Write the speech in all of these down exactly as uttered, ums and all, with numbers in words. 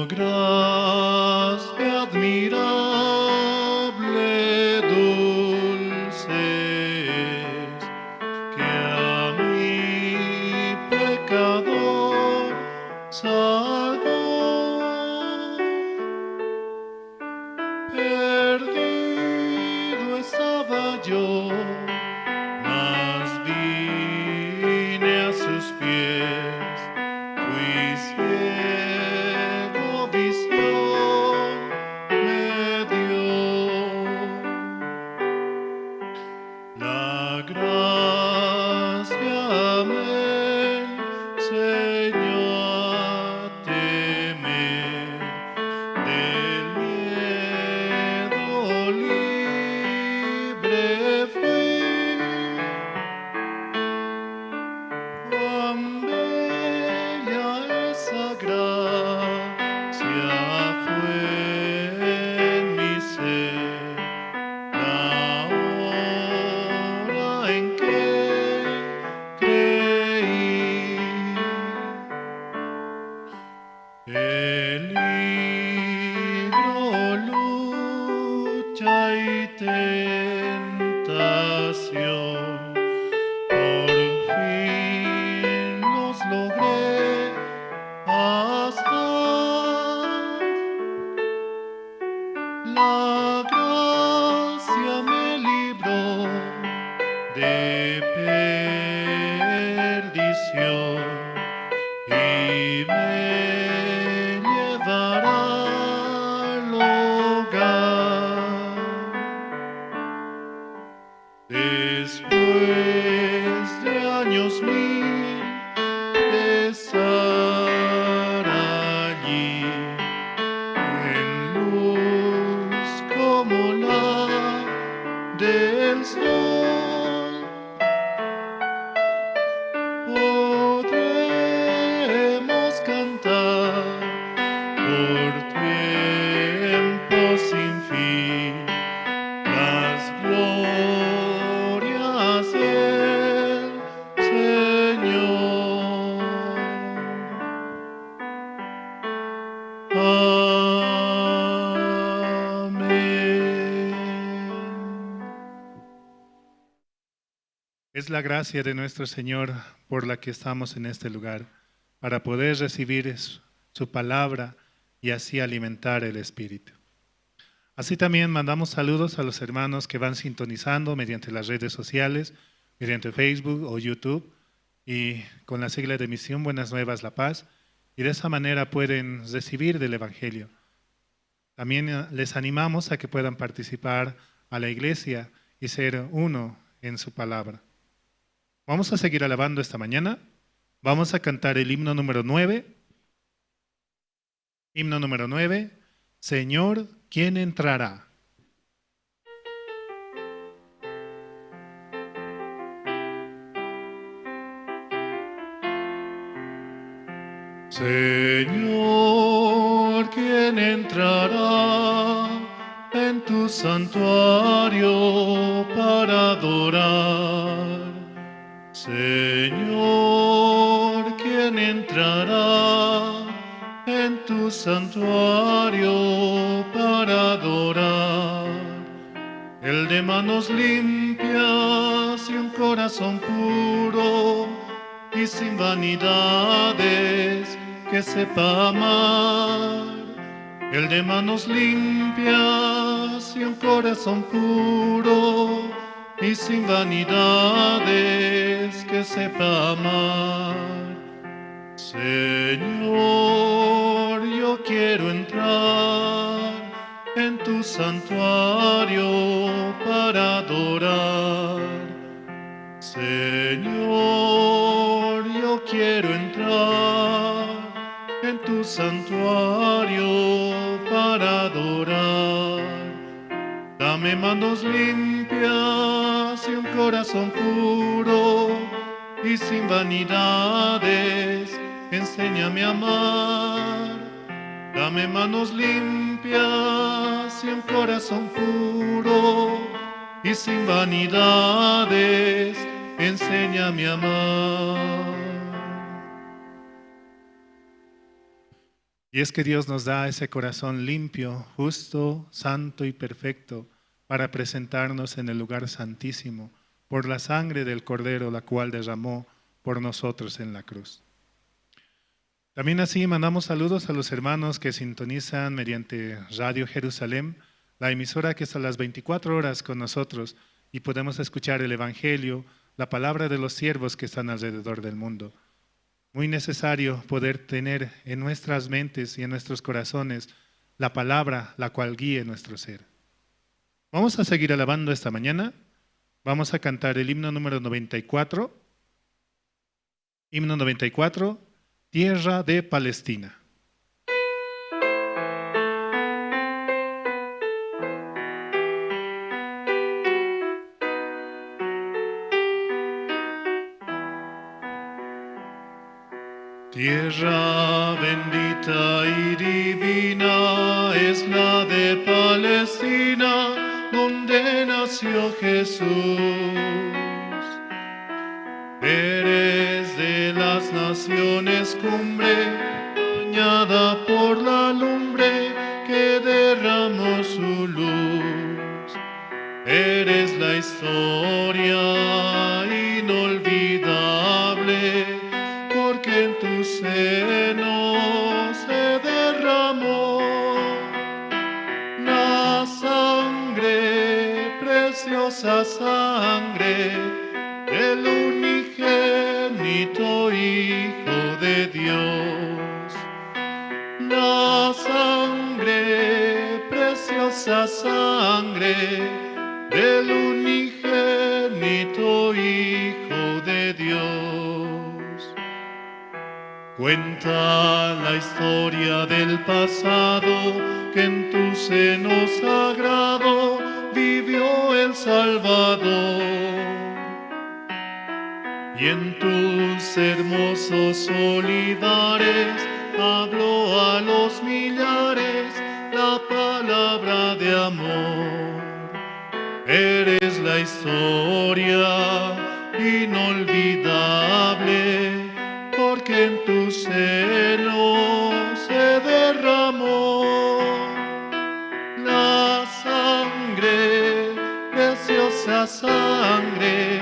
Gracia admirable, dulce es, que a mi pecador salvó. Perdido estaba yo, mas vine a sus pies, fui ciego, visión me dio. La gracia me enseñó a temer, del miedo libre fui. Cuán bella esa gracia fue en mi ser, la hora en que creí. Peligro, lucha y tentación, por fin los logré pasar. La gracia me libró de perdición y me llevará al hogar. Después de años mil de estar allí, en luz como la del sol, podremos cantar por tiempo sin fin las glorias del Señor. Amén. Es la gracia de nuestro Señor por la que estamos en este lugar, para poder recibir su, su palabra y así alimentar el espíritu. Así también mandamos saludos a los hermanos que van sintonizando mediante las redes sociales, mediante Facebook o YouTube, y con la sigla de Misión Buenas Nuevas La Paz, y de esa manera pueden recibir del Evangelio. También, eh, les animamos a que puedan participar a la iglesia y ser uno en su palabra. Vamos a seguir alabando esta mañana. Vamos a cantar el himno número nueve. Himno número nueve. Señor, ¿quién entrará? Señor, ¿quién entrará en tu santuario para adorar? Señor, ¿quién entrará en tu santuario para adorar? El de manos limpias y un corazón puro y sin vanidades, que sepa amar. El de manos limpias y un corazón puro y sin vanidades, que sepa amar. Señor, yo quiero entrar en tu santuario para adorar. Señor, yo quiero entrar en tu santuario para adorar. Dame manos limpias y un corazón puro y sin vanidades, enséñame a amar. Dame manos limpias y un corazón puro y sin vanidades, enséñame a amar. Y es que Dios nos da ese corazón limpio, justo, santo y perfecto para presentarnos en el lugar santísimo por la sangre del Cordero, la cual derramó por nosotros en la cruz. También así mandamos saludos a los hermanos que sintonizan mediante Radio Jerusalén, la emisora que está las veinticuatro horas con nosotros y podemos escuchar el Evangelio, la palabra de los siervos que están alrededor del mundo. Muy necesario poder tener en nuestras mentes y en nuestros corazones la palabra la cual guíe nuestro ser. Vamos a seguir alabando esta mañana. Vamos a cantar el himno número noventa y cuatro. Himno noventa y cuatro, Tierra de Palestina. Tierra bendita y divina es la de Palestina, donde nació Jesús. Eres de las naciones cumbre, bañada por la lumbre que derramó su luz. Eres la historia inolvidable, porque en tu seno se derramó la sangre, preciosa sangre del unigénito Hijo de Dios. La sangre, preciosa sangre del unigénito Hijo de Dios. Cuenta la historia del pasado, que en tu seno sagrado vivió el Salvador. Y en tus hermosos olivares habló a los millares la palabra de amor. Eres la historia inolvidable, porque en tu seno se derramó la sangre, preciosa sangre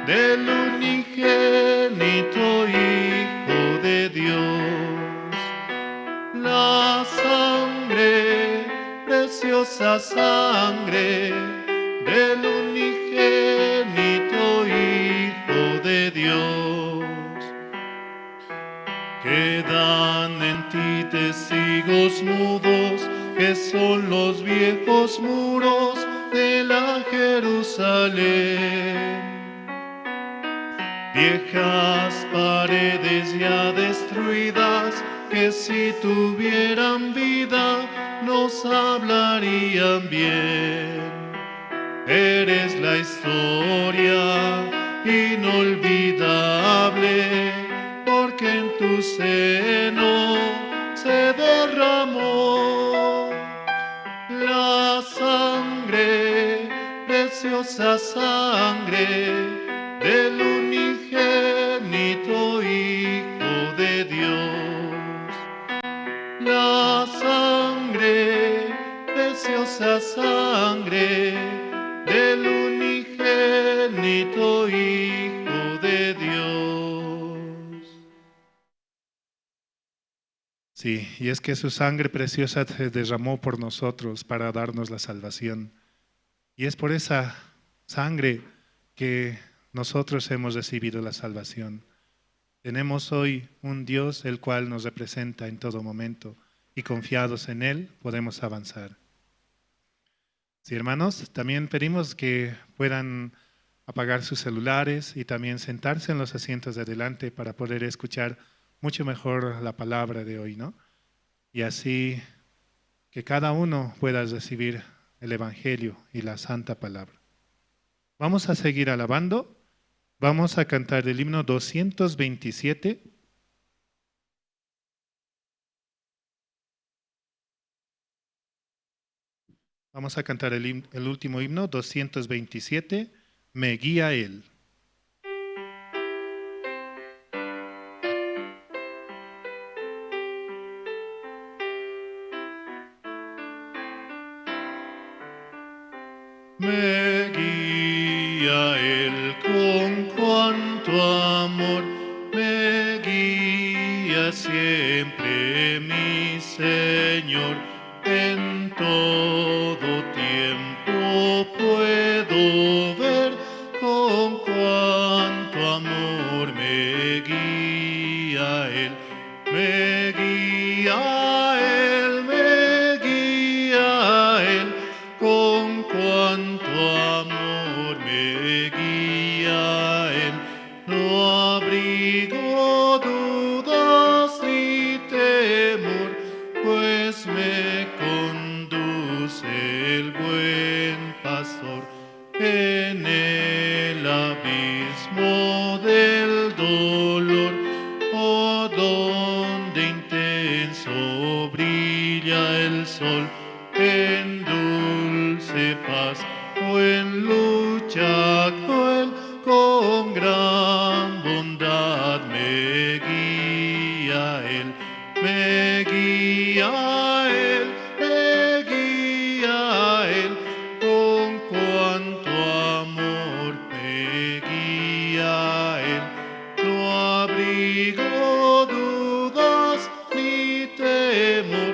del unigénito Hijo de Dios. La sangre, preciosa sangre del unigénito Hijo de Dios. Quedan en ti testigos mudos, que son los viejos muros de la Jerusalén. Viejas paredes ya destruidas, que si tuvieran vida nos hablarían bien. Eres la historia inolvidable, porque en tu seno se derramó la sangre, preciosa sangre del unigénito Hijo de Dios. La sangre, preciosa sangre del unigénito Hijo de Dios. Sí, y es que su sangre preciosa se derramó por nosotros para darnos la salvación. Y es por esa sangre que nosotros hemos recibido la salvación. Tenemos hoy un Dios el cual nos representa en todo momento y confiados en Él podemos avanzar. Sí, hermanos, también pedimos que puedan apagar sus celulares y también sentarse en los asientos de adelante para poder escuchar mucho mejor la palabra de hoy, ¿no? Y así que cada uno pueda recibir el Evangelio y la santa palabra. Vamos a seguir alabando. Vamos a cantar el himno doscientos veintisiete. Vamos a cantar el him-, el último himno, doscientos veintisiete, Me guía Él. Me guía Él con cuánto amor, me guía siempre mi Señor. En todo tiempo puedo ver con cuánto amor me guía Él. Me guía Él, me guía Él, con cuánto amor me guía Él. No abrigo dudas ni temor, pues me conduce el buen pastor. En el abismo del dolor, o donde intenso brilla el sol, en dulce paz o en lucha cruel, con gran bondad me guía Él. Me guía Él, me guía Él, con cuánto amor me guía Él. No abrigo dudas ni temor,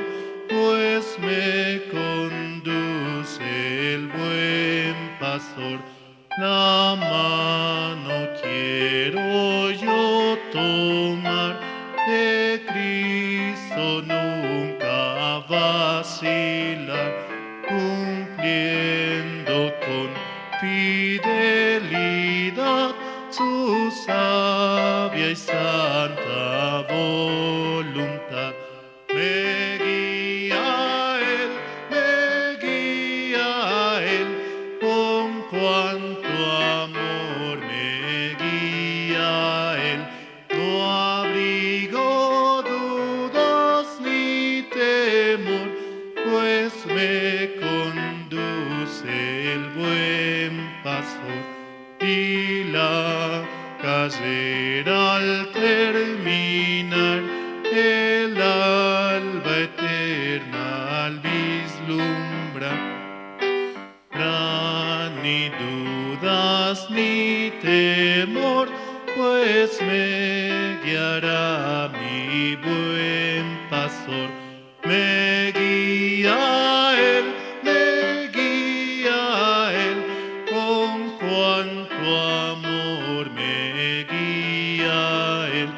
pues me conduce el buen pastor. La mano quiero yo tomar, de Cristo nunca vacilar, cumpliendo con fidelidad su sabia y santa voluntad. Me guía Él, me guía Él, con cuánto amor me guía Él. No abrigo dudas ni temor, pues me conduce el buen pastor. Y la carrera al terminar, el alba eterna al vislumbrar, ni dudas ni temor, pues me guiará mi buen pastor. Me guía Él, me guía Él, con cuánto amor me guía Él.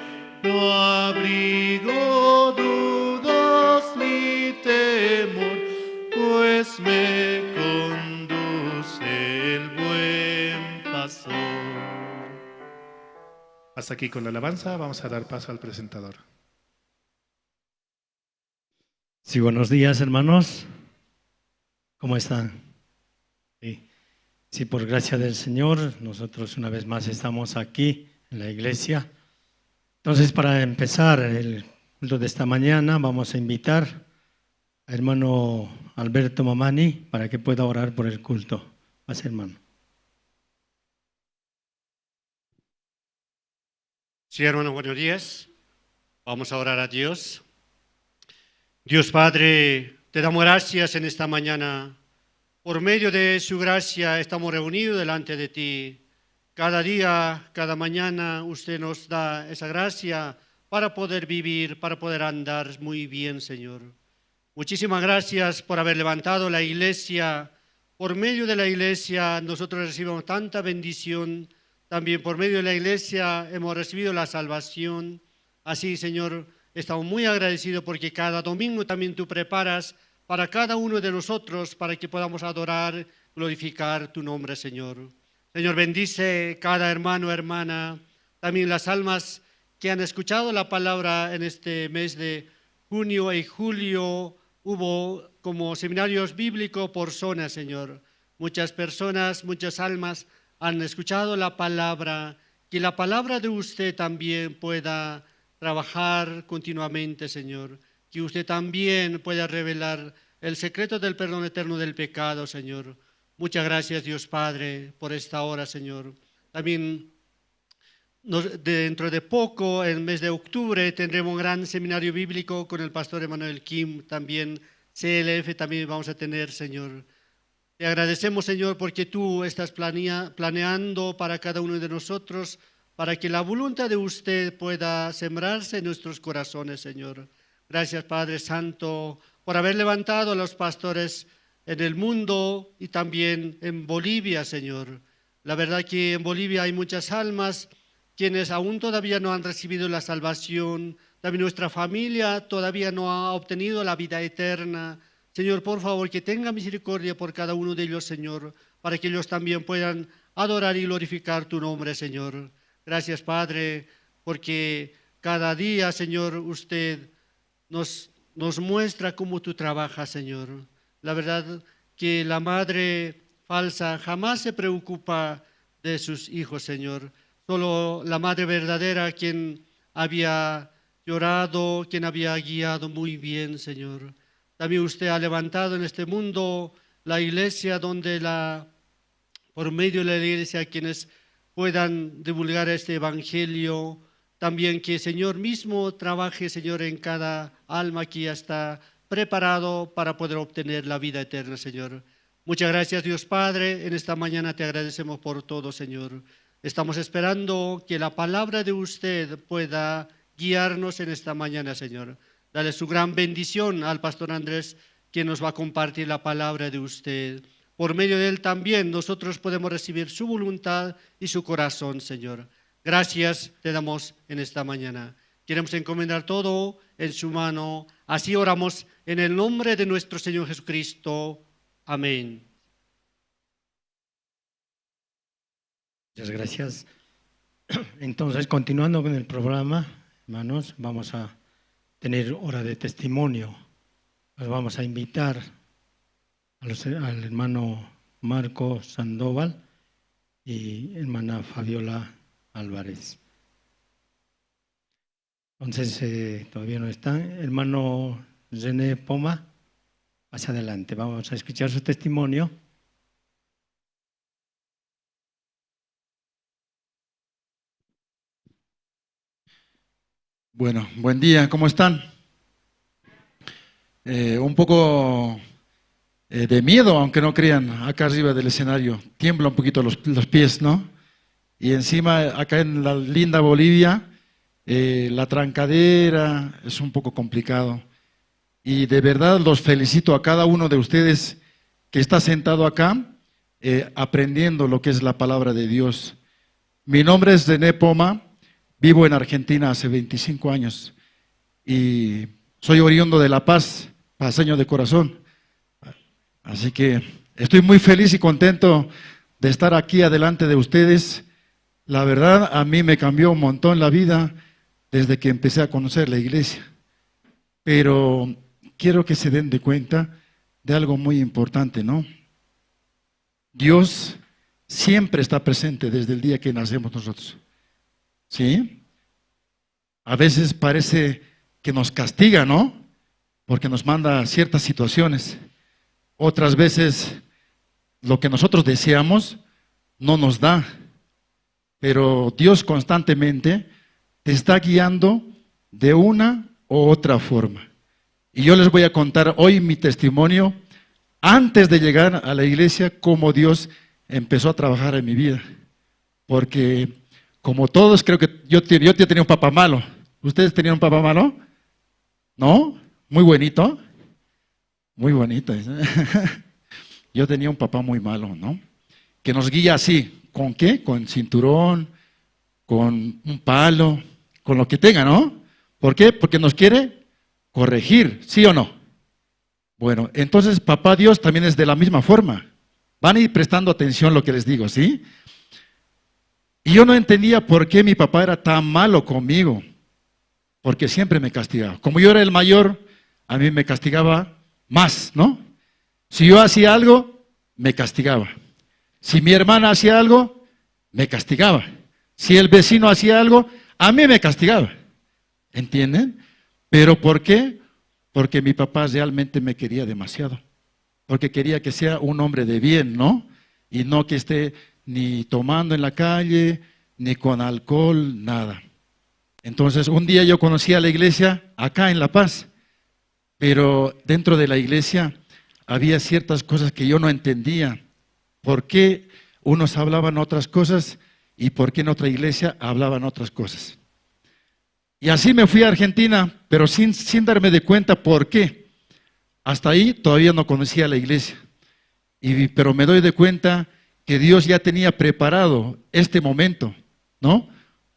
No abrigo dudas ni temor, pues me conduce el buen pastor. Hasta aquí con la alabanza, vamos a dar paso al presentador. Sí, buenos días, hermanos. ¿Cómo están? Sí. Sí, por gracia del Señor, nosotros una vez más estamos aquí en la iglesia. Entonces, para empezar el culto de esta mañana, vamos a invitar a hermano Alberto Mamani para que pueda orar por el culto. Pase, hermano. Sí, hermanos, buenos días. Vamos a orar a Dios. Dios Padre, te damos gracias en esta mañana. Por medio de su gracia estamos reunidos delante de ti. Cada día, cada mañana, usted nos da esa gracia para poder vivir, para poder andar muy bien, Señor. Muchísimas gracias por haber levantado la iglesia. Por medio de la iglesia nosotros recibimos tanta bendición. También por medio de la iglesia hemos recibido la salvación. Así, Señor, estamos muy agradecidos porque cada domingo también tú preparas para cada uno de nosotros para que podamos adorar, glorificar tu nombre, Señor. Señor, bendice cada hermano, hermana, también las almas que han escuchado la palabra en este mes de junio y julio. Hubo como seminarios bíblicos por zona, Señor. Muchas personas, muchas almas han escuchado la palabra. Que la palabra de usted también pueda trabajar continuamente, Señor. Que usted también pueda revelar el secreto del perdón eterno del pecado, Señor. Muchas gracias, Dios Padre, por esta hora, Señor. También nos- dentro de poco, en el mes de octubre, tendremos un gran seminario bíblico con el pastor Emanuel Kim. También C L F también vamos a tener, Señor. Te agradecemos, Señor, porque tú estás planea-, planeando para cada uno de nosotros, para que la voluntad de usted pueda sembrarse en nuestros corazones, Señor. Gracias, Padre Santo, por haber levantado a los pastores en el mundo y también en Bolivia, Señor. La verdad que en Bolivia hay muchas almas quienes aún todavía no han recibido la salvación. También nuestra familia todavía no ha obtenido la vida eterna. Señor, por favor, que tenga misericordia por cada uno de ellos, Señor, para que ellos también puedan adorar y glorificar tu nombre, Señor. Gracias, Padre, porque cada día, Señor, usted nos, nos muestra cómo tú trabajas, Señor. La verdad que la madre falsa jamás se preocupa de sus hijos, Señor. Solo la madre verdadera quien había llorado, quien había guiado muy bien, Señor. También usted ha levantado en este mundo la iglesia donde la por medio de la iglesia, quienes puedan divulgar este evangelio. También que Señor mismo trabaje, Señor, en cada alma que ya está preparado para poder obtener la vida eterna, Señor. Muchas gracias, Dios Padre. En esta mañana te agradecemos por todo, Señor. Estamos esperando que la palabra de usted pueda guiarnos en esta mañana, Señor. Dale su gran bendición al pastor Andrés, quien nos va a compartir la palabra de usted. Por medio de él también nosotros podemos recibir su voluntad y su corazón, Señor. Gracias te damos en esta mañana. Queremos encomendar todo en su mano. Así oramos en el nombre de nuestro Señor Jesucristo. Amén. Muchas gracias. Entonces, continuando con el programa, hermanos, vamos a tener hora de testimonio. Los vamos a invitar a los, al hermano Marco Sandoval y hermana Fabiola Álvarez. Entonces, eh, todavía no están. Hermano René Poma, hacia adelante. Vamos a escuchar su testimonio. Bueno, buen día, ¿cómo están? Eh, un poco, eh, de miedo, aunque no crean, acá arriba del escenario. Tiembla un poquito los, los pies, ¿no? Y encima, acá en la linda Bolivia, eh, la trancadera es un poco complicado. Y de verdad los felicito a cada uno de ustedes que está sentado acá, eh, aprendiendo lo que es la palabra de Dios. Mi nombre es René Poma, vivo en Argentina hace veinticinco años y soy oriundo de La Paz, paceño de corazón. Así que estoy muy feliz y contento de estar aquí adelante de ustedes. La verdad, a mí me cambió un montón la vida desde que empecé a conocer la iglesia. Pero quiero que se den de cuenta de algo muy importante, ¿no? Dios siempre está presente desde el día que nacemos nosotros. ¿Sí? A veces parece que nos castiga, ¿no? Porque nos manda ciertas situaciones. Otras veces lo que nosotros deseamos no nos da. Pero Dios constantemente te está guiando de una u otra forma. Y yo les voy a contar hoy mi testimonio antes de llegar a la iglesia, cómo Dios empezó a trabajar en mi vida. Porque como todos, creo que yo, te- yo tenía un papá malo. ¿Ustedes tenían un papá malo? ¿No? Muy buenito. Muy bonito eso. Yo tenía un papá muy malo, ¿no? Que nos guía así. ¿Con qué? Con cinturón, con un palo, con lo que tenga, ¿no? ¿Por qué? Porque nos quiere corregir, ¿sí o no? Bueno, entonces papá Dios también es de la misma forma. Van a ir prestando atención a lo que les digo, ¿sí? Y yo no entendía por qué mi papá era tan malo conmigo, porque siempre me castigaba. Como yo era el mayor, a mí me castigaba más, ¿no? Si yo hacía algo, me castigaba. Si mi hermana hacía algo, me castigaba. Si el vecino hacía algo, a mí me castigaba. ¿Entienden? ¿Pero por qué? Porque mi papá realmente me quería demasiado. Porque quería que sea un hombre de bien, ¿no? Y no que esté ni tomando en la calle, ni con alcohol, nada. Entonces, un día yo conocí a la iglesia acá en La Paz, pero dentro de la iglesia había ciertas cosas que yo no entendía. ¿Por qué unos hablaban otras cosas y por qué en otra iglesia hablaban otras cosas? Y así me fui a Argentina, pero sin, sin darme de cuenta por qué. Hasta ahí todavía no conocía la iglesia. Y, pero me doy de cuenta que Dios ya tenía preparado este momento, ¿no?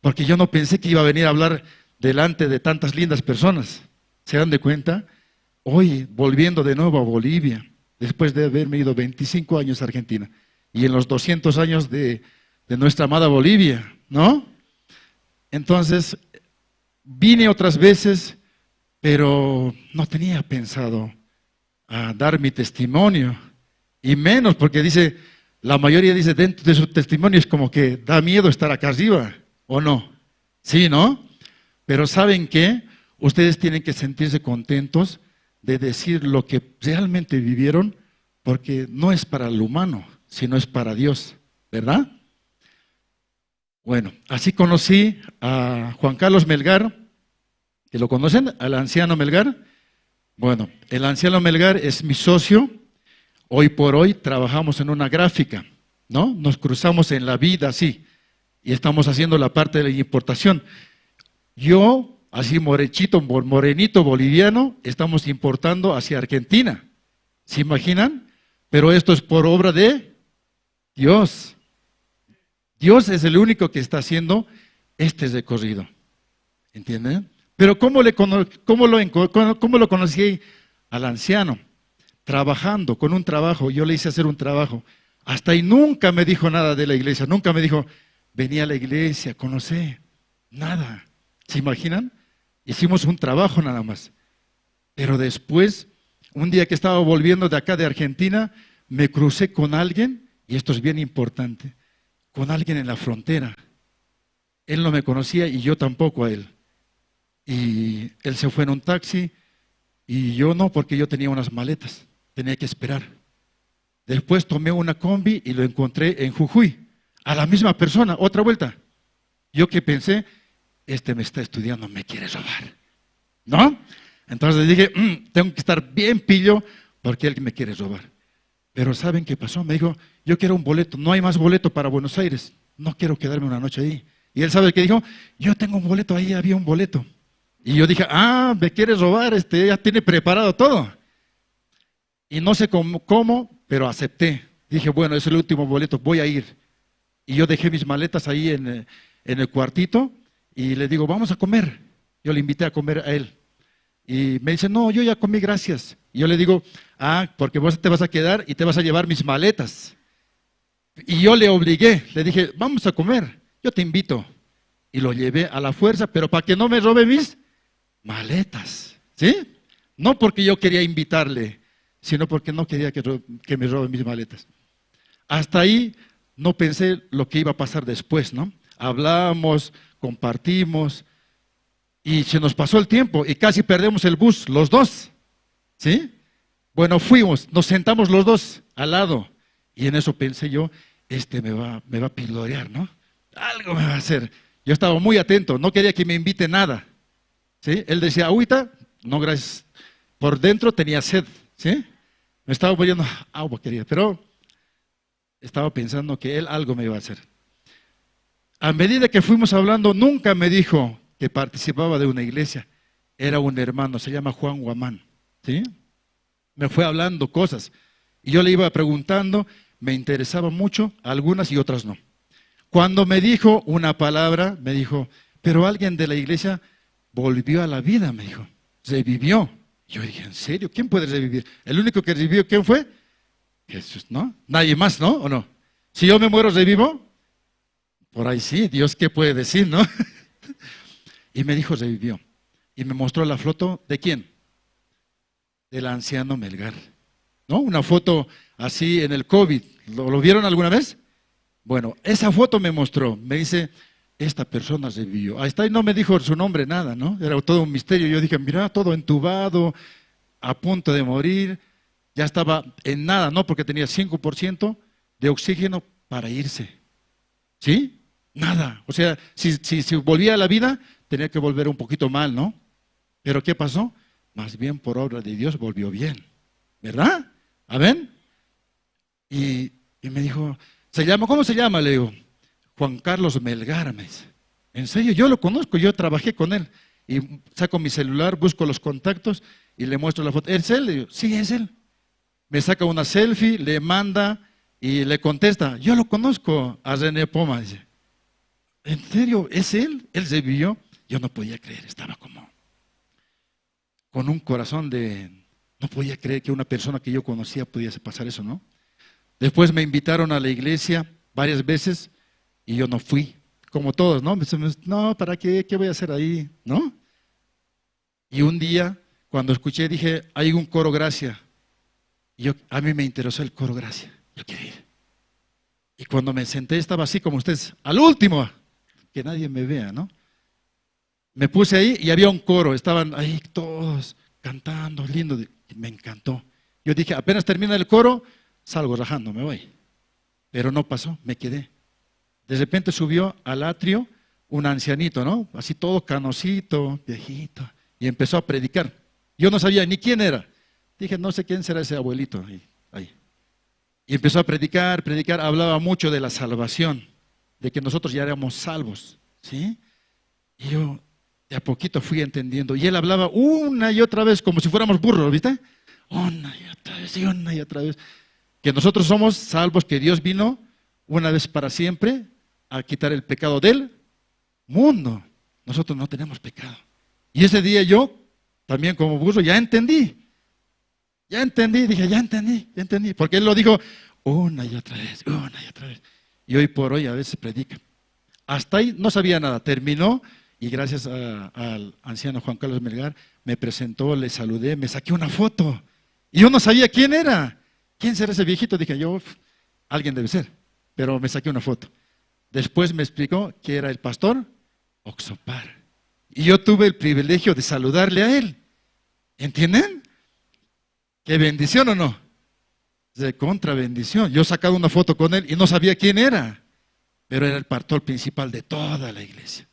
Porque yo no pensé que iba a venir a hablar delante de tantas lindas personas. ¿Se dan de cuenta? Hoy, volviendo de nuevo a Bolivia, después de haberme ido veinticinco años a Argentina, y en los doscientos años de, de nuestra amada Bolivia, ¿no? Entonces, vine otras veces, pero no tenía pensado a dar mi testimonio, y menos porque dice, la mayoría dice, dentro de su testimonio es como que da miedo estar acá arriba, ¿o no? Sí, ¿no? Pero ¿saben qué? Ustedes tienen que sentirse contentos de decir lo que realmente vivieron, porque no es para el humano, sino es para Dios, ¿verdad? Bueno, así conocí a Juan Carlos Melgar, que lo conocen, al anciano Melgar. Bueno, el anciano Melgar es mi socio. Hoy por hoy trabajamos en una gráfica, ¿no? Nos cruzamos en la vida, sí, y estamos haciendo la parte de la importación. Yo, así morechito, mor-, morenito boliviano, estamos importando hacia Argentina. ¿Se imaginan? Pero esto es por obra de Dios. Dios es el único que está haciendo este recorrido. ¿Entienden? Pero ¿cómo le cono-, cómo lo enco-, cómo, cómo lo conocí al anciano? Trabajando, con un trabajo, yo le hice hacer un trabajo. Hasta ahí nunca me dijo nada de la iglesia, nunca me dijo, vení a la iglesia, conocé. Nada. ¿Se imaginan? Hicimos un trabajo nada más. Pero después, un día que estaba volviendo de acá de Argentina, me crucé con alguien, y esto es bien importante, con alguien en la frontera. Él no me conocía y yo tampoco a él. Y él se fue en un taxi y yo no, porque yo tenía unas maletas, tenía que esperar. Después tomé una combi y lo encontré en Jujuy, a la misma persona, otra vuelta. Yo que pensé, este me está estudiando, me quiere robar, ¿no? Entonces dije, "Mm, tengo que estar bien pillo porque él me quiere robar". Pero ¿saben qué pasó? Me dijo, yo quiero un boleto, no hay más boleto para Buenos Aires, no quiero quedarme una noche ahí. Y él sabe qué dijo, yo tengo un boleto, ahí había un boleto. Y yo dije, ah, me quiere robar, este, ya tiene preparado todo. Y no sé cómo, cómo, pero acepté. Dije, bueno, es el último boleto, voy a ir. Y yo dejé mis maletas ahí en, eh, en el cuartito y le digo, vamos a comer. Yo le invité a comer a él. Y me dice, no, yo ya comí, gracias. Y yo le digo, ah, porque vos te vas a quedar y te vas a llevar mis maletas. Y yo le obligué, le dije, vamos a comer, yo te invito. Y lo llevé a la fuerza, pero para que no me robe mis maletas, ¿sí? No porque yo quería invitarle, sino porque no quería que ro-, que me robe mis maletas. Hasta ahí no pensé lo que iba a pasar después, ¿no? Hablamos, compartimos, y se nos pasó el tiempo y casi perdemos el bus, los dos, ¿sí? Bueno, fuimos, nos sentamos los dos al lado, y en eso pensé yo, este me va, me va a pilorear, ¿no? Algo me va a hacer. Yo estaba muy atento, no quería que me invite nada, ¿sí? Él decía, agüita, no, gracias. Por dentro tenía sed, ¿sí? Me estaba muriendo, agua quería, pero estaba pensando que él algo me iba a hacer. A medida que fuimos hablando, nunca me dijo que participaba de una iglesia. Era un hermano, se llama Juan Guamán, ¿sí? Me fue hablando cosas. Y yo le iba preguntando, me interesaba mucho, algunas y otras no. Cuando me dijo una palabra, me dijo, pero alguien de la iglesia volvió a la vida, me dijo, revivió. Yo dije, ¿en serio? ¿Quién puede revivir? El único que revivió, ¿quién fue? Jesús, ¿no? Nadie más, ¿no? ¿O no? Si yo me muero, ¿revivo? Por ahí sí, Dios qué puede decir, ¿no? Y me dijo, revivió. Y me mostró la foto de quién? Del anciano Melgar. ¿No? Una foto así en el covid. ¿Lo, lo vieron alguna vez? Bueno, esa foto me mostró. Me dice, esta persona revivió. Ahí está, y no me dijo su nombre, nada, ¿no? Era todo un misterio. Yo dije, mira, todo entubado, a punto de morir. Ya estaba en nada, ¿no? Porque tenía cinco por ciento de oxígeno para irse. ¿Sí? Nada. O sea, si, si, si volvía a la vida, tenía que volver un poquito mal, ¿no? Pero ¿qué pasó? Más bien por obra de Dios volvió bien. ¿Verdad? Amén. Y, y me dijo, "¿Se llama? ¿Cómo se llama?" Le digo, "Juan Carlos Melgar", me dice. "¿En serio? Yo lo conozco, yo trabajé con él". Y saco mi celular, busco los contactos y le muestro la foto. "¿Es él?" Le digo, "Sí, es él". Me saca una selfie, le manda y le contesta, "Yo lo conozco a René Poma", dice. "¿En serio? ¿Es él?" Él se vio. Yo no podía creer, estaba como con un corazón de, no podía creer que una persona que yo conocía pudiese pasar eso, ¿no? Después me invitaron a la iglesia varias veces y yo no fui, como todos, ¿no? Me, me, "No, ¿para qué? ¿Qué voy a hacer ahí?", ¿no? Y un día, cuando escuché, dije, "Hay un coro Gracia". Y yo, a mí me interesó el coro Gracia, yo quiero ir. Y cuando me senté, estaba así como ustedes, al último, que nadie me vea, ¿no? Me puse ahí y había un coro, estaban ahí todos cantando, lindo, y me encantó. Yo dije, "Apenas termina el coro, salgo rajando, me voy". Pero no pasó, me quedé. De repente subió al atrio un ancianito, ¿no? Así todo canosito, viejito, y empezó a predicar. Yo no sabía ni quién era. Dije, "No sé quién será ese abuelito ahí, ahí". Y empezó a predicar, predicar, hablaba mucho de la salvación, de que nosotros ya éramos salvos, ¿sí? Y yo de a poquito fui entendiendo. Y él hablaba una y otra vez como si fuéramos burros, ¿viste? Una y otra vez, y una y otra vez. Que nosotros somos salvos, que Dios vino una vez para siempre a quitar el pecado del mundo. Nosotros no tenemos pecado. Y ese día yo, también como burro, ya entendí. Ya entendí, dije, "Ya entendí, ya entendí". Porque él lo dijo una y otra vez, una y otra vez. Y hoy por hoy a veces predica. Hasta ahí no sabía nada. Terminó y gracias a, al anciano Juan Carlos Melgar me presentó, le saludé, me saqué una foto. Y yo no sabía quién era. "¿Quién será ese viejito?", dije yo, "Uf, alguien debe ser". Pero me saqué una foto. Después me explicó que era el pastor Oxopar. Y yo tuve el privilegio de saludarle a él. ¿Entienden? ¿Qué bendición o no? De contra bendición. Yo he sacado una foto con él y no sabía quién era, pero era el pastor principal de toda la iglesia.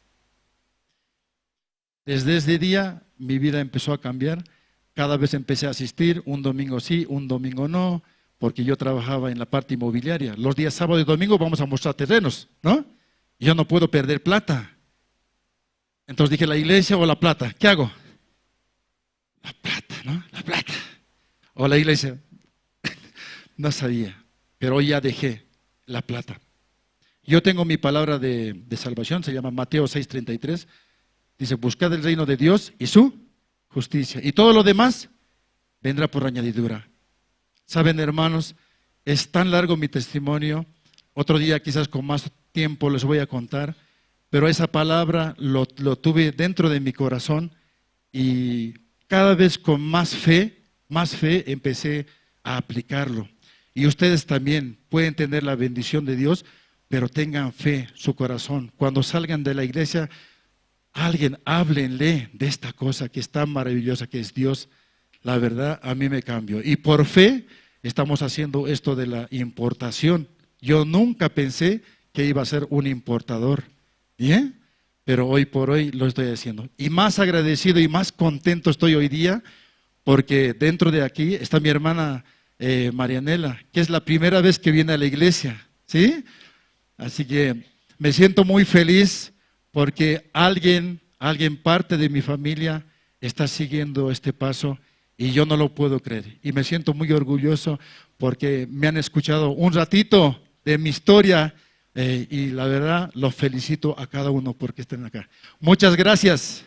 Desde ese día mi vida empezó a cambiar. Cada vez empecé a asistir, un domingo sí, un domingo no, porque yo trabajaba en la parte inmobiliaria. Los días sábado y domingo vamos a mostrar terrenos, ¿no? Yo no puedo perder plata. Entonces dije, "¿La iglesia o la plata? ¿Qué hago?". "La plata, ¿no? La plata". O la iglesia. No sabía, pero hoy ya dejé la plata. Yo tengo mi palabra de, de salvación, se llama Mateo seis treinta y tres. Dice, "Buscad el reino de Dios y su justicia. Y todo lo demás vendrá por añadidura". Saben, hermanos, es tan largo mi testimonio. Otro día quizás con más tiempo les voy a contar, pero esa palabra lo, lo tuve dentro de mi corazón y cada vez con más fe, más fe empecé a aplicarlo. Y ustedes también pueden tener la bendición de Dios, pero tengan fe, su corazón. Cuando salgan de la iglesia, alguien háblenle de esta cosa que es tan maravillosa que es Dios. La verdad, a mí me cambió. Y por fe estamos haciendo esto de la importación. Yo nunca pensé que iba a ser un importador. ¿Bien? Pero hoy por hoy lo estoy haciendo. Y más agradecido y más contento estoy hoy día porque dentro de aquí está mi hermana, eh, Marianela, que es la primera vez que viene a la iglesia, ¿sí? Así que me siento muy feliz porque alguien, alguien parte de mi familia está siguiendo este paso y yo no lo puedo creer. Y me siento muy orgulloso porque me han escuchado un ratito de mi historia, eh, y la verdad los felicito a cada uno porque estén acá. Muchas gracias.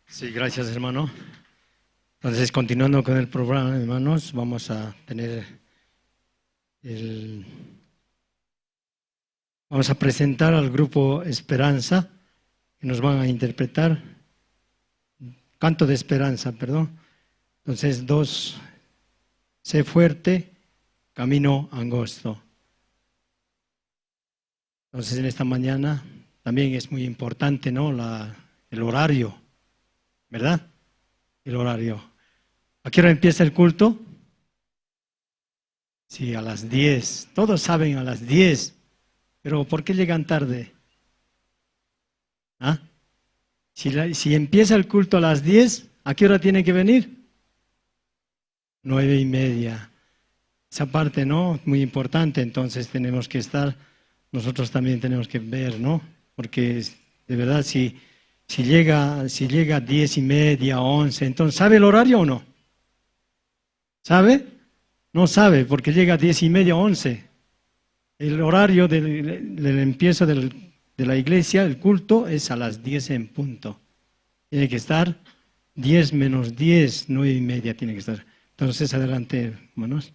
Sí, gracias, hermano. Entonces, continuando con el programa, hermanos, vamos a tener el, vamos a presentar al grupo Esperanza, que nos van a interpretar Canto de Esperanza, perdón. Entonces, dos, Sé fuerte, camino angosto. Entonces, en esta mañana también es muy importante, ¿no? La, el horario, ¿verdad? El horario. ¿A qué hora empieza el culto? Sí, a las diez. Todos saben, a las diez. Pero ¿por qué llegan tarde? ¿Ah? Si la, si empieza el culto a las diez, ¿a qué hora tiene que venir? nueve y media. Esa parte, ¿no? Muy importante, entonces tenemos que estar, nosotros también tenemos que ver, ¿no? Porque es- de verdad, si, si llega, si llega diez y media, once, entonces, ¿sabe el horario o no? ¿Sabe? No sabe, porque llega diez y media, once. El horario del, del empiezo del- de la iglesia, el culto, es a las diez en punto. Tiene que estar diez menos diez, nueve y media tiene que estar. Entonces, adelante, hermanos.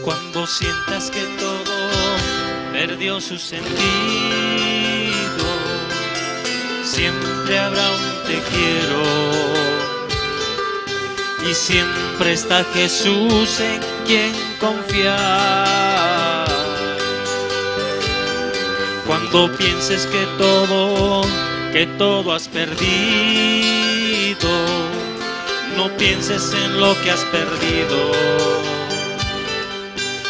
Cuando sientas que todo perdió su sentido, siempre habrá un te quiero. Y siempre está Jesús en quien confiar. Cuando pienses que todo, que todo has perdido, no pienses en lo que has perdido,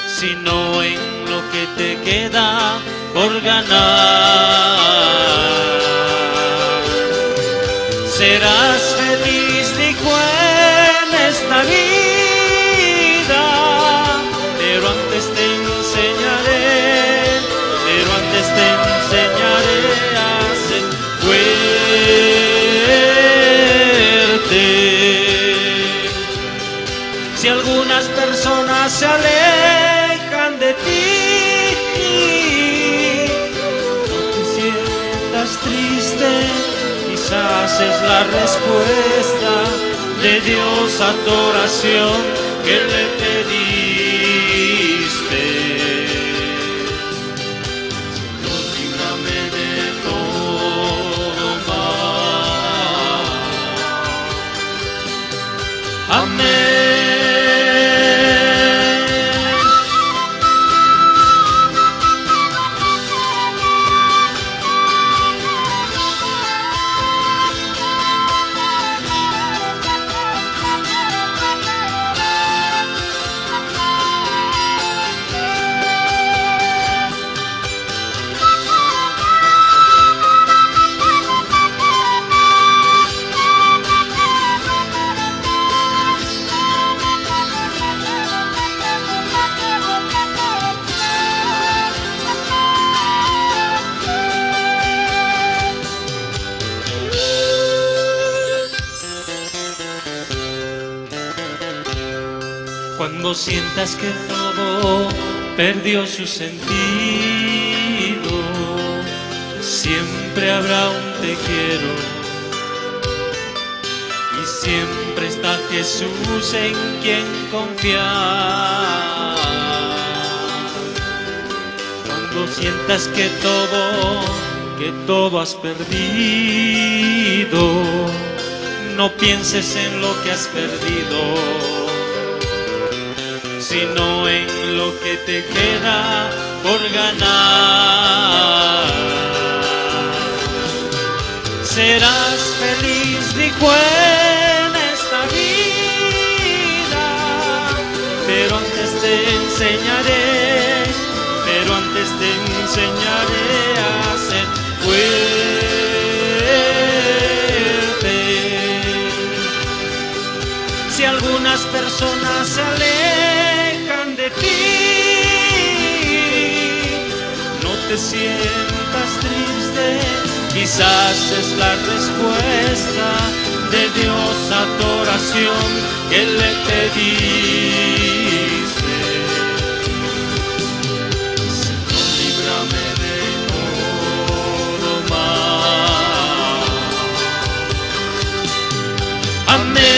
sino en lo que te queda por ganar. Serás feliz, dijo, en esta vida, pero antes te enseñaré, pero antes te enseñaré a ser fuerte. Si algunas personas se alejan de ti, no te sientas triste, quizás es la respuesta de Dios a tu oración que le pediste. Señor, líbrame de todo mal. Amén. Cuando sientas que todo perdió su sentido, siempre habrá un te quiero. Y Siempre está Jesús en quien confiar. Cuando sientas que todo, que todo has perdido, no pienses en lo que has perdido, sino en lo que te queda por ganar. Serás feliz, dijo, en esta vida, pero antes te enseñaré, pero antes te enseñaré a ser fuerte. Si algunas personas se alejan de ti, no te sientas triste, quizás es la respuesta de Dios a tu oración que le pediste. Señor, líbrame de todo mal. Amén.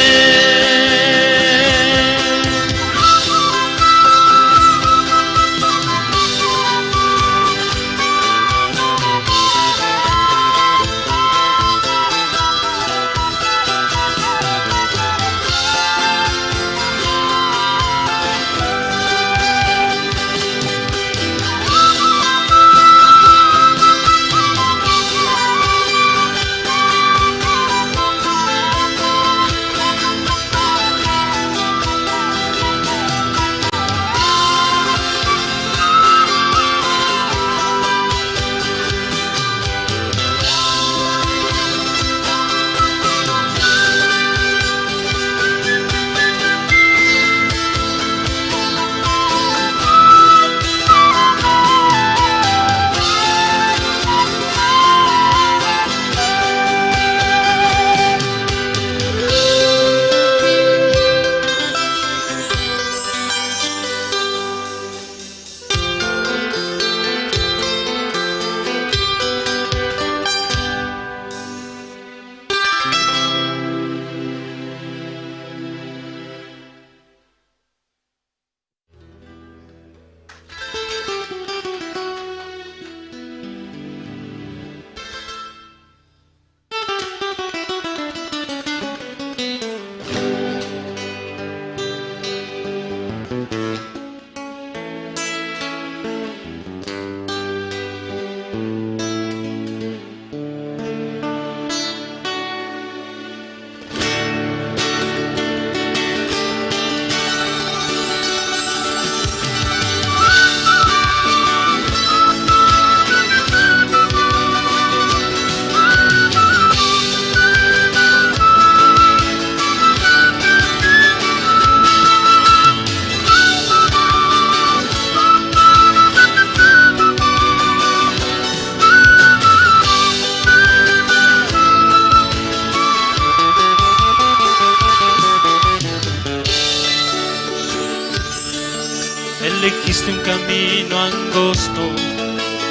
Elegiste un camino angosto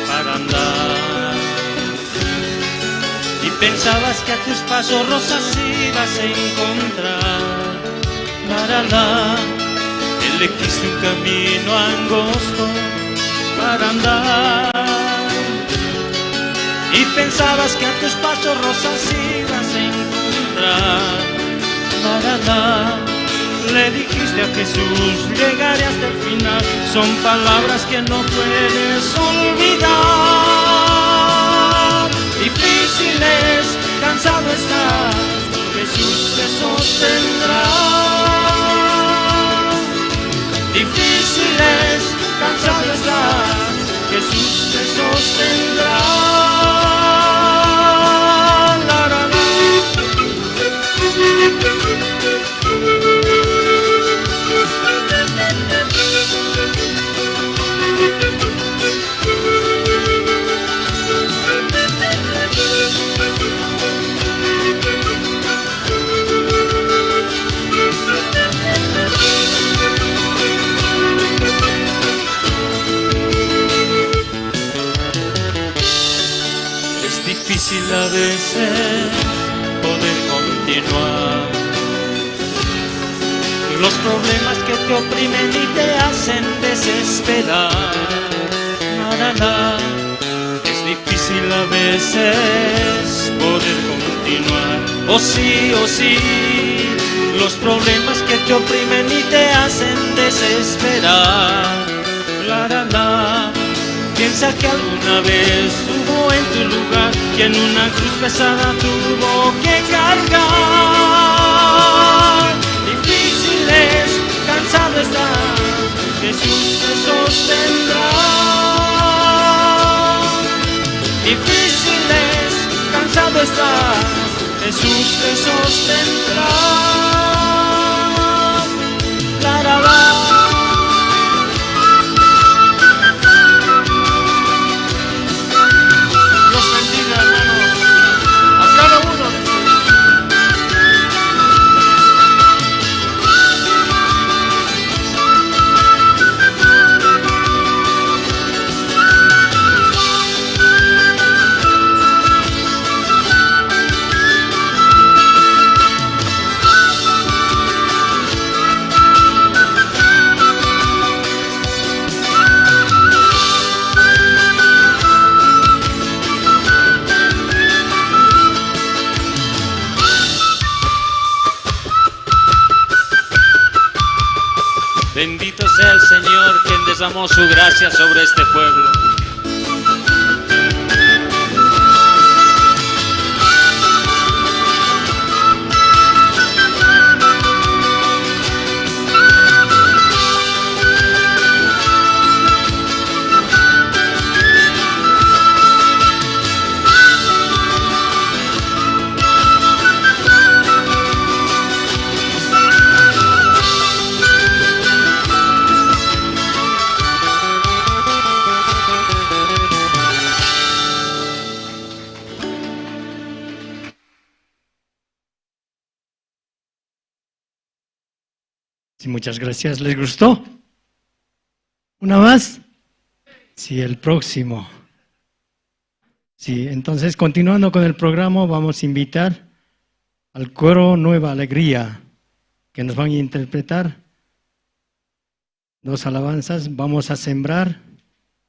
para andar y pensabas que a tus pasos rosas ibas a encontrar. La, la, la. Elegiste un camino angosto para andar y pensabas que a tus pasos rosas ibas a encontrar. La, la, la. Le dijiste a Jesús: "Llegaré hasta el final". Son palabras que no puedes olvidar. Difíciles, cansado estás, Jesús te sostendrá. Difíciles, cansado estás, Jesús te sostendrá. La, la, la. Es difícil a veces poder continuar Los problemas que te oprimen y te hacen desesperar. Na, na, na. Es difícil a veces poder continuar. Oh sí, oh sí. Los problemas que te oprimen y te hacen desesperar. La, la, la. Piensa que alguna vez hubo en tu lugar quien una cruz pesada tuvo que cargar. Difíciles, cansado estás, Jesús te sostendrá. Difíciles, cansado estás, Jesús te sostendrá. La, la, la. Dios bendiga, hermanos, a cada uno de ustedes. Bendito sea el Señor, quien derramó su gracia sobre este pueblo. Sí, muchas gracias. ¿Les gustó? ¿Una más? Sí, el próximo. Sí, entonces, continuando con el programa, vamos a invitar al coro Nueva Alegría, que nos van a interpretar dos alabanzas: Vamos a sembrar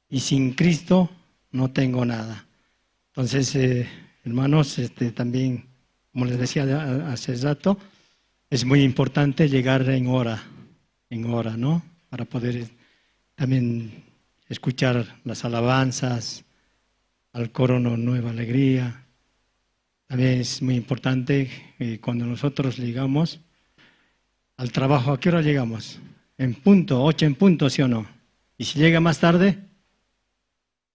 y Sin Cristo no tengo nada. Entonces, eh, hermanos, este, también, como les decía a-, hace rato, es muy importante llegar en hora, en hora, ¿no? Para poder, eh, también escuchar las alabanzas, al coro Nueva Alegría. También es muy importante, eh, cuando nosotros llegamos al trabajo, ¿a qué hora llegamos? En punto, ocho en punto, ¿sí o no? Y si llega más tarde,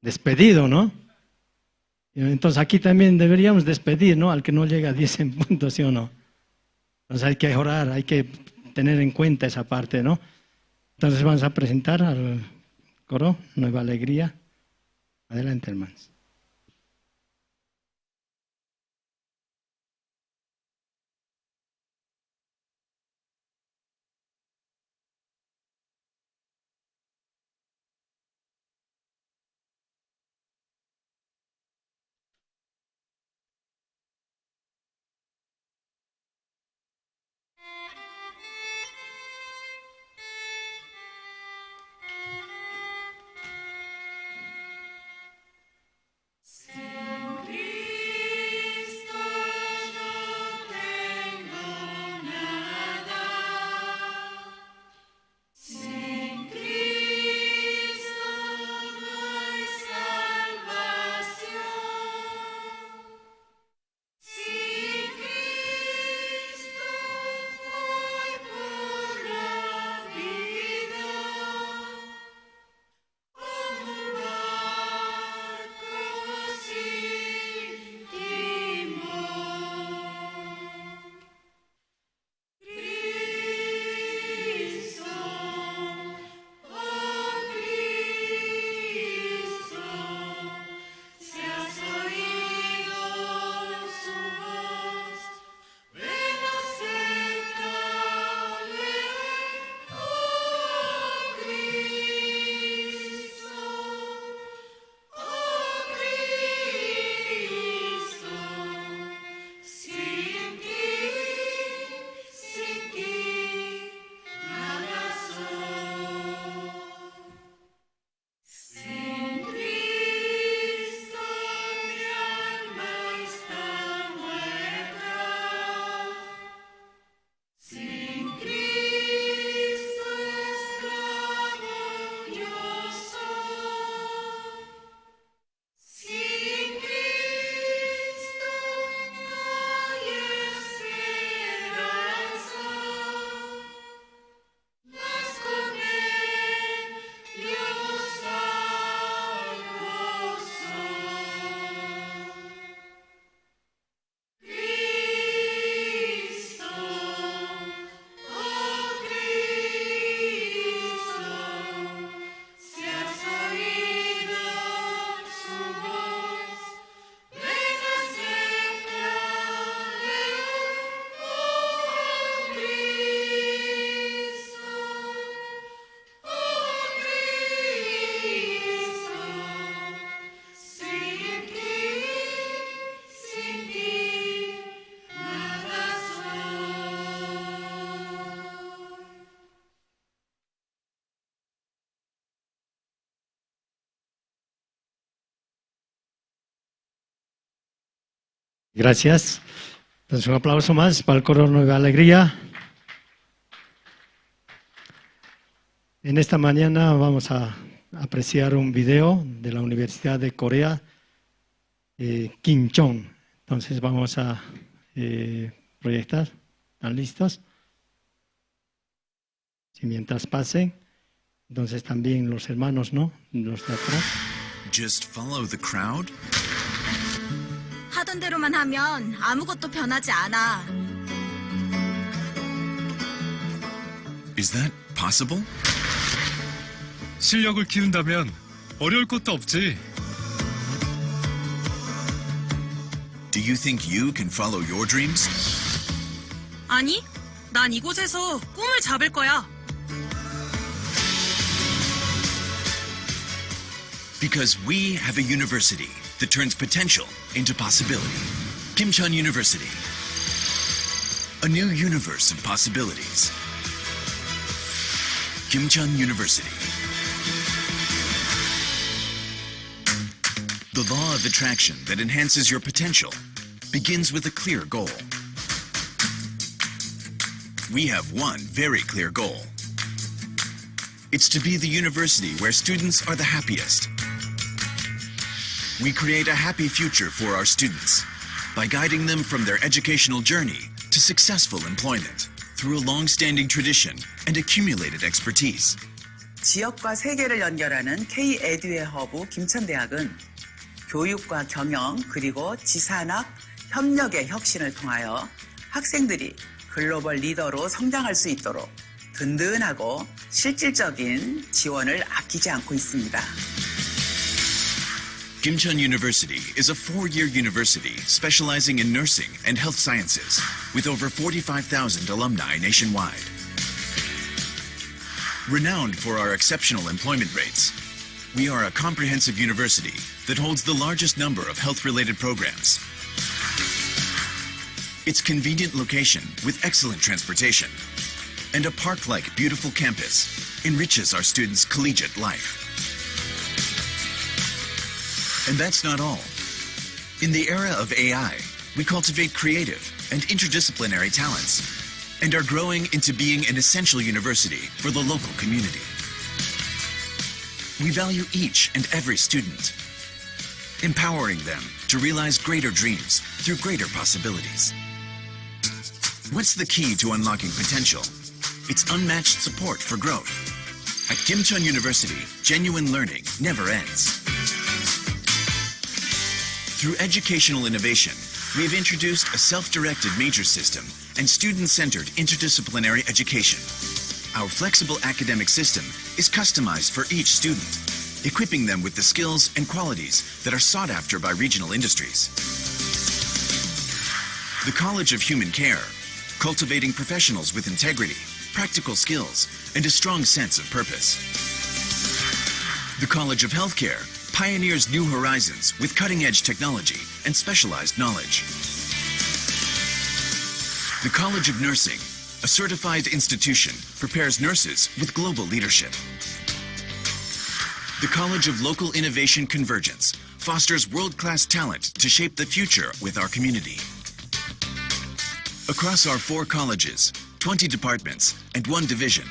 despedido, ¿no? Entonces aquí también deberíamos despedir, ¿no? Al que no llega a diez en punto, ¿sí o no? Entonces hay que orar, hay que tener en cuenta esa parte, ¿no? Entonces vamos a presentar al coro Nueva Alegría. Adelante, hermanos. Gracias. Entonces, un aplauso más para el coro Nueva Alegría. En esta mañana vamos a apreciar un video de la Universidad de Corea, eh, Kimcheon. Entonces, vamos a, eh, proyectar. ¿Están listos? Si mientras pasen, entonces también los hermanos, ¿no? Los de atrás. Just follow the crowd? 하던 대로만 하면 아무것도 변하지 않아. Is that possible? 실력을 키운다면 어려울 것도 없지. Do you think you can follow your dreams? 아니, 난 이곳에서 꿈을 잡을 거야. Because we have a university that turns potential into possibility. Kimcheon University. A new universe of possibilities. Kimcheon University. The law of attraction that enhances your potential begins with a clear goal. We have one very clear goal. It's to be the university where students are the happiest. We create a happy future for our students by guiding them from their educational journey to successful employment through a long-standing tradition and accumulated expertise. 지역과 세계를 연결하는 K-에듀의 허브 김천대학은 교육과 경영 그리고 지산학 협력의 혁신을 통하여 학생들이 글로벌 리더로 성장할 수 있도록 든든하고 실질적인 지원을 아끼지 않고 있습니다. Kimcheon University is a four-year university specializing in nursing and health sciences, with over forty-five thousand alumni nationwide. Renowned for our exceptional employment rates, we are a comprehensive university that holds the largest number of health-related programs. Its convenient location with excellent transportation and a park-like beautiful campus enriches our students' collegiate life. And that's not all. In the era of A I, we cultivate creative and interdisciplinary talents and are growing into being an essential university for the local community. We value each and every student, empowering them to realize greater dreams through greater possibilities. What's the key to unlocking potential? It's unmatched support for growth. At Kimcheon University, genuine learning never ends. Through educational innovation, we have introduced a self-directed major system and student-centered interdisciplinary education. Our flexible academic system is customized for each student, equipping them with the skills and qualities that are sought after by regional industries. The College of Human Care, cultivating professionals with integrity, practical skills, and a strong sense of purpose. The College of Healthcare pioneers new horizons with cutting-edge technology and specialized knowledge. The College of Nursing, a certified institution, prepares nurses with global leadership. The College of Local Innovation Convergence fosters world-class talent to shape the future with our community. Across our four colleges, twenty departments, and one division,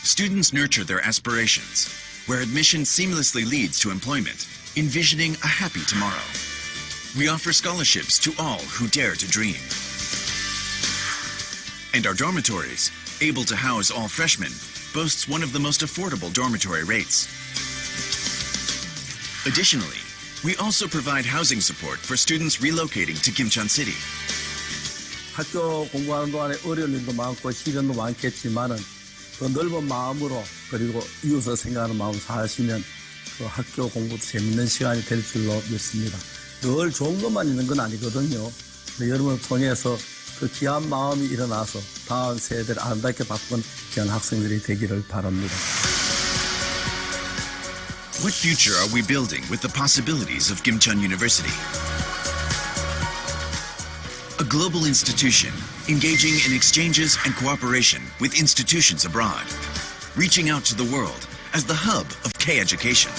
students nurture their aspirations, where admission seamlessly leads to employment, envisioning a happy tomorrow. We offer scholarships to all who dare to dream. And our dormitories, able to house all freshmen, boasts one of the most affordable dormitory rates. Additionally, we also provide housing support for students relocating to Kimcheon City. 학교 공부하는 동안에 어려운 일도 많고 시련도 많겠지만은 더 넓은 마음으로 그리고 이웃을 생각하는 마음으로 사시면 그 학교 공부도 재밌는 시간이 될 줄로 믿습니다. 늘 좋은 것만 있는 건 아니거든요. 근데 여러분을 통해서 그 귀한 마음이 일어나서 다음 세대를 아름답게 바꾸는 귀한 학생들이 되기를 바랍니다. What future are we building with the possibilities of Kimcheon University? A global institution engaging in exchanges and cooperation with institutions abroad, reaching out to the world as the hub of K education.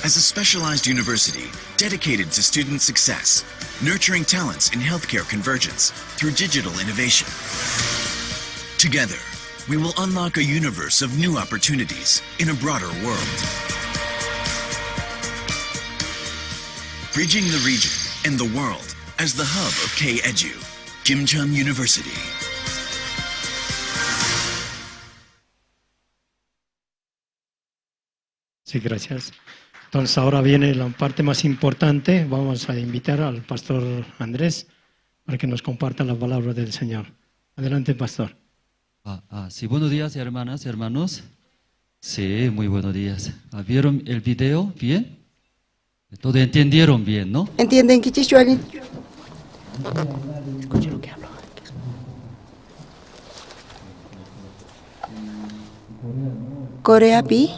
as a specialized university dedicated to student success, nurturing talents in healthcare convergence through digital innovation. Together, we will unlock a universe of new opportunities in a broader world. Bridging the region and the world as the hub of K-Edu, Jimchang University. Sí, gracias. Entonces ahora viene la parte más importante. Vamos a invitar al pastor Andrés para que nos comparta la palabra del Señor. Adelante, pastor. Ah, ah, sí, buenos días, hermanas, hermanos. Sí, muy buenos días. Ah, ¿vieron el video bien? Todo entendieron bien, ¿no? ¿Entienden kichis wali? Escucha lo que hablo. Corea pi.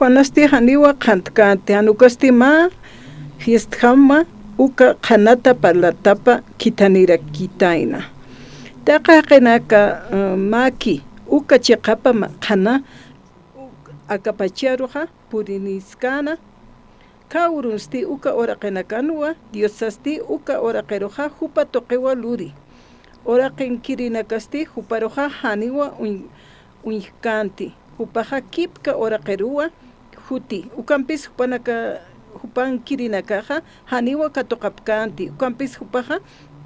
Juanasti janiwa qhantkänti, jan ukasti mä fiestjama uka qhanata parlatapa khithanirakitayna. Taqi jaqinaka, eh, mäki Uka chiqapa ma-, qhana, uk-, akapacharuxa puriniskäna, kawrunsti uka uraqinakanwa, Diosasti uka uraqiruxa jupa tuqiwa luri. Uraqinkirïnakasti juparuxa janiwa uñ-, uñjkänti, jupaxa kipka uraqiruwa juti, ukampis jupanaka-, jupankirïnakaxa janiwa katuqapkänti, ukampis jupaxa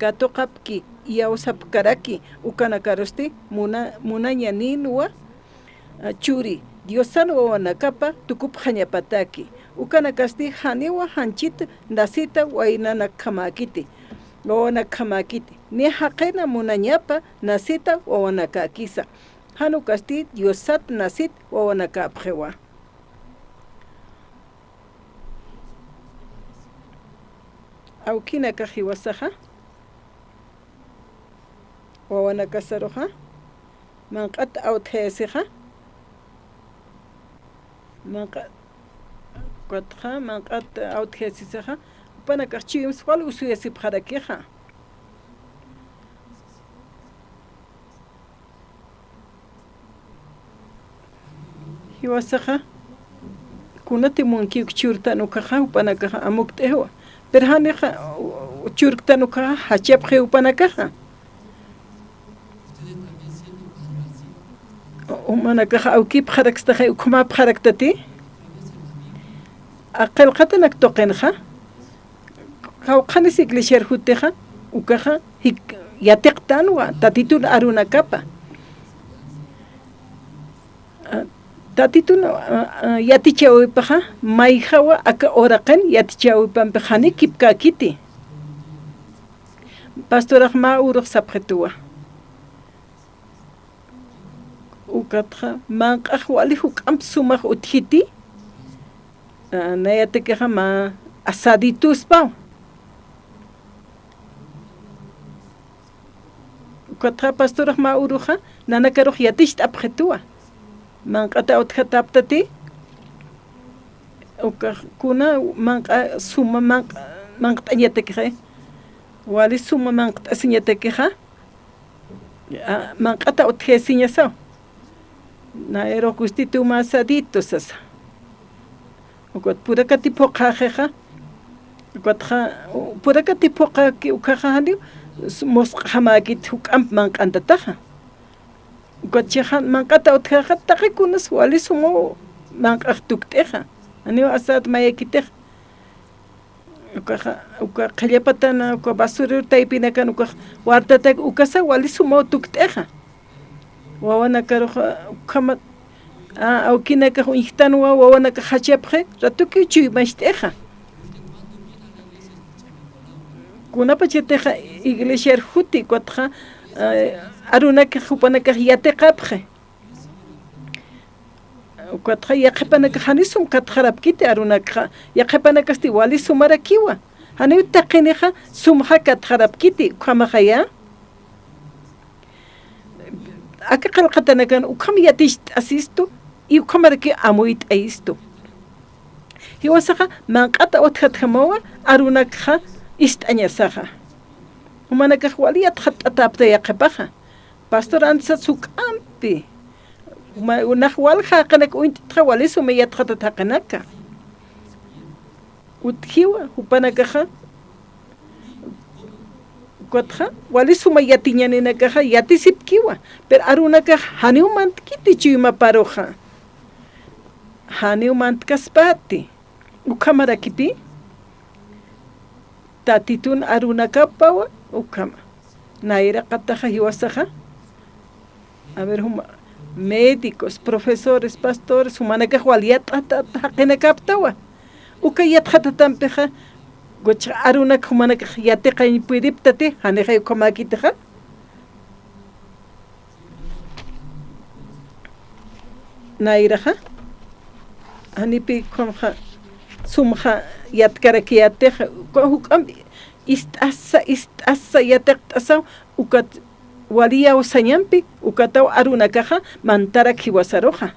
katuqapki, iyawsapkaraki, ukanakarusti muna-, munañanïnwa, a, churi, Diosan wawanakapa tukupxañapataki, ukanakasti janiwa janchit nacita waynanakjamäkiti, wawanakjamäkiti, ni jaqina munañapa nacita wawanakäkisa, jan ukasti Diosat nacit wawanakäpxiwa. Awkinakax jiwasaxa, wawanakasaruxa, manq'at awtjayasixa, manq'a-, ukatxa, manq'at awtjayasisaxa, jupanakax chuymas wal usuyasipxarakixa. Jiwasaxa, kunati munkiw churtan ukaxa, jupanakaxa amukt'iwa. Pero janixa, churktan ukaxa, jachapxi jupanakaxa. Jumanakaxa awkipxarakstaxa, ukhamäpxaraktati. A, qillqatanak tuqinxa, qawqhanis iglesiar jutixa, ukaxa jik-, yatiqtanwa, Tatitun arunakapa. A, Tatitun, a, a, yatichäwipaxa, mayjawa aka uraqin yatichäwipampi jani kipkäkiti. Pastorax mä urux sapxituwa. Ukatxa, manq'ax wali juk'amp sumax utjiti, a, nayatikixa mä asadituspaw. Ukatxa, pastorax mä uruxa, nanakarux yaticht'apxituwa. Manq'ata utjatäptati, ukax kuna manq'a suma manq-, manqt'añatakixa, wali suma manqt'asiñatakixa, a, manq'ata utjayasiñasaw. Nayrux gustito mä asadito sasa. Ukat purakati phuqhaxixa. Ukatxa, purakati phuqhaki ukaxa janiw, s-, musq'jamäkit juk'amp manq'antataxa. Ukat chixa manq'ata utjaxa, taqi kunas wali sumaw manq'ax tukt'ixa. Janiw asat mayakitixa. Ukaxa, uka qhillapatana, uka basurero taypinakan, ukax wartatak, ukasa wali sumaw tukt'ixa. Wawanakaruxa, ukhama, a, awkinakax uñjtanwa, wawanakax jachapxi, ratukiw chuymacht'ixa. Kunapachatixa iglesiar juti, ukatxa, a, arunakax jupanakax yatiqapxi. Ukatxa yaqhipanakax jani sum katxarapkiti arunakxa, yaqhipanakasti wali sumarakiwa. Janiw taqinixa sumxa katxarapkiti, ukhamaxaya. Aka qillqatanakan ukham yaticht'asistu, ukhamaraki amuyt'ayistu. Jiwasaxa manq'ata utjatjamawa arunakxa ist'añasaxa. Jumanakax wali yatxatt'atäpta yaqhipaxa. Pastor Andrés sat juk'ampi. Ma-, nax walja jaqinak uñt'txa wali suma yatxatat jaqinaka. Utjiwa, jupanakaxa. Ukatxa, wali suma yatiñaninakaxa, yatisipkiwa. Pero arunakax janiw mantkiti chuymaparuxa. Janiw mantkaspati. Ukhamarakipi, Tatitun arunakapawa, ukhama. Nayraqataxa jiwasaxa. A ver, juma, médicos, profesores, pastores, jumanakax wal yatxatat jaqinakaptawa. Uka yatxatatampixa, goch arunak jumanakax yatiqañ puriptati, janixay ukhamäkitixa. Nayraxa, janipi ukhamaxa, sumxa yatkarakiyätixa, uka juk'amp ist'asa, ist'asa yatiqt'asaw, ukat wali iyawsañampi, ukataw arunakaxa mantarak jiwasaruxa.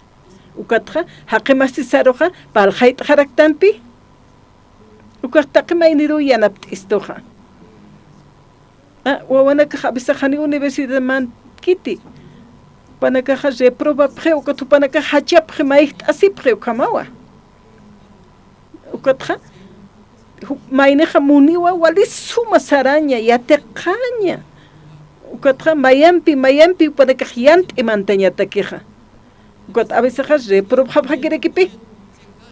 Ukatxa, jaqi masisaruxa, parlxayt'xaraktanpi, ukax taqi mayniruw yanapt'istuxa. A, wawanakax a veces jani universidad mantkiti. Jupanakaxa reprobapxi, ukat jupanakax jachapxi, mayjt'asipxi ukhamawa. Ukatxa, ju-, maynixa muniwa wali suma saraña, yatiqaña. Ukatxa mayampi, mayampi jupanakax yant'i mantañatakixa. Ukat a vecesaxa reprobxapxakirakipi.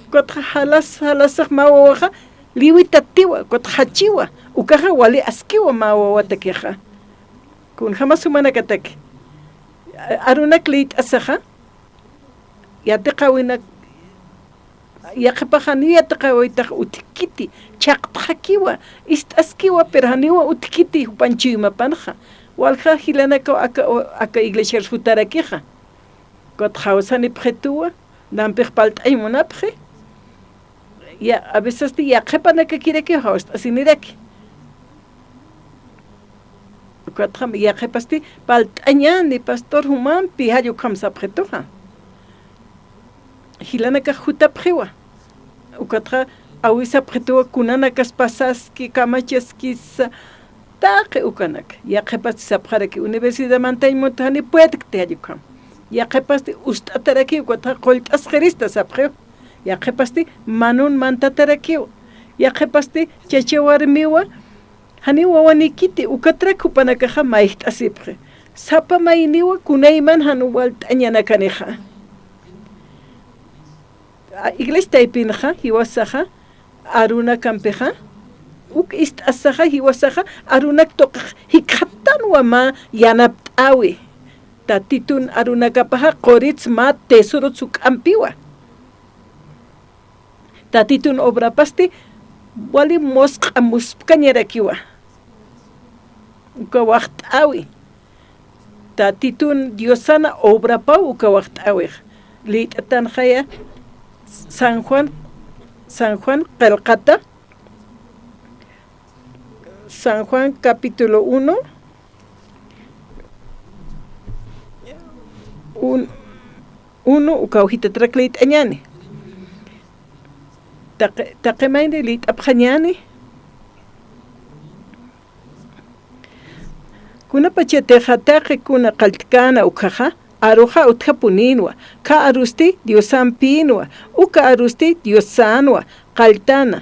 Ukatxa jalas, jalasax mä wawaxa liwitatiwa, ukatxa jachiwa. Ukaxa wali askiwa mä wawatakixa. Kunjamas jumanakataki. A-, arunak liyt'asaxa, yatiqäwinak, yaqhipax janiw yatiqäwitax utjkiti, chhaqtxakiwa, ist'askiwa, pero janiwa utjkiti jupan chuymapanxa. Walja jilanakaw aka, aka iglesiar jutarakixa. Ukat jawsanipxituwa, nampix palt'añ munapxi. Ya, a vecesti yaqhipanakakirakiw jawst'asiniraki. Ukatxa yaqhipasti palt'añäni pastor jumampi, jall ukham sapxituxa. Jilanakax jutapxiwa. Ukatxa awisapxituwa kunanakas pasaski, kamachaskisa, taqi ukanak. Yaqhipasti sapxaraki universidad mantañ munta jani puedkti jall ukham. Yaqhipasti ust'ataraki ukatxa qullt'asqirista sapxiw. Yaqhipasti manun mantatarakiw. Yaqhipasti chacha warmiwa, janiw wawanikiti, ukatrak jupanakaxa mayjt'asipxi. Sapa mayniwa kunayman jan walt'añanakanixa. A, iglesia taypinxa, jiwasaxa, arunakampixa, uk ist'asaxa, jiwasaxa, arunak tuqix jikxatanwa mä yanapt'äwi. Tatitun arunakapaxa qurits mä tesorot juk'ampiwa. Tatitun obrapasti wali musq'a muspkañarakiwa. Uka waxt'äwi. Tatitun Diosana obrapaw uka waxt'äwix. Liyt'atanxaya San Juan, San Juan qillqata, San Juan capítulo uno, un-, uno, ukaw jitatrak liyt'añäni. Taqi, taqi mayni liyt'apxañäni. Kunapachatixa taqi kuna qalltkäna ukhaxa, aruxa utjapunïnwa, khä arusti Diosampïnwa, uka arusti Diosänwa, qalltana.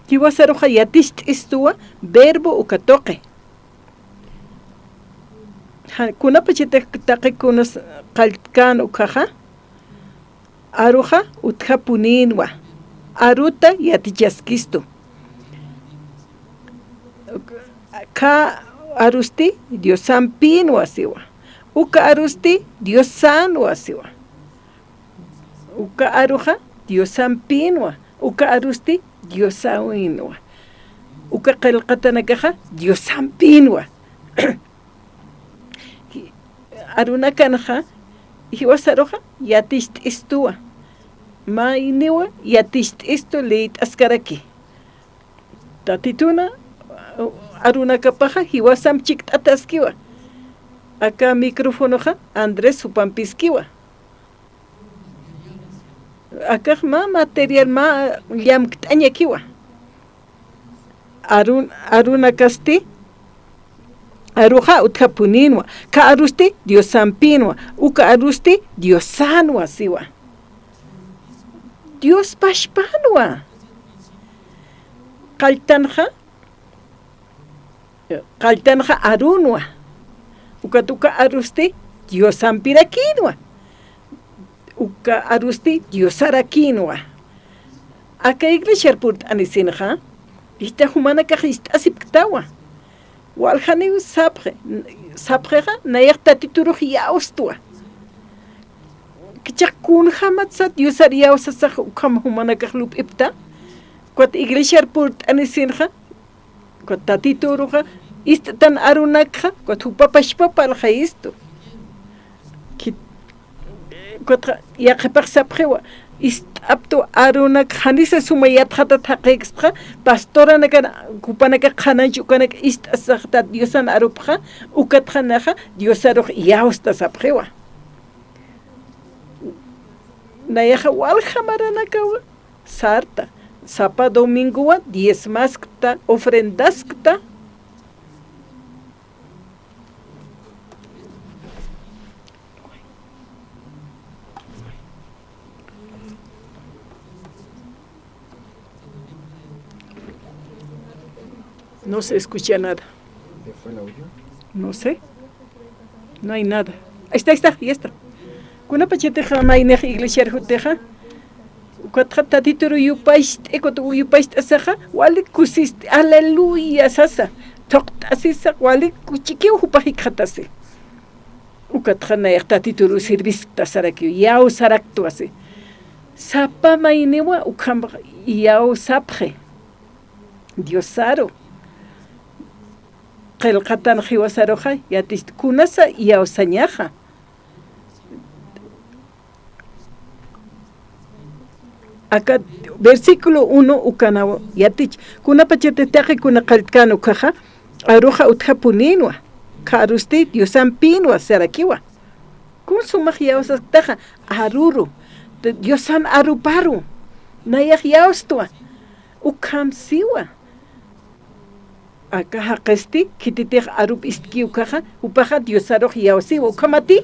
Jiwasaruxa yaticht'istuwa verbo uka tuqi. Ja, kunapachatix taqi kunas qalltkän ukhaxa, aruxa utjapunïnwa, aruta yatichaskistu. Khä arusti Diosampïnwa siwa. Uka arusti Diosänwa siwa. Uka aruxa Diosampïnwa, uka arusti Diosäwinwa. Uka qillqatanakaxa Diosampïnwa. Arunakanxa, jiwasaruxa yaticht'istuwa. Mayniwa yaticht'istu liyt'askaraki. Tatituna, arunakapaxa jiwasamp chikt'ataskiwa. Aka micrófonoxa Andrés jupampiskiwa. Akax mä material mä llamkt'añakiwa. Arun-, arunakasti, aruxa utjapunïnwa, khä arusti Diosampïnwa, uka arusti Diosänwa siwa. Dios pachpänwa. Qalltanxa, qalltanxa arunwa. Ukat uka arusti Diosampirakïnwa. Uka arusti Diosarakïnwa. Aka iglesiar purt'anisinxa, jichha jumanakax ist'asipktawa. Waljaniw sapxi, sapxixa, nayax Tatiturux iyawstwa. Jichhax kunjamatsa Diosar iyawsasax ukham jumanakax lup'ipkta. Ukat iglesiar purt'anisinxa, ukat Tatituruxa, ist'tan arunakxa, ukat jupa pachpa parlxayistu. Ki-, ukat yaqhipax sapxiwa, ist'aptu arunak janisa suma yatxatat jaqïkspxa, pastoranakan, jupanakax qhanañch ukanak ist'asaxtat Diosan arupxa, ukatxa naxa Diosarux iyawsta sapxiwa. Nayaxa walja maranakawa sarta, Sapa domingowa diezmaskta, ofrendaskta. No se escucha nada. No sé. No hay nada. Ahí está, ahí está, ya está. Kunapachatixa maynix iglesiar jutixa. Ukatxa Tatituru yupacht'i, ukat yupacht'asaxa, wali kusisti, aleluya sasa. Thuqt'asisa, wali kuchikiw jupax jikxatasi. Ukatxa nayax Tatituru sirviskta sarakiw, iyawsaraktwa si. Sapa mayniwa ukham iyawsapxi. Diosaru. Qillqatanx jiwasaruxa, yaticht kunasa iyawsañaxa. Aka versículo uno ukanaw yatich, kunapachatix taqi kuna qalltkän ukkhaxa, aruxa utjapunïnwa, ukkha arusti Diosampïnwa sarakiwa. Kun sumax iyawsasktaxa, aruru, Diosan aruparu, nayax iyawstwa, ukham siwa. Aka jaqisti, khititix arup istki ukkhaxa, jupaxa Diosarux iyawsiwa, ukhamati,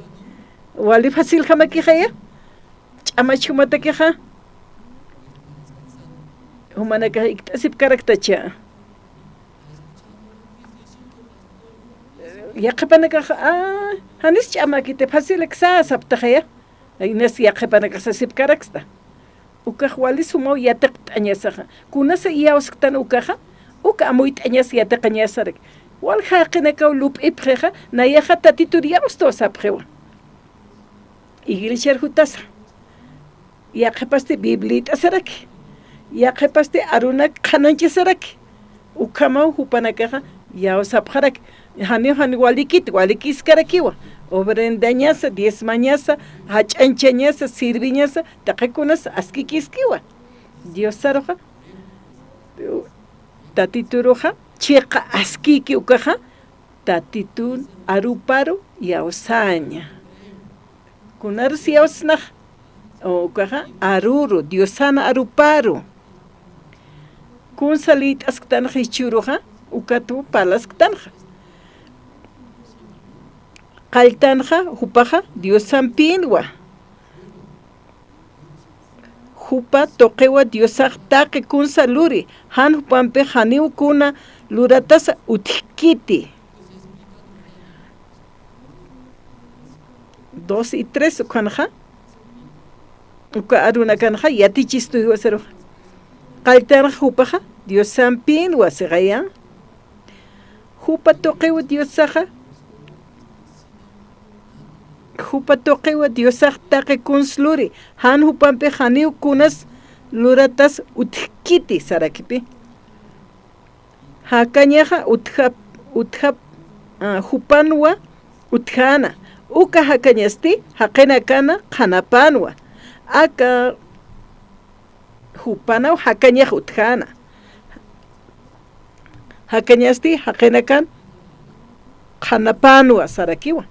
wali faciljamakixa ya, ch'amach jumatakixa, jumanakax ikt'asipkaraktacha. Yaqhipanakaxa, a, janis ch'amäkiti, facilak saptaxa ya, inas yaqhipanakax sasipkaraksta. Ukax wali sumaw yatiqt'añasaxa. Kunasa iyawsktan ukaxa, uk amuyt'añas yatiqañasarak. Wal jaqinakaw lup'ipxixa, nayaxa Tatitur iyawstwa sapxiwa. Iglesiar jutasa. Yaqhipasti Bibliayt'asaraki. Yaqhipasti arunak qhanañchasaraki. Ukhamaw jupanakaxa iyawsapxaraki. Janiw jan walikit, walikiskarakiwa. Ofrendañasa, diezmañasa, jach'añchañasa, sirviñasa, taqikunas askikiskiwa. Diosaruxa, Tatituruxa, chiqa askiki ukaxa, Tatitun aruparu iyawsaña. Kunarus iyawsnax, ukaxa, aruru, Diosan aruparu. Kunsa liyt'asktanxa jichhüruxa, ukatwa parlasktanxa. Qalltanxa, jupaxa, Diosampïnwa. Jupa tuqiwa Diosax taqi kunsa luri, jan jupampix janiw kuna luratasa utjkiti. Dos y tres ukhanxa, uka arunakanxa yatichistu jiwasaruxa. Qalltanxa jupaxa Diosampïnwa sixaya. Jupa tuqiw Diosaxa, jupa tuqiw Diosax taqi kuns luri, jan jupampix janiw kunas luratas utjkiti sarakipi. Jakañaxa utjap, utjap, a, jupanwa utjäna. Uka jakañasti jaqinakana qhanapänwa. Aka jupanaw jakañax utjäna. Jakañasti jaqinakan qhanapänwa sarakiwa.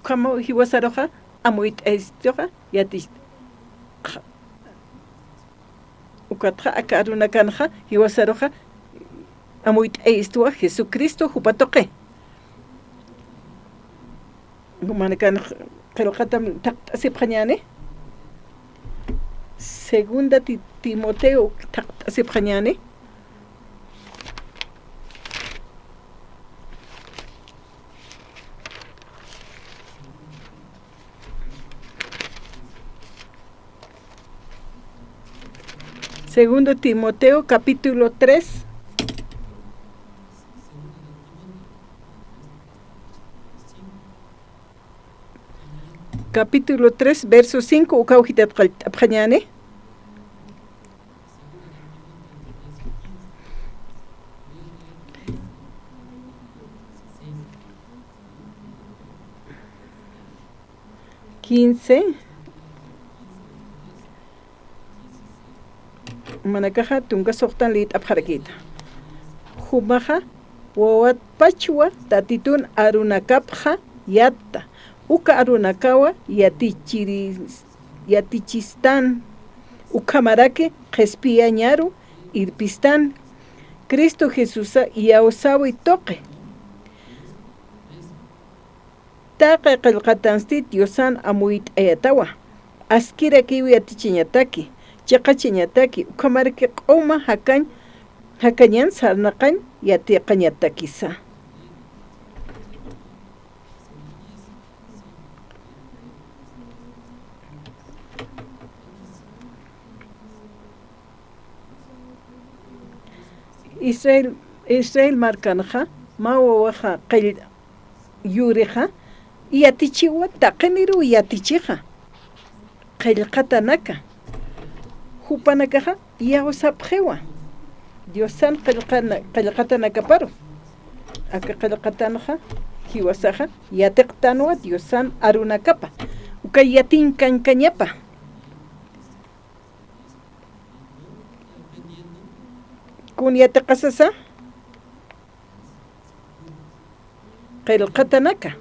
Ukhamaw jiwasaruxa, amuyt'ayistuxa, yatist-, qa-, ukatxa aka arunakanxa, jiwasaruxa, amuyt'ayistuwa Jesucristo jupa tuqi. Jumanakan qillqatam thaqt'asipxañäni. Segunda Ti-, Timoteo thaqt'asipxañäni. Segundo Timoteo, capítulo tres. Capítulo tres, verso cinco, ukaw jitat qallt'apxañäni. Quince. Jumanakaxa tunka suxtan liyt'apxarakïta. Jumaxa wawatpachwa Tatitun arunakapxa yatta. Uka arunakawa yatichiris-, yatichistan, ukhamaraki qhispiyañaru irpistan, Cristo Jesusa iyawsäwi tuqi. Taqi qillqatansti Diosan amuyt'ayatawa, askirakiw yatichañataki, chiqachañataki, ukhamaraki q'uma jakañ, jakañan sarnaqañ yatiqañatakisa. Israel, Israel markanxa, mä wawaxa qill-, yurixa, yatichiwa, taqiniruw yatichixa. Qillqatanaka. Jupanakaxa, iyawsapxiwa. Diosan qillqana-, qillqatanakaparu. Aka qillqatanxa, jiwasaxa, yatiqtanwa Diosan arunakapa. Uka yatinkankañapa. Kun yatiqasasa? Qillqatanaka.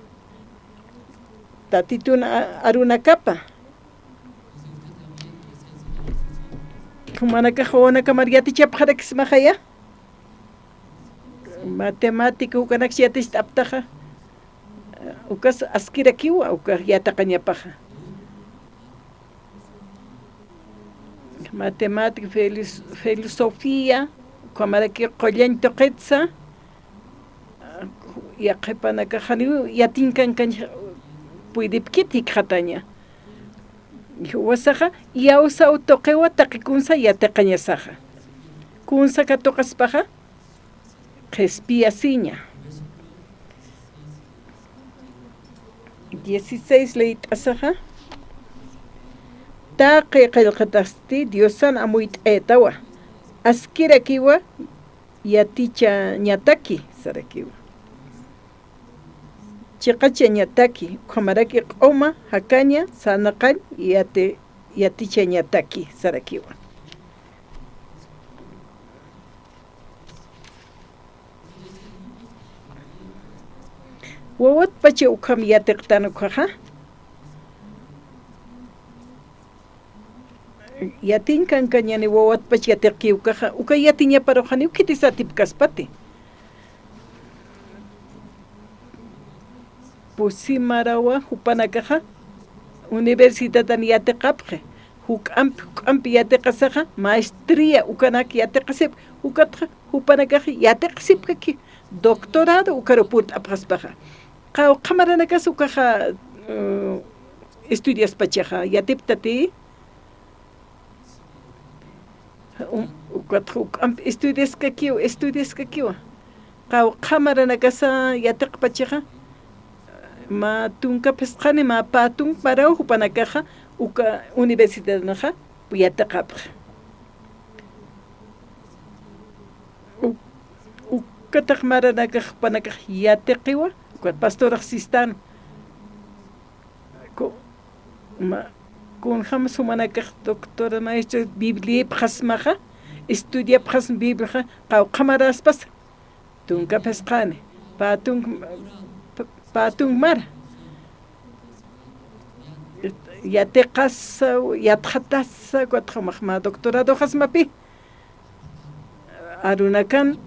Tatitun a-, arunakapa. Jumanakax wawanakamar yatichapxarakismaxaya. Matemática ukanaksa yaticht'aptaxa. Ukas askirakiwa, uka yatiqañapaxa. Matemática, filis-, filosofía, ukhamaraki qullañ tuqitsa, yaqhipanakax janiw yatinkankañ puydipkit jikxataña. Jiwasaxa, iyawsaw tuqiwa taqi kunsa yatiqañasaxa. Kunsa katuqaspaxa, qhispiyasiña. Dieciséis leyt'asaxa, taqi qillqatasti Diosan amuyt'ayatawa, askirakiwa yatichañataki, sarakiwa. Chiqachañataki, ukhamaraki q'uma, jakaña, sarnaqañ, yati-, yatichañataki, sarakiwa. Wawatpacha ukham yatiqtan ukhaxa. Yatinkankañani wawatpach yatiqki ukaxa, uka yatiñaparuxaniw khitis atipkaspati. Pusi marawa jupanakaxa universidadan yatiqapxi, juk'ampi, juk'ampi yatiqasaxa, maestría ukanak yatiqasip, ukatxa jupanakax yatiqasipkaki, doctorado ukaru purt'apxaspaxa. Qawqha maranakas ukaxa, eh, estudiaspachaxa, yatiptati, Um, ukat juk'amp estudiaskakiw, estudiaskakiwa. Qawqha maranakasa yatiqpachaxa, mä tunka phisqani, mä pä tunk maraw jupanakaxa, uka universidadnaxa yatiqapxi. U-, ukataq maranakax jupanakax yatiqiwa, ukat pastorax sistan. Ku-, ma-, kunjam sumanakax doctora maestro Bibliapxasmaxa, estudiapxasma Bibliaxa, qawqha maraspas, tunka phisqani, pä tunk, p-, pä tunk mara. Yatiqasa, yatxatasa, kutxamax mä doctoradoxasmapi. Arunakan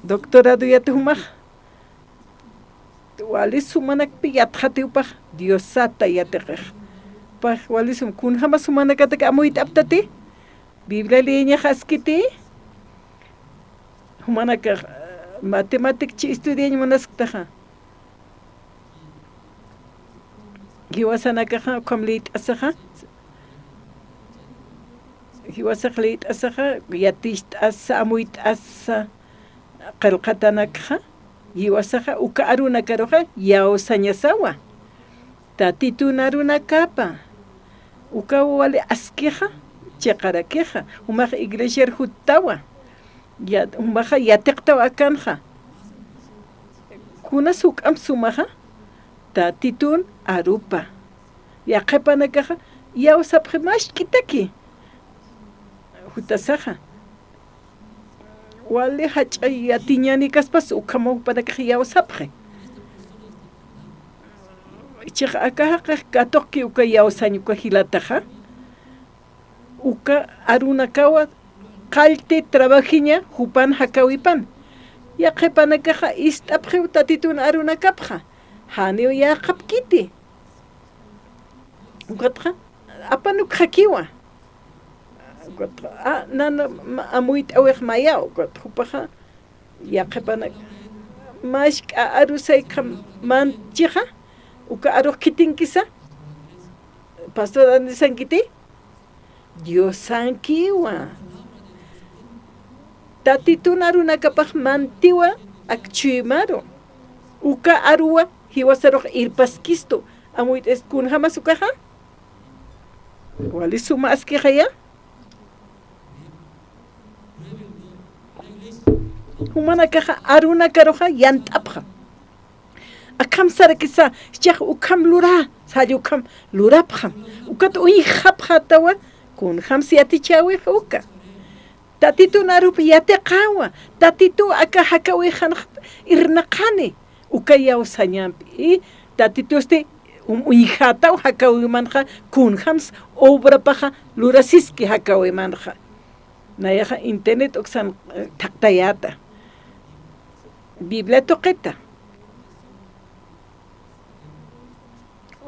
doctorado yatijumax. Wali sumanakpi yatxatiw pax Diosata yatiqix. Pax wali sum, kunjama sumanakatak amuyt'aptati. Biblia leeñax askiti. Jumanakax, eh, matemáticchi estudiañ munasktaxa. Jiwasanakaxa, ukham liyt'asaxa. Jiwasax liyt'asaxa, yaticht'asa, amuyt'asa, qillqatanakxa. Jiwasaxa uka arunakaruxa yawsañasawa. Tatitun arunakapa. Uka wali askixa, chiqarakixa. Jumax iglesiar juttawa. Ya, jumaxa yatiqtaw akanxa. Kunas juk'amp sumaxa, Tatitun arupa. Yaqhipanakaxa, yawsapxi mask'itaki. Jutasaxa. Wali jach'a yatiñänikaspas ukhamaw jupanakax yawsapxi. Chiqa aka jaqix katuqki uka yawsañ uka jilataxa. uka arunakawa qallti trabajiña jupan jakawipan. Yaqhipanakaxa ist'apxiw Tatitun arunakapxa, janiw yäqapkiti. Ukatxa, apanukxakiwa. Ukatxa, a, nana, ma, amuyt'awix mayaw, ukat jupaxa, yaqhipanak, mask'a arusay kham manchixa, uka arux khitinkisa, pastor Andresankiti, Diosankiwa. Tatitun arunakapax mantiwa ak chuymaru. Uka aruwa jiwasarux irpaskistu. Amuyt'is kunjamas ukaxa. Wali suma askixaya. Jumanakaxa arunakaruxa yant'apxam. Akham sarakisa, jichhax ukham lurä, salla ukham lurapxam. Ukat uñjapxätawa, kunjams yatichäwix uka. Tatitun arup yatiqäwa, Tatituw aka jakawixanx irnaqani, uka iyawsañampi. Tatitusti um, uñjätaw jakawimanxa, kunjams obrapaxa lurasiski jakawimanxa. Nayaxa internet uksan, eh, thaqtayäta. Biblia tuqita.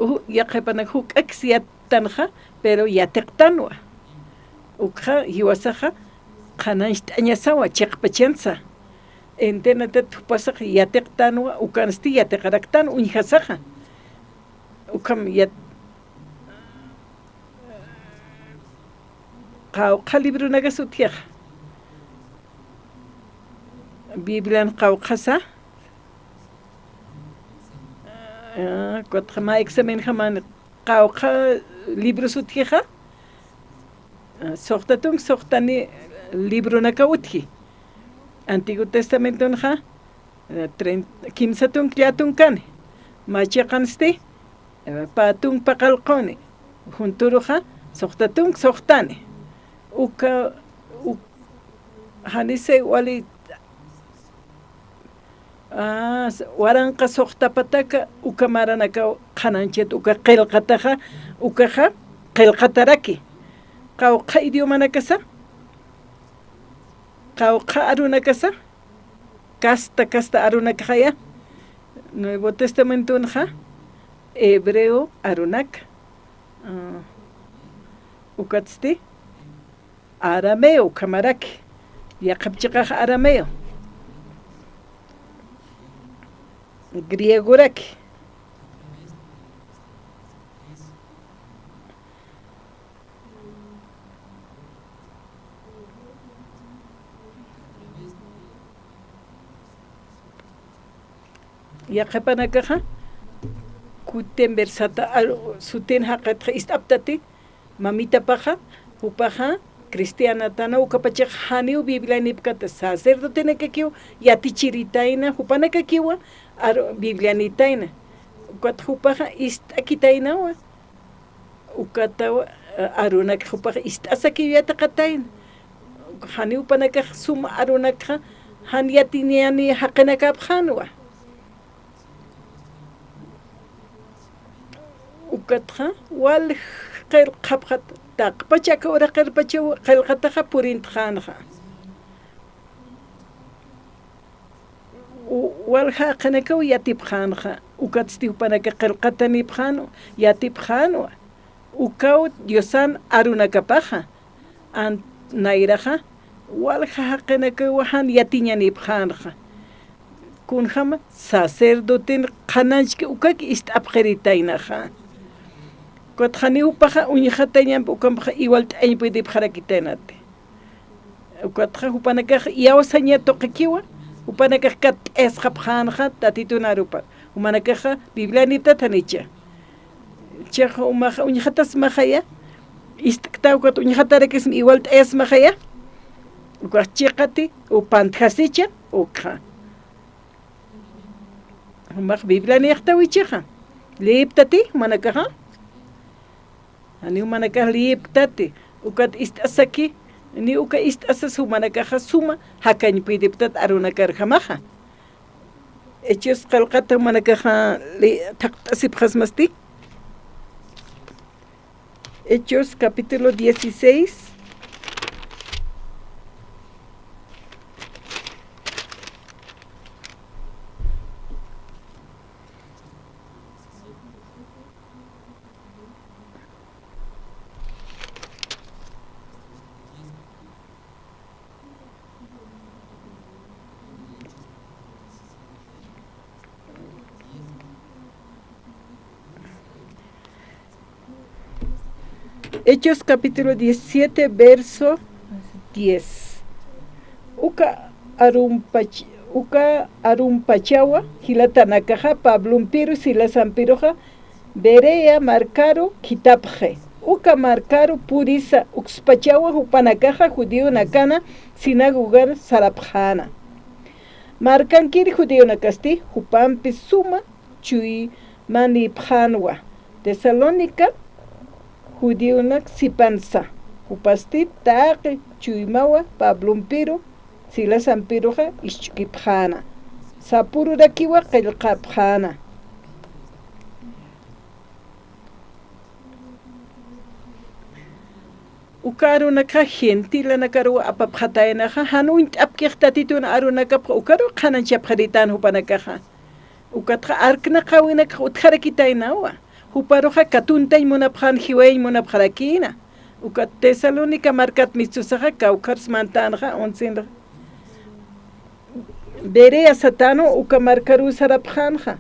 U, yaqhipanak juk'aks yattanxa, pero yatiqtanwa. Ukxa jiwasaxa qhanañcht'añasawa, chiqpachansa. Internetat jupasax yatiqtanwa, ukansti yatiqaraktan uñjasaxa. Ukham yat-, qawqha libronakas utjixa. Biblian qawqhasa. Ah, kutxa mä examenjamani qawqha libros utjixa. Ah, suxta tunk, suxtani libronaka utji. Antiguo Testamentonxa, eh, tren-, kimsa tunk, llätunkani. Mä chiqansti, eh, pä tunk paqallquni. Junturuxa, suxta tunk, suxtani. Uka, uk-, janisay wali, ah, s-, waranqa suxta pataka, uka maranaka qhanañchat, uka qillqataxa, ukaxa qillqataraki. Qawqha idiomanakasa, qawqha arunakasa, kasta, kasta arunakaxaya. Nuevo Testamentonxa, hebreo arunaka. Ah, ukatsti, arameo, ukhamaraki. Yaqhip chiqax arameo. Griegoraki. Yaqhipanakaxa, Gutenberg sata, a, sutin jaqitxa ist'aptati, mamitapaxa, jupaxa, cristianatana, ukapachax janiw Biblianipkata, sacerdotenakakiw yatichiritayna, jupanakakiwa, aru, Biblianitayna. Ukat jupaxa ist'akitaynawa. Ukataw, a, arunak jupax ist'asakiw yatiqatayna. Janiw jupanakax suma arunakxa, jan yatiñani jaqinakapxänwa. Ukatxa, wal qillqapxat, taqpach aka ura qillpachaw, qillqataxa purintxänxa. U-, walja jaqinakaw yatipxänxa, ukatsti jupanakax qillqatanipxänwa, yatipxänwa, ukaw Diosan arunakapaxa, an-, nayraxa, walja jaqinakaw jan yatiñanipxänxa. Kunjama sacerdoten qhanañchki ukak ist'apxiritaynaxa. Ukat janiw jupaxa uñxatañampi ukampxa igual t'añ puedipxarakitaynati. Ukatxa jupanakax iyawsaña tuqikiwa, jupanakax katt'ayasxapxänxa Tatitun arupa. Jumanakaxa Biblianiptat janicha. Chiqa umax uñxatasmaxaya, ist'kta ukat uñxatarakisma igual t'ayasmaxaya. Ukax chiqati, u pantjasicha, ukxa. Jumax Biblianïxtawichixa. Liyiptati, jumanakaxa. Janiw jumanakax liyipktati, ukat ist'asaki, ni uka ist'asas jumanakaxa suma jakañ puediptat arunakarjamaxa. Hechos qillqata jumanakaxa li-, thaqt'asipxasmasti. Hechos, capítulo dieciséis. Hechos capítulo diecisiete, verso diez. Uka arumpach-, uka arumpachawa jilatanakaxa Pablompiru Silasampiruxa Berea markaru khithapxi. Uka markaru purisa ukspachawa jupanakaxa judionakana sinagogar sarapxäna. Markankir judionakasti jupampi suma chuymanïpxänwa. Tesalónica judionak sipansa, jupasti taqi chuymawa Pablompiru Silasampiruxa isch'ukipxäna. Sapürurakiwa qillqapxäna. Uka arunakxa gentilanakaruw apapxataynaxa, jan uñt'apkix Tatitun arunakapxa ukaruw qhanañchapxaritän jupanakaxa. Ukatxa arknaqäwinakxa utjarakitaynawa. Juparuxa katuntañ munapxän, jiwayañ munapxarakïna. Uka Tesalónica markat mistusaxa kawkhars mantänxa, oncenxa. Berea satänwa uka markaruw sarapxänxa.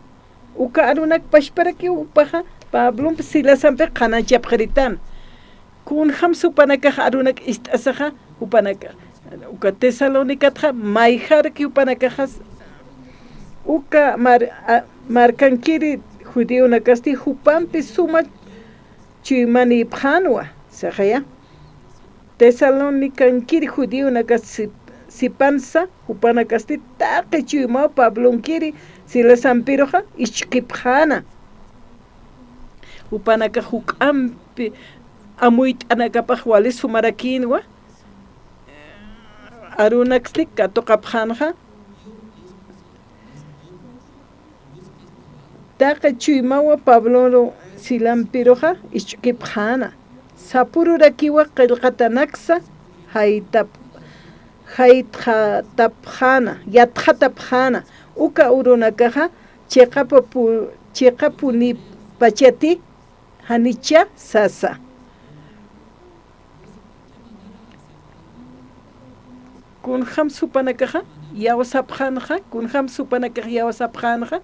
Uka arunak pachparakiw jupaxa Pablompi Silasampi qhanañchapxaritän. Kunjams jupanakax arunak ist'asaxa, jupanakax uka Tesalónicatxa mayjarki jupanakaxas, uka mar-, a-, markankiri judionakasti jupampi suma chuymanïpxänwa, sixaya. Tesalonikankiri judionakas sip-, sipansa, jupanakasti taqi chuymaw Pablonkiri Silasampiruxa isch'ukipxäna. Jupanakax juk'ampi amuyt'anakapax wali sumarakïnwa, arunaksti katuqapxänxa. Taqi chuymawa Pabloru Silampiruxa isch'ukipxäna. Sapürurakiwa qillqatanaksa jaytap-, jaytxatapxäna, yatxatapxäna. Uka urunakaxa chiqapapu-, chiqapunipachati janicha sasa. Kunjams jupanakaxa iyawsapxänxa, kunjams jupanakax iyawsapxänxa.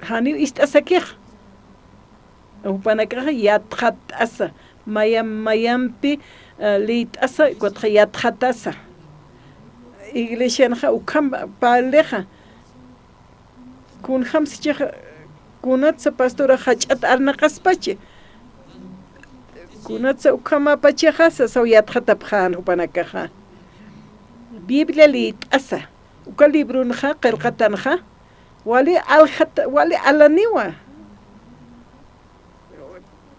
Janiw ist'asakix. Jupanakaxa yatxatasa, mayam-, mayampi, eh, liyt'asa, ukatxa yatxatasa. Iglesianxa ukham parlixa. Kunjams jichhax, kunatsa pastora jach'at arnaqaspachi. Kunatsa ukhamapachaxa sasaw yatxatapxän jupanakaxa. Biblia liyt'asa. Uka libronxa, qillqatanxa, wali aljat-, wali alaniwa.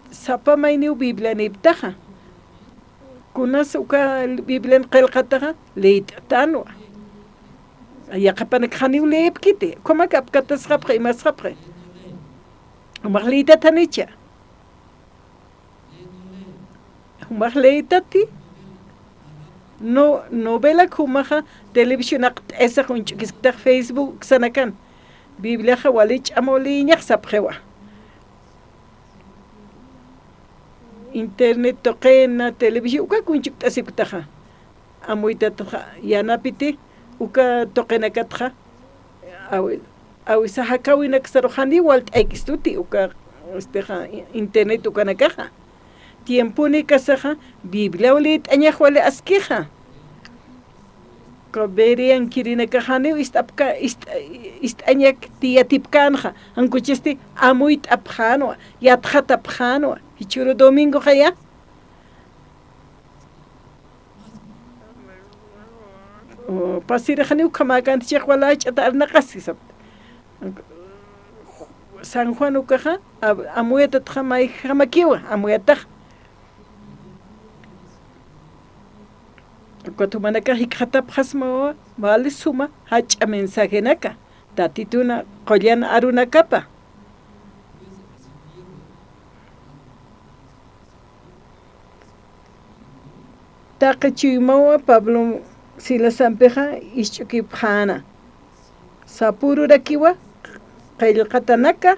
Sapa mayniw Biblianïptaxa. Kunas uka Biblian qillqataxa, liyt'tanwa. Yaqhipanak janiw liyipkiti. Ukhamak apkatasxapxi, imasxapxi. Jumax liytat janicha. Jumax liytati. No, novelak jumaxa televisión aqt'asax uñch'ukisktax Facebook uksanakan. Bibliaxa wali ch'amaw liyñax sapxiwa. Internet tuqina, televisión, ukak uñch'ukt'asipktaxa. Amuytatxa yanapiti, uka tuqinakatxa, awi-, awisa jakäwinaksaru janiw walt'aykistuti, uka, este, ja, internet ukanakaxa. Tiemponïkasaxa, Bibliaw liyt'añax wali askixa. Uka Bereankirinakax janiw ist'apka-, ist-, ist'añakti yatipkänxa, jan ukasti amuyt'apxänwa, yatxatapxänwa, jichhüru domingoxaya. O, pasirix janiw ukhamäkänti, jichhax wali jach'at arnaqasi sapxi. San Juan ukaxa, a-, amuyatatxa mayjamakiwa, amuyataxa. Ukat jumanakax jikxatapxasmawa, wali suma jach'a mensajenaka, Tatituna qullan arunakapa. Taqi chuymawa Pablo Silasampixa isch'ukipxäna. Sapürurakiwa qillqatanaka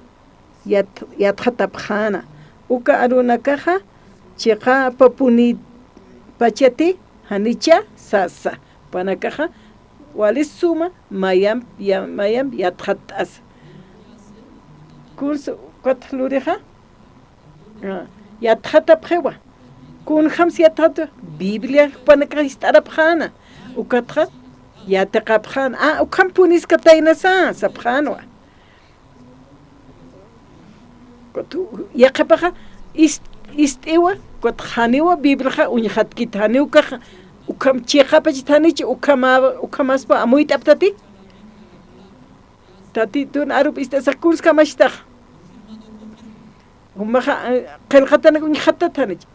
yat-, yatxatapxäna. Uka arunakaxa chiqapapunipachati janicha sasa. Jupanakaxa wali suma mayamp, ya-, mayamp yatxatt'asa. Kunsa ukat lurixa, ah, yatxatapxiwa. Kunjams yatxata, Biblia jupanakax ist'arapxäna. Ukatxa yatiqapxäna. Ah, ukham puniskataynasa, sapxänwa. Ukat yaqhipaxa ist-, ist'iwa, ukat janiwa Bibliaxa uñjatkit, janiw ukaxa, ukham chiqapachit janichi, ukhama-, ukhamaspa amuyt'aptati. Tatitun arup ist'asa kunsa kamacht'axa. Jumaxa, eh, qillqatanak uñjattat janich.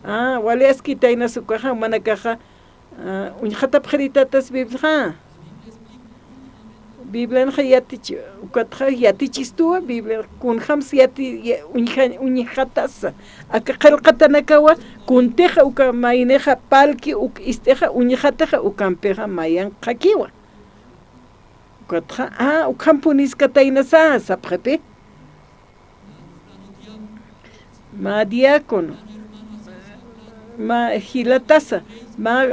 Ah, wali askitaynas ukaxa, jumanakaxa, ah, uñjatapxiritatas Bibliaxa. Biblianxa yatich, ukatxa yatichistuwa, Biblia, kunjams yati-, ya-, uñja-, uñjatasa. Aka qillqatanakawa, kuntixa uka maynixa parlki uk ist'ixa uñjatixa ukampixa mayan qhakiwa. Ukatxa, ah, ukham puniskataynasa, sapxipi. Mä diácono, mä jilatasa, mä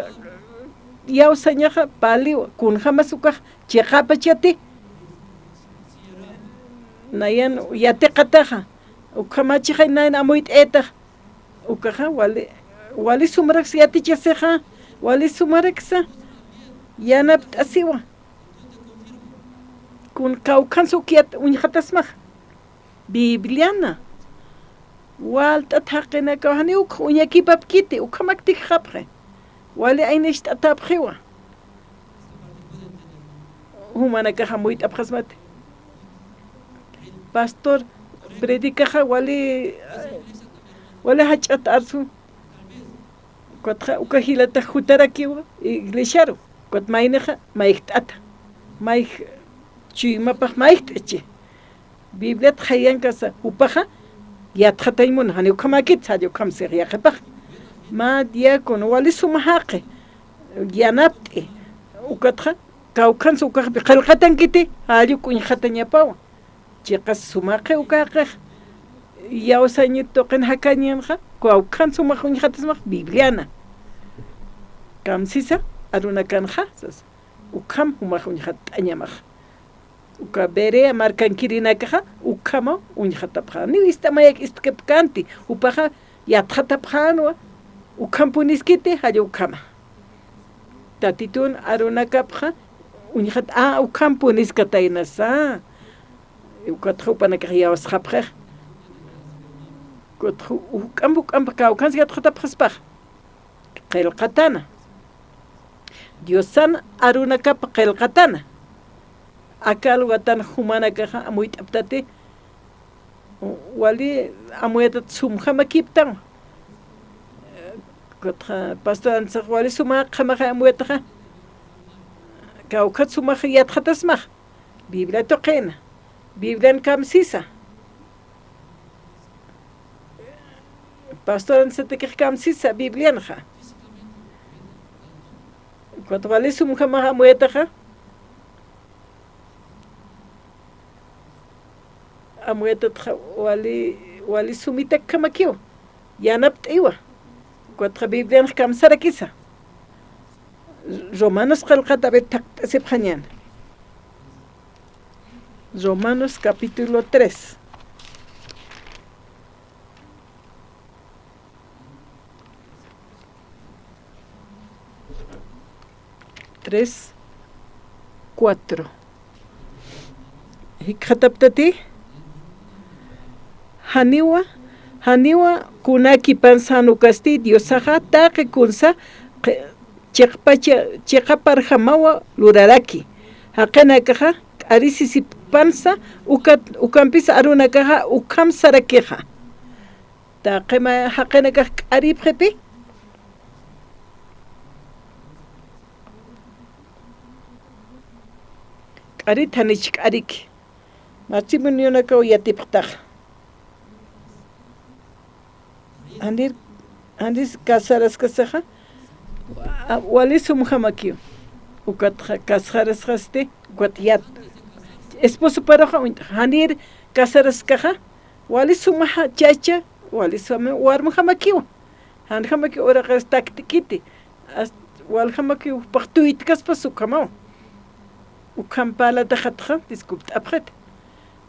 iyawsañaxa parliwa, kunjamas ukax chiqapachati. Nayan yatiqataxa, ukhamachixay nayan amuyt'aytaxa. Ukaxa wali, wali sumaraksa yatichasixa, wali sumaraksa yanapt'asiwa. Kun kawkhansa uk yat-, uñjatasmaxa. Bibliana. Walt'at jaqinakaw janiw uk uñakipapkiti, ukhamak tikxapxi. Wali aynicht'atapxiwa. Jumanakaxa amuyt'apxasmati. Pastor, predicaxa wali, wali jach'at arsu. Ukatxa uka jilatax jutarakiwa iglesiaru. Ukat maynixa mayjt'ata. Mayj chuymapax mayjt'achi. Bibliat jayankasa jupaxa yatxatañ muna, jani ukhamäkit, jani ukham six yaqhipax. Mä diácono, wali suma jaqi, yanapt'i. Ukatxa, kawkhansa ukaxpi qillqatankiti, jall uk uñjatañapawa. Chiqas sumaqi uka jaqix, iyawsañit tuqin jakañanxa, kawkhan sumax uñjatasmax Bibliana. Kamsisa arunakanxa, sasa. Ukham jumax uñjatt'añamax. Uka Berea markankirinakaxa, ukhama uñjatapxän. Niw ist'amayak ist'kipkänti, jupaxa yatxatapxänwa, ukham puniskiti, jall ukhama. Tatitun arunakapxa, uñjat, ah, ukham puniskataynasa. Ukatxa jupanakax iyawsxapxix. Ukatxa juk'amp, juk'amp kawkhansa yatxatapxaspax. Qillqatana. Diosan arunakap qillqatana. Aka alwatan jumanakaxa amuyt'aptati, wali amuytat sumjamakiptan. Ukatxa pastor ansax wali sumaqjamaxa amuyataxa. Kawkhat sumax yatxatasmax. Biblia tuqina. Biblian kamsisa. Pastor ansatakix kamsisa Biblianxa. Cuando wali sumjamax amuyataxa. Amuyataxa wali, wali sumitakjamakiw. Yanapt'iwa. Cuando Biblianx kamsarakisa. Romanos qillqata a ver thaqt'asipxañäni. Romanos capítulo tres. Tres, cuatro. Jikxataptati, janiwa, janiwa kunakipan sänukasti Diosaxa taqi kunsa qi-, chiqpacha-, chiqaparjamawa luraraki. Jaqinakaxa k'arisisipansa ukat-, ukampis arunakaxa ukham sarakixa. Taqi mä jaqinakax k'aripxipi. K'arit janich k'ariki. Matrimonionakaw yatipxtaxa. Janir, janir casaraskasaxa. A, wali sumjamakiw. Ukatxa kasxarasxasti, ukat yat. Esposoparuxa uñt'xa, janir casaraskaxa, wali sumaxa chacha, wali suma warmjamakiwa. Janjamakiw uraqis takt'kiti. As-, waljamakiw jupax tuytkaspas ukhamaw. Ukham parlataxatxa, disculpt'apxit.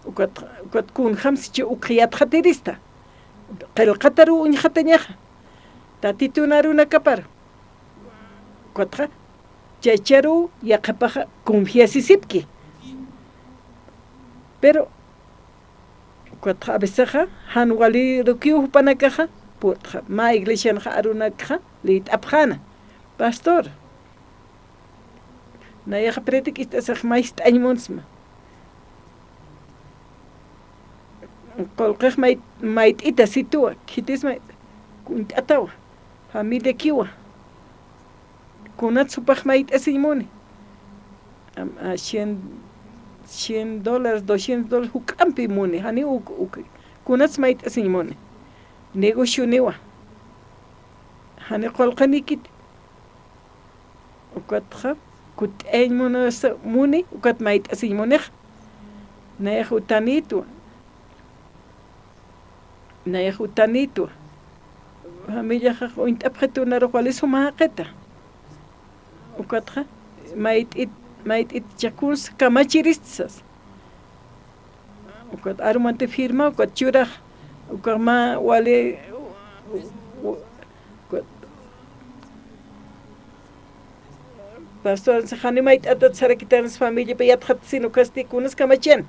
Ukat, ukat kunjamsichi ukxa yatxatirista. Qillqataruw uñxatañaxa. Tatitun arunakapar. Ukatxa, chacharuw yaqhipaxa confiasisipki. Pero, ukatxa, a vecesaxa, jan walirukiw jupanakaxa, purtxa, mä iglesianxa arunakxa, liyt'apxäna. Pastor, nayaxa predicar ist'asax mayst'añ munsma. Qullqix may-, mayt'ita situwa, khitis may-, kunt'atawa, familiakiwa. Kunats jupax mayt'asiñ muni. Am, a, cien, cien dólares, doscientos dólares juk'ampi muni, jani uk, uk, kunats mayt'asiñ muni. Negocioniwa. Jani qullqinikit. Ukatxa, kutt'ayañ munasa muni, ukat mayt'asiñ munix. Nayax utanïtwa. Nayax utanïtwa. Familiaxax uñt'apxit unarux wali suma jaqita. Ukatxa, mayt'it, mayt'it chakuns kamachirist sas. Ukat arumanti firma, ukat churax, ukat mä wali, ukat pastor, jani mayt'atat sarakitansa familiapa yatxat sino kasti kunas kamachan.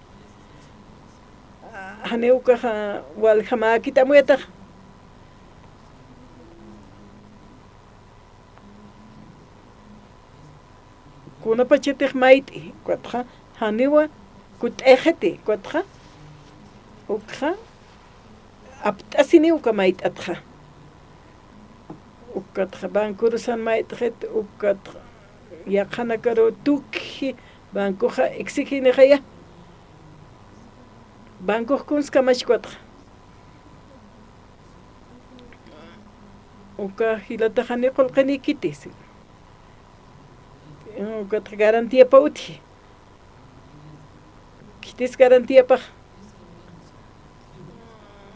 Jani ukaxa waljamäkit amuyatax. Kunapachatix mayt'i, ukatxa, janiwa kutt'ayxiti, ukatxa, ukxa, apt'asini uka mayt'atxa. Ukatxa, bancorusan mayt'xit, ukatxa, yaqhanakaru tukji, bancoxa exiginixa ya. Bancox kuns kamach ukatxa. Uka jilatax jani qullqinikiti, si. Ukatxa garantiapa utji. Khitis garantiapax.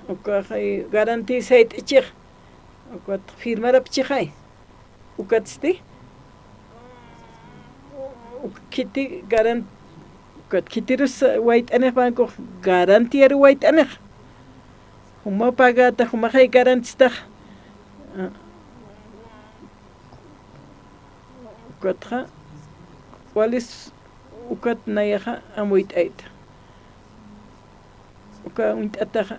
Ukax garantía sayt'ichix. Ukat firmarapchixay. Ukatsti. Uk-, khiti garan-, ukat khitirus wayt'anix bancox garantiaru wayt'anix. Juma pagata, jumaxay garantistax. Ukatxa, walis ukat nayaxa amuyt'ayta. Uka uñt'ataxa,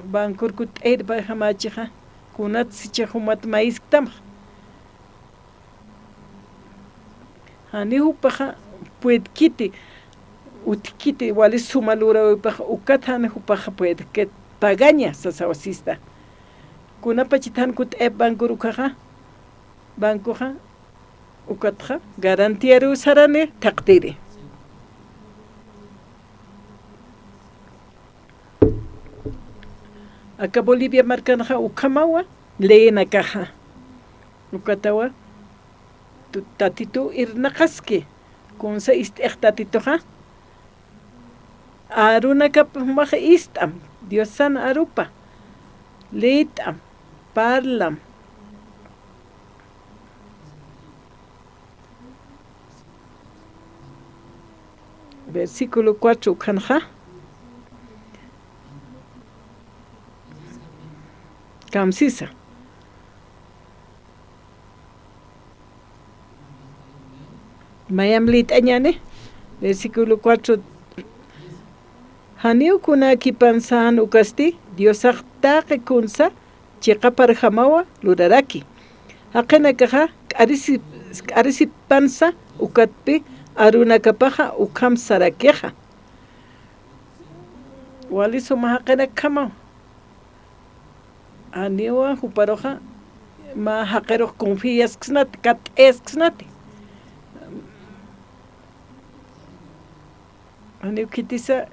bancor kutt'ayri payjamachixa, kunat sicha jumat mayisktamxa. Jani jupaxa puedkiti, utjkiti, wali suma luräwipaxa, ukat jani jupaxa puedkit pagaña, sasawasista. Kunapachit jan kutt'ayp bancor ukaxa, bancoxa, ukatxa, garantiaru sarani thaqtiri. Aka Bolivia markanxa ukhamawa, leyenakaxa. Ukatawa, tu-, Tatitu irnaqaski, kunsa ist'ix Tatituxa, arunakap jumax ist'am, Diosan arupa, liyt'am, parlam. Versículo cuatro ukhanxa. Kamsisa. Mayam liyt'añäni, versículo cuatro. Janiw kunakipan sän ukasti, Diosax taqi kunsa chiqaparjamawa luraraki. Jaqinakaxa k'arisi-, k'arisipansa ukatpi arunakapaxa ukham sarakixa. Wali suma jaqinakjamaw. Janiwa juparuxa mä jaqirux confiasksnati, katt'asksnati. Janiw khitisa,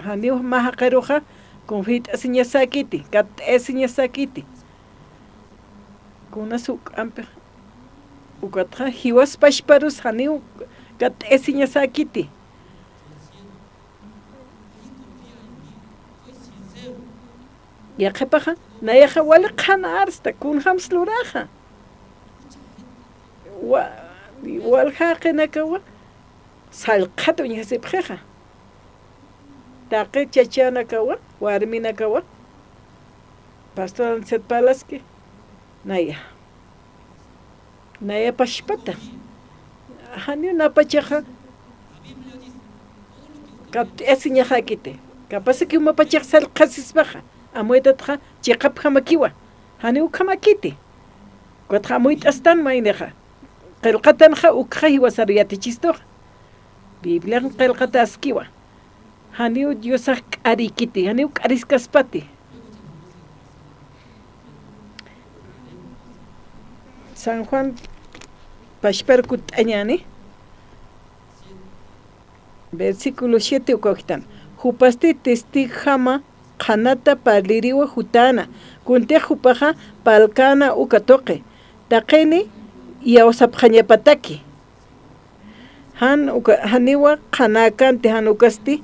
janiw mä jaqiruxa, confiat'asiñasäkiti, katt'asiñasäkiti. Kunas juk'ampix, ukatxa jiwas pachparus janiw kat'ayasiñasäkiti. Yaqhipaxa, nayaxa wali qhana arsta, kunjams luraxa. Wa-, walja jaqinakawa, sallqhat uñjasipxixa. Taqi chachanakawa, warminakawa, pastor Anset parlaski, naya. Naya pachpata. Janiw napachaxa, kat'ayasiñaxakiti. Capaz que umapachax sallqhasispaxa, amuytatxa chiqapjamakiwa. Janiw ukhamakiti. Ukatxa amuyt'astan maynixa. Qillqatanxa ukxa jiwasaru yatichistuxa. Biblian qillqataskiwa. Janiw Diosax k'arïkiti, janiw k'ariskaspati. San Juan pachpar kutt'añäni, versículo siete ukaw jitan. Jupasti testigojama qhanata parliriwa jutäna, kuntix jupaxa parlkäna uka tuqi, taqini iyawsapxañapataki. Jan uka, janiwa qhanäkänti, jan ukasti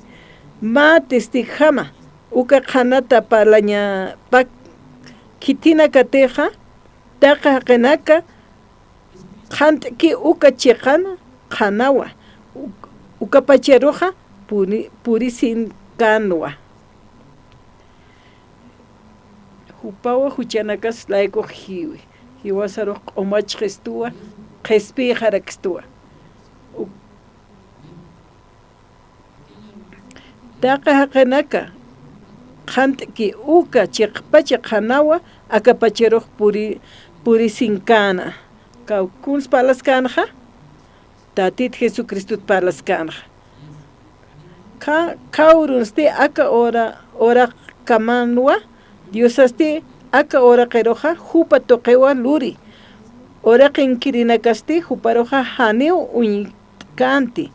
mä testigojama uka qhanata parlañapak khitinakatixa, taqi jaqinaka qhant'ki uka chiqan qhanawa, uk-, ukapacharuxa puri-, purisinkänwa. Jupawa juchanakas laykux jiwi, jiwasarux q'umachxistuwa, qhispiyxarakstuwa. U-, taqi jaqinaka qhant'ki uka chiqpacha qhanawa, akapacharux puri-, purisinkäna. Kaw-, kuns parlaskänxa? Tatit Jesucristot parlaskänxa. Ka-, kawrunsti aka ura-, uraqkamanwa, Diosasti aka uraqiruxa jupa tuqiwa luri. Uraqinkirïnakasti juparuxa janiw uñt'känti.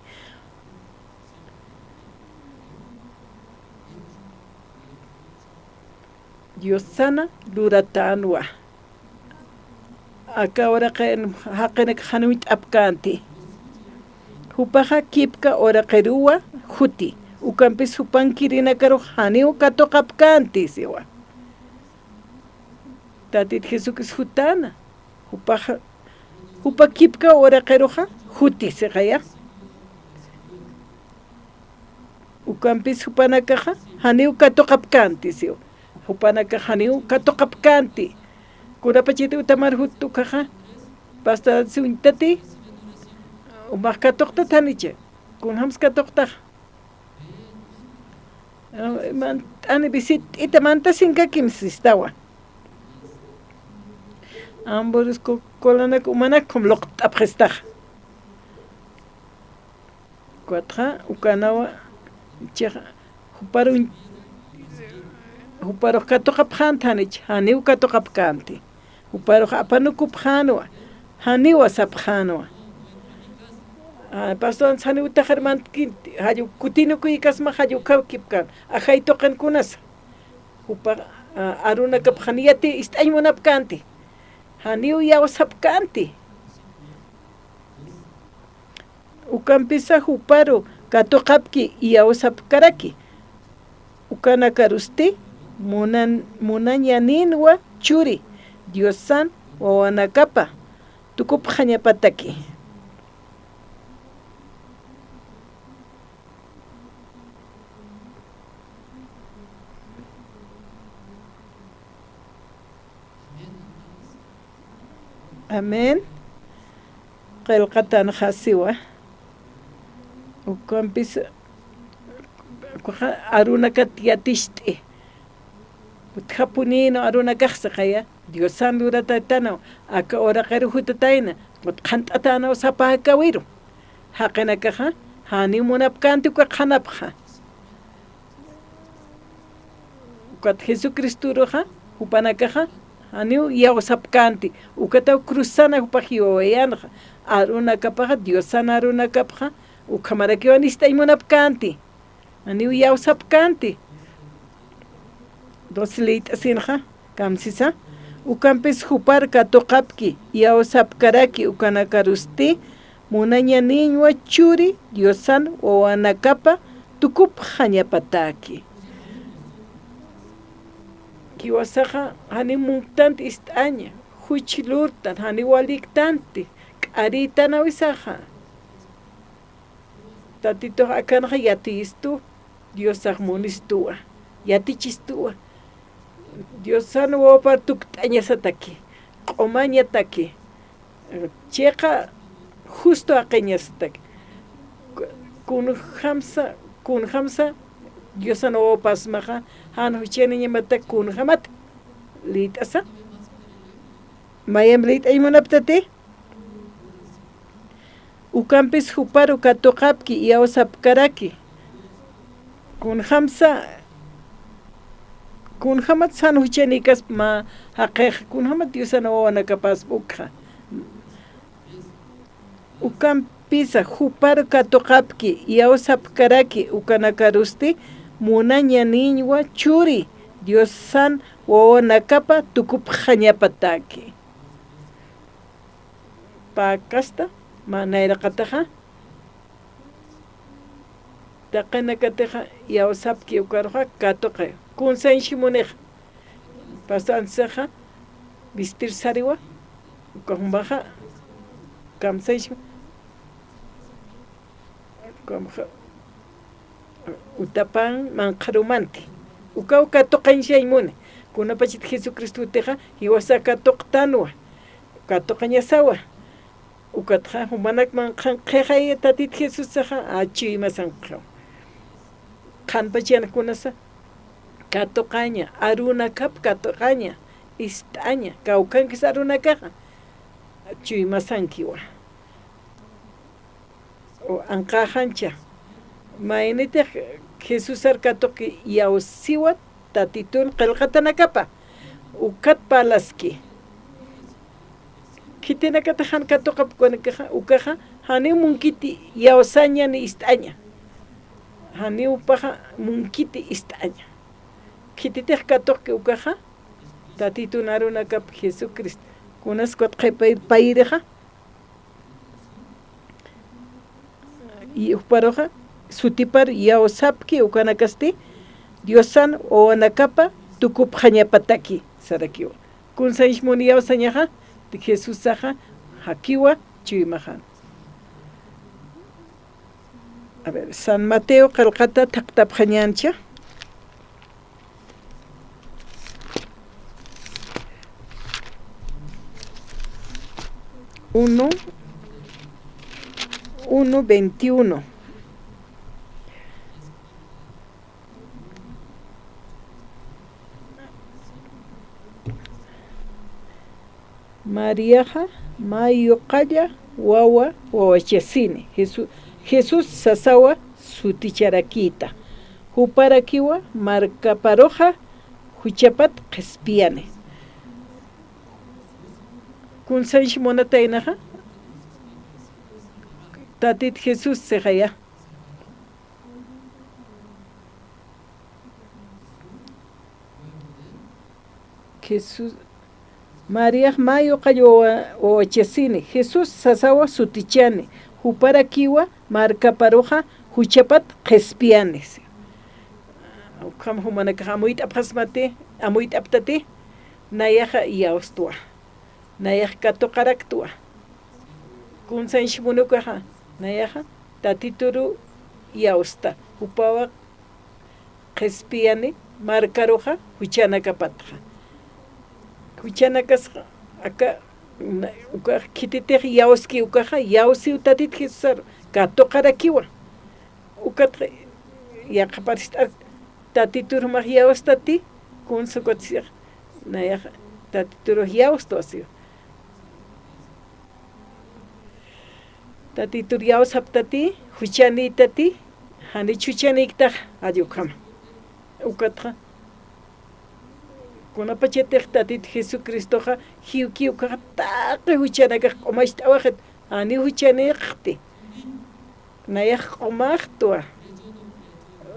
Diosana luratänwa. Aka uraqin jaqinak janiw uñt'apkänti. Jupaxa kipka uraqiruwa juti. Ukampis jupankirinakaru janiw katuqapkänti siwa. Tatit Jesucristo jutäna. Jupaxa, jupa kipka uraqiruxa juti siqaya. Ukampis jupanakaxa janiw katuqapkänti siwa. Jupanakax janiw katuqapkänti. Kunapachiti utamar jut ukaxa, pastor Anset uñtati, umax katuqtat janicha. Kunjams katuqtax. Ah, mant'ani visit'ita mantasinkakimsistawa. Ambos ku-, kulanak umanak kum luqt'apxistax. Ukatxa, ukanawa, chix, juparu, juparux katuqapxänti janich, janiw katuqapkänti. Juparux apanukupxänwa, janiwa sapxänwa. Ah, pastor, janiw utaxar mant'känti, jallu kutinukuyikasma, jallu kawkipkän, ajay tuqin kunasa. Jupa, ah, arunakapxan yati ist'añ munapkänti. Janiw iyawsapkänti. Ukampisa juparu katuqapki iyawsapkaraki. Ukanakarusti munan-, munañänïnwa churi, Diosan wawanakapa tukupxañapataki. Amén. Qillqatanxa siwa. Ukampis, ukaxa arunakat yaticht'i. Utjapunïnwa arunakax siqaya. Diosan luratätanaw, aka uraqiru jutatayna, qhant'atänaw sapa jakawiru. Jaqinakaxa, janiw munapkänti uka qhanapxa. Ukat Jesucristoruxa, jupanakaxa, janiw iyawsapkänti, ukataw cruzana jupax jiwawayänxa, arunakapaxa, Diosan arunakapxa, ukhamarakiwan ist'añ munapkänti, janiw iyawsapkänti. Doce leyt'asinxa, kamsisa, Ukampis jupar katuqapki, iyawsapkaraki ukanakarusti, munañanïñwa churi Diosan wawanakapa tukupxañapataki. Jiwasaxa janiw munktanti ist'aña, juch lurtan, janiw waliktanti, k'arïtanawisaxa. Tatitux akanxa yatiyistu, Diosax munistuwa, yatichistuwa. Diosan wawapar tukt'añasataki, q'umañataki, chiqa justo jaqiñasataki. Kunjamsa, kunjamsa Diosan wawapasmaxa, jan juchaniñamatak kunjamat liyt'asa. Mayamp liyt'añ munaptati? Ukampis juparu katuqapki, iyawsapkaraki. Kunjamsa, kunjamat jan juchanïkaspa mä jaqix, kunjamat Diosan wawanakapaspa ukxa. Ukampisa juparu katuqapki, iyawsapkaraki ukanakarusti, munañanïñwa churi Diosan wawanakapa tukupxañapataki. Pä kasta, mä nayraqataxa, taqinakatixa iyawsapki ukaruxa katuqi, kunsañchi munixa, pasansaxa, vistir sariwa, uka jumaxa, kamsañchi, uka jumaxa, utapan manqharumanti. Ukaw katuqañchañ muni. Kunapachat Jesucristotixa jiwasa katuqtanwa, katuqañasawa. Ukatxa jumanak manqhan qhixay Tatit Jesusaxa, a, chuymasanxa. Qhanpachan kunasa katuqaña, arunakap katuqaña, ist'aña, kawkhankis arunakaxa, chuymasankiwa. O anqaxancha. Maynitix Jesusar katuqi iyawsiwa Tatitun qillqatanakapa. Ukat parlaski. Khitinakatix jan katuqapkanakaxa, ukaxa, janiw munkiti iyawsaña ni ist'aña. Janiw jupaxa munkiti ist'aña. Khititix katuqki ukaxa, Tatitun arunakap Jesucristo. Kunas kutxipay payrixa. Y juparuxa, sutipar iyawsapki ukanakasti, Diosan wawanakapa tukupxañapataki, sarakiwa. Kunsañch muni iyawsañaxa, Jesusaxa, jakiwa, chuymaxan. A ver, San Mateo qillqata thaqtapxañäncha. Uno, uno veintiuno. Mariaxa mä yuqalla wawa wawachasini, Jesu-, Jesús sasawa suticharakïta. Juparakiwa markaparuxa juchapat qhispiyani. Kunsañch munataynaxa, Tatit Jesús sixaya. Jesús, Mariax mä yuqall wawa-, wawachasini, Jesús sasawa sutichani, juparakiwa markaparuxa juchapat qhispiyani. Ukham jumanakax amuyt'apxasmati, amuyt'aptati, nayaxa iyawstwa, nayax katuqaraktwa. Kunsañch muni ukaxa, nayaxa Tatituru iyawsta, jupawa qhispiyani markaruxa juchanakapatxa. Juchanakasxa aka, na, ukax khititix iyawski ukaxa, iyawsiw Tatit Jesusaru, katuqarakiwa. Ukatxa yaqhaparist'ar Tatitur jumax iyawstati, kunsa ukatxa nayax Tatiturux iyawstwa siwa. Tatitur iyawsaptati, juchanïtati, janich juchanïktax, jall ukhama. Ukatxa, kunapachatix Tatit Jesucristoxa, jiwki ukaxa taqi juchanakax q'umacht'awayxit, janiw juchanïxti. Nayax q'umaxtwa.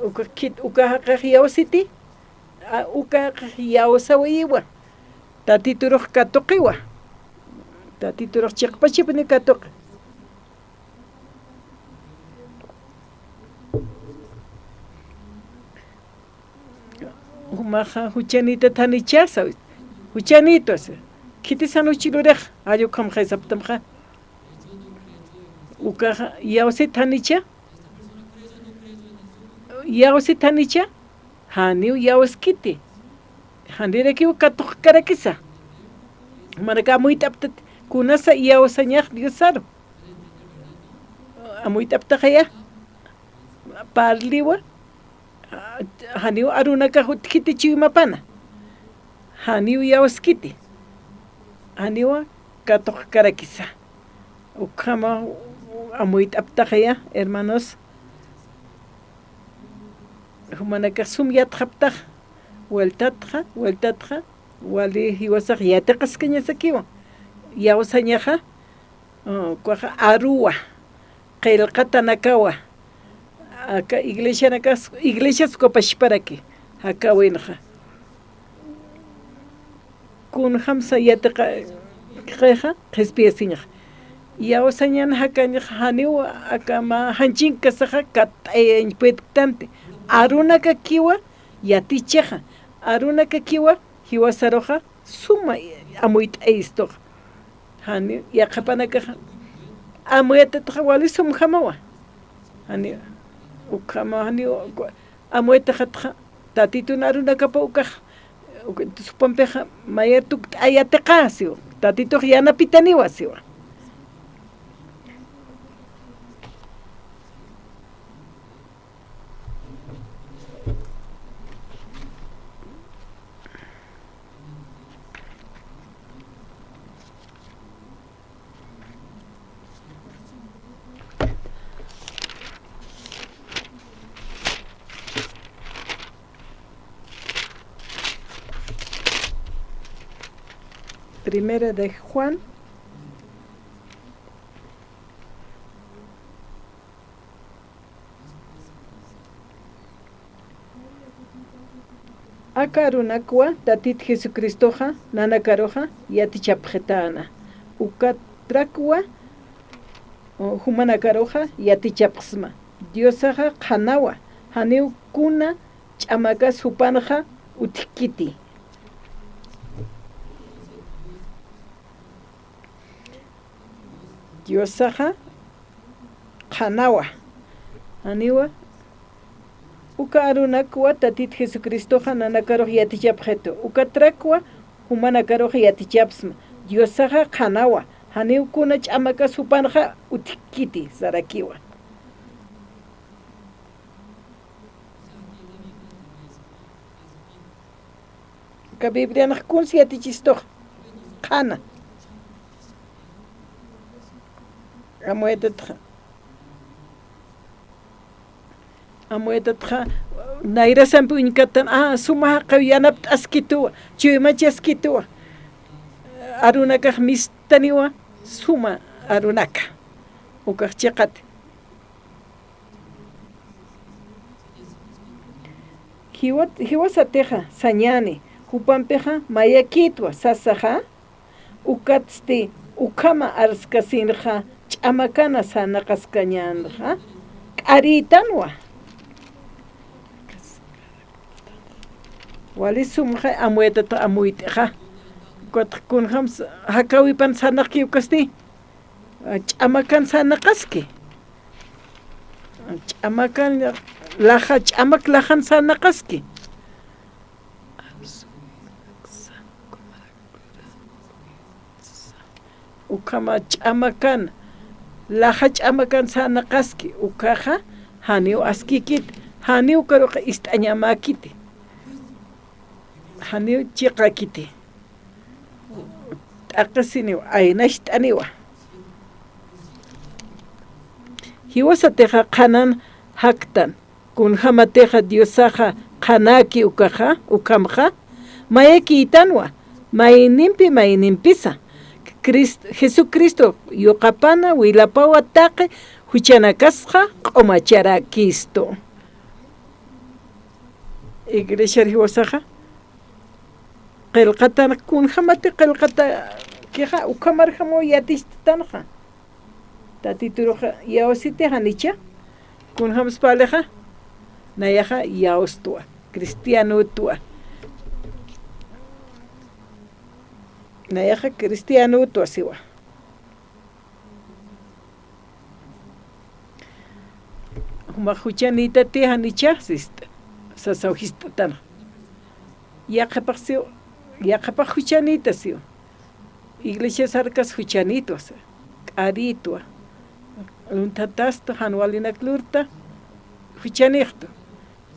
Uka khit, uka jaqix iyawsiti, a, uka jaqix iyawsawayiwa. Tatiturux katuqiwa. Tatiturux chiqpachipuni katuqi. Jumaxa juchanita thanichasa, juchanitwas. Khitisan juchi lurix, jall ukhamxa saptamxa. Ukaxa, iyawsit thanicha. Iyawsit thanicha. Janiw iyawskiti. Janirakiw katuqkarakisa. Jumanaka amuyt'aptat, kunasa iyawsañax Diosaru. Amuyt'aptaxaya. Parliwa. Janiw arunakax utjkiti chuymapana. Janiw iyawskiti. Janiwa katuqkarakisa. Ukhama amuyt'aptaxaya, hermanos. Jumanakax sum yatxaptax, vueltatxa, vueltatxa, wali jiwasax yatiqaskañasakiwa. Iyawsañaxa, uh, ukaxa aruwa, qillqatanakawa, aka iglesianakas, iglesias ukapachparaki, jakawinxa. Kunjamsa yatiqa, qixa, qhispiyasiñax. Iyawsañan jakañax janiw akama janchinkasaxa kat'ayañ puedktanti. Arunakakiwa yatichixa. Arunakakiwa jiwasaruxa suma amuyt'ayistux. Jani, yaqhapanakaxa amuytatxa wali sumjamawa. Jani, ukhama, jani, amuytaxatxa, Tatitun arunakapa ukax, uk-, supampixa, maya tukt'ayatiqa siwa. Tatitux yanapitaniwa siwa. Primera de Juan. Aka arunakwa Tatit Jesucristoxa nanakaruxa yatichapxitäna. Uka trakwa, o, jumanakaruxa yatichapxsma. Diosaxa qhanawa, janiw kuna ch'amakas jupanxa utjkiti. Diosaxa qhanawa. Janiwa, uka arunakwa Tatit Jesucristoxa nanakarux yatichapxitu. Uka trakwa jumanakarux yatichapsma. Diosaxa qhanawa. Janiw kuna ch'amakas jupanxa utjkiti sarakiwa. Aka Biblianx kuns yatichistux qhana. Amuytatxa. Amuytatxa, nayrasampi uñkatan, ah, suma jaqaw yanapt'askituwa, chuymachaskituwa. Arunakax mistaniwa, suma arunaka. Ukax chiqati. Jiwat-, jiwasatixa sañäni, jupampixa mayakïtwa sasaxa, ukatsti ukhama arskasinxa ch'amakana sarnaqaskañänxa, k'arïtanwa. Wali sumxa amuyt'ata amuyt'ixa. Ukat kunjams jakawipan sarnaqki ukasti. Ch'amakan sarnaqaski. Ch'amakan laja, ch'amak lajan sarnaqaski. Ukhama ch'amakan, laja ch'amakan sarnaqaski, ukhaxa, janiw askikiti, janiw ukaruxa ist'añamäkiti, janiw chiqakiti. T'aqhisiniw, aynacht'aniwa. Jiwasatixa qhanan jaktan, kunjamatixa Diosaxa qhanäki ukaxa, ukhamxa, mayakïtanwa, maynimpi maynimpisa, Crist-, Jesucristo yuqapana wilapawa taqi juchanakasxa q'umacharäkistu. Iglesiar jiwasaxa, qillqatanx kunjämati qillqatakixa, ukhamarjamaw yaticht'tanxa. Tatituruxa yawsiti janicha, kunjämsa parlixa, nayaxa yawstwa, cristianotwa. Nayaxa cristianotwa siwa. Jumax juchanïtati janicha, sist-, sasaw jist'tanxa. Yaqhipax siw, yaqhipax juchanïta siw. Iglesia sarkas juchanïtwa, k'arïtwa. Lunthatasta, jan walinak lurta, juchanïxtu.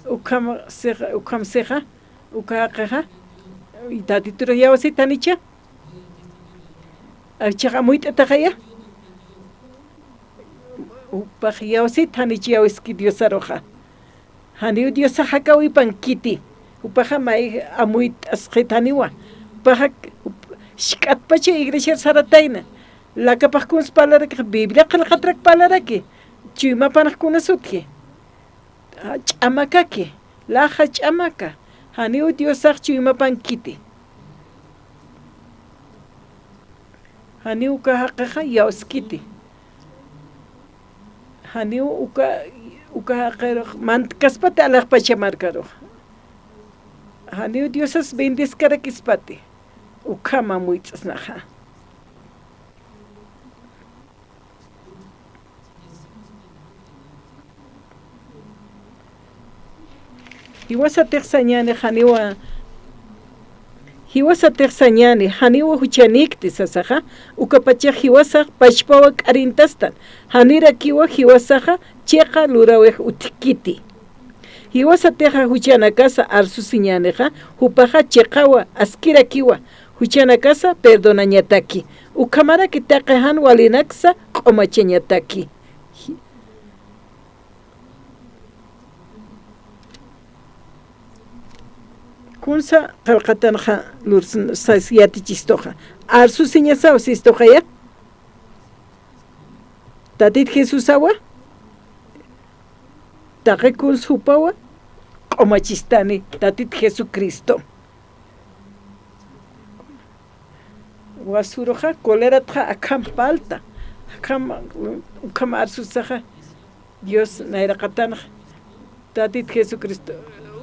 Ukham sixa, ukham sixa, uka jaqixa, Tatiturux yawsit janicha. Jichhax amuyt'ataxaya. Jupax yawsit janich yawski Diosaruxa. Janiw Diosax jakäwipankiti. Jupaxa may amuyt'asxit janiwa. Jupaxa, jup-, jisk'atpacha iglesiar saratayna. Lakapax kuns parlarakix Biblia qillqatrak parlaraki. Chuymapanx kunas utji. Ch'amakaki, laxa ch'amaka, janiw Diosax chuymapankiti. Janiw uka jaqixa yawskiti. Janiw uka, uka jaqirux mantkaspati alaxpacha markarux. Janiw Diosas bendesikarakispati. Ukham amuyt'snaxa. Jiwasatix sañäni janiwa, jiwasatix sañäni janiwa juchanïkti sasaxa, ukapachax jiwasax pachpawa k'arintastan, janirakiwa jiwasaxa chiqa luräwix utjkiti. Jiwasatixa juchanakasa arsusiñänixa, jupaxa chiqawa askirakiwa, juchanakasa perdonañataki, ukhamaraki taqi jan walinaksa q'umachañataki. Kunsa qillqatanxa lursin sas yatichistuxa. Arsusiñasaw sistuxaya. Tatit Jesusawa, taqi kuns jupawa, q'umachistani Tatit Jesucristo. Wasuruxa, coleratxa akham palta, akham, ukham arsusaxa, Dios nayraqatanxa, Tatit Jesucristo,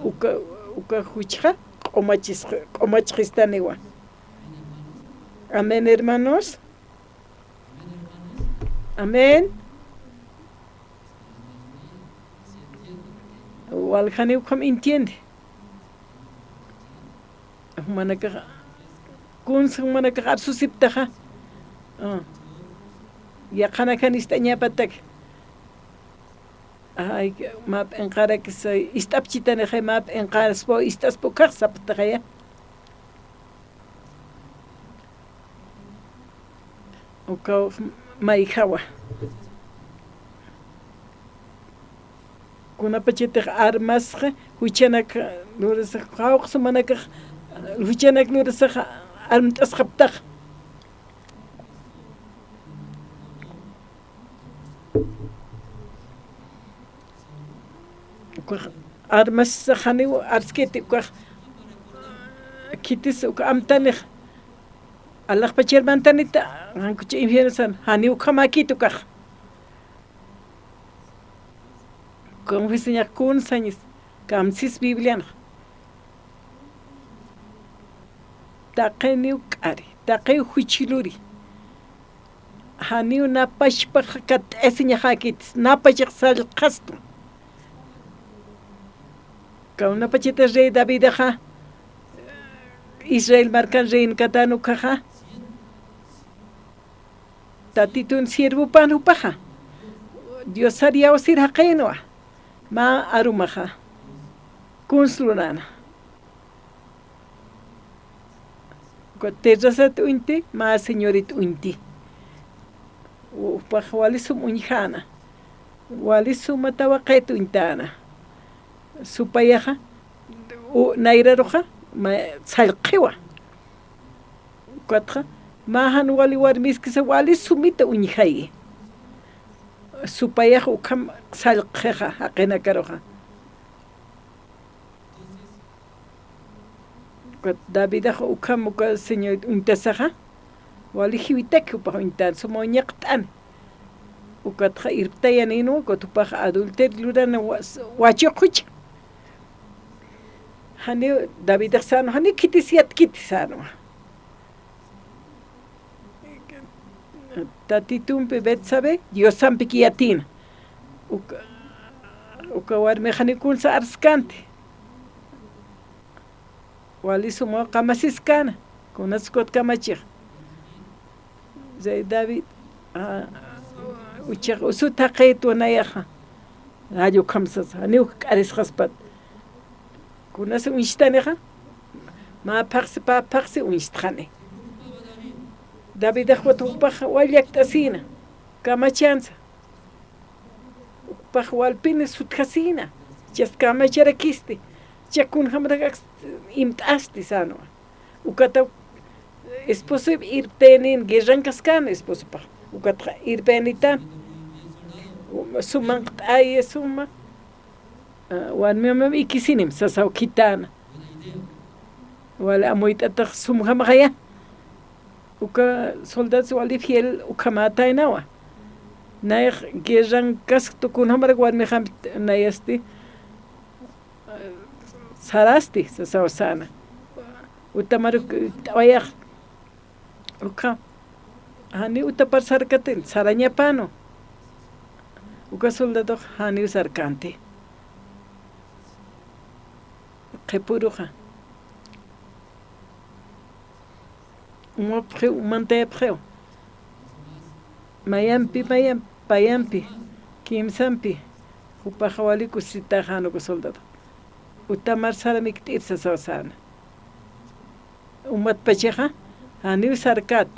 uka, uka juchxa, q'umachis-, q'umachxistaniwa. Amén, hermanos. Amén. Waljaniw ukham entiende. Jumanakax, kunsa jumanakax arsusiptaxa. Ah. Yaqhanakan ist'añapatak. Ay, mä p'inqarakis, ist'apchitanixay, mä p'inqaspaw, ist'aspa ukax saptaxaya. Ukaw mayjawa. Kunapachatix armasxa, juchanak lurasax, qawqha sumanakax, juchanak lurasax armt'asxaptax. Ukax armas janiw arskiti, ukax khitis uka amtanix. Alaxpachar mantanita, jan kuchi infierno san, janiw ukhamäkiti ukax. Confesañax kun sañis, kamsis Biblianx. Taqiniw k'ari, taqiw juchiluri. Janiw napachpax katt'asiñaxäkiti, napachax sallqastum. Kunapachatix rey Davidaxa, Israel markan reinakatän ukaxa, Tatitun siervopan jupaxa, Diosar iyawsir jaqinwa, mä arumaxa, kuns lurana. Uka terrazat uñti, mä señorit uñti. Jupax wali sum uñjäna. Wali suma tawaqit uñtäna. Supayaxa, u-, nayraruxa, mä sallqiwa. Ukatxa, mä jan wali warmiskisa wali sumita uñjayi. Supayax ukham sallqixa, jaqinakaruxa. Davidax ukham uka señor uñtasaxa, wali jiwitaki jupax uñtan, suma uñaqt'an. Ukatxa irptayaninwa, ukat jupax adulterio lurana wa-, wachuqhucha. Jani Davidax sänwa, jani khitis yatkiti sänwa. Tatitumpi Betsabe, Diosampiki yatina. Uka, uka warmix jani kunsa arskanti. Wali suma kamasiskana, kunas ukat kamachix. Rey David, ah, uchax usut jaqïtwa nayaxa. Jall ukham sasa, janiw k'arisxaspat. Kunas uñstanixa, mä phaxsi, pä phaxsi uñstxani. Davidax ukat jupax wal llakt'asïna, kamachansa. Jupax walpin sutjasïna, jichhas kamacharakisti, jichha kunjamarak imt'asti sänwa. Ukataw esposoyp irptaynin guerrankaskän esposopax. Ukatxa irpaynitan. Suma manq't'ayi, suma, ah, warmimam ikisinim sasaw khitäna. Wali amuyt'atax sumjamaxaya. Uka soldados wali fiel ukhamätaynawa. Nayax guerrankasktu kunjamarak warmixampi nayasti sarasti, sasaw säna. Utamaruk t'awayax. Uka, janiw utapar sarkatin, sarañapänu. Uka soldadox janiw sarkänti. Qhipuruxa. Umapxiw, umantayapxiw. Mayampi, mayampi, payampi, kimsampi, jupaxa wali kusisitaxän uka soldado. Utamar saramiktir sasaw säna. Umatpachaxa, janiw sarkät.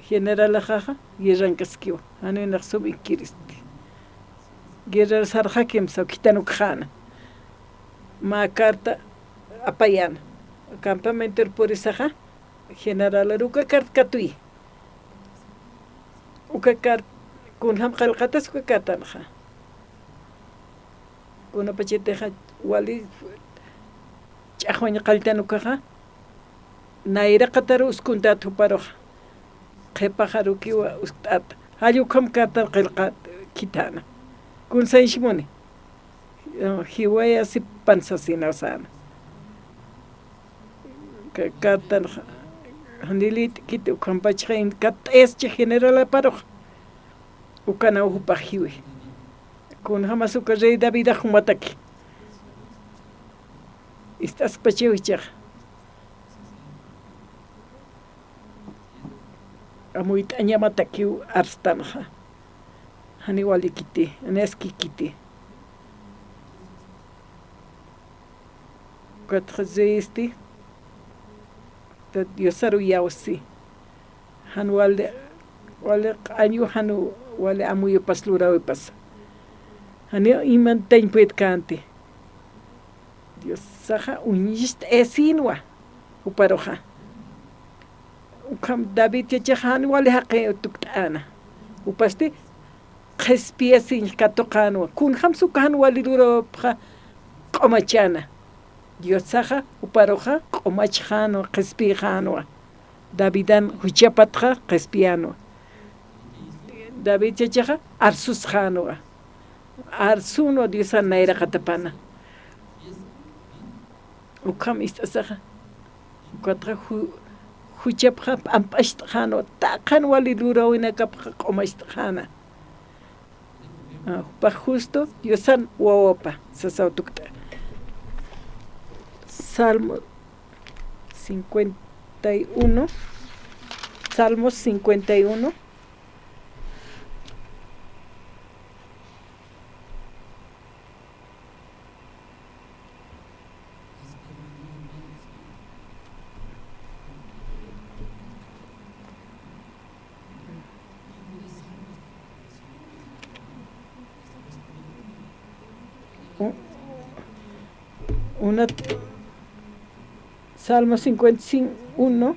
Generalaxaxa, guerrankaskiwa. Janiw nax sum ikkiristi. Guerrar sarxakim saw khitan ukxäna. Mä carta apayäna. Campamentor purisaxa, generalaru uka carta katuyi. Uka car-, kunjam qillqatas uka cartanxa. Kunapachatixa wali ch'axwañ qalltan ukaxa, nayraqataru uskuntät juparuxa. Qhipaxarukiwa uskt'ata. Jall ukham cartan qillqät khitäna. Kun sañsmuni. Jiwayasipan sasinaw säna. Ka-, cartan ja-, janilit kiti ukhampachxa katt'ayaschi generalaparux. Ukanaw jupax jiwi. Kunjamas uka rey Davidax jumataki. Ist'askpachaw jichhax. Amuyt'añamatakiw arstanxa. Janiw walikiti, janiw askikiti. Ukatxa reyisti, Diosaru iyawsi. Jan wali, wali q'añu, jan wali amuyupas luräwipas. Janiw imantañ puedkänti. Diosaxa uñist'ayasïnwa, juparuxa. Ukham David yachaxa jan wali jaqi tukt'äna. Jupasti qhispiyasiñ katuqänwa. Kunjamsa uka jan wali luräwapxa q'umachäna. Diosaxa juparuxa q'umachxänwa, qhispiyxänwa. Davidan juchapatxa qhispiyänwa. David yachaxa arsusxänwa. Arsünwa Diosan nayraqatapana. Ukham ist'asaxa, ukatxa ju-, juchapxa p'amp'acht'xänwa, taqhan wali luräwinakapxa q'umacht'xäna. Ah, jupax justo Diosan wawapa, sasaw tukt'a. Salmo cincuenta y uno, Salmos cincuenta y uno. U-, una, Salmo cincuenta y uno,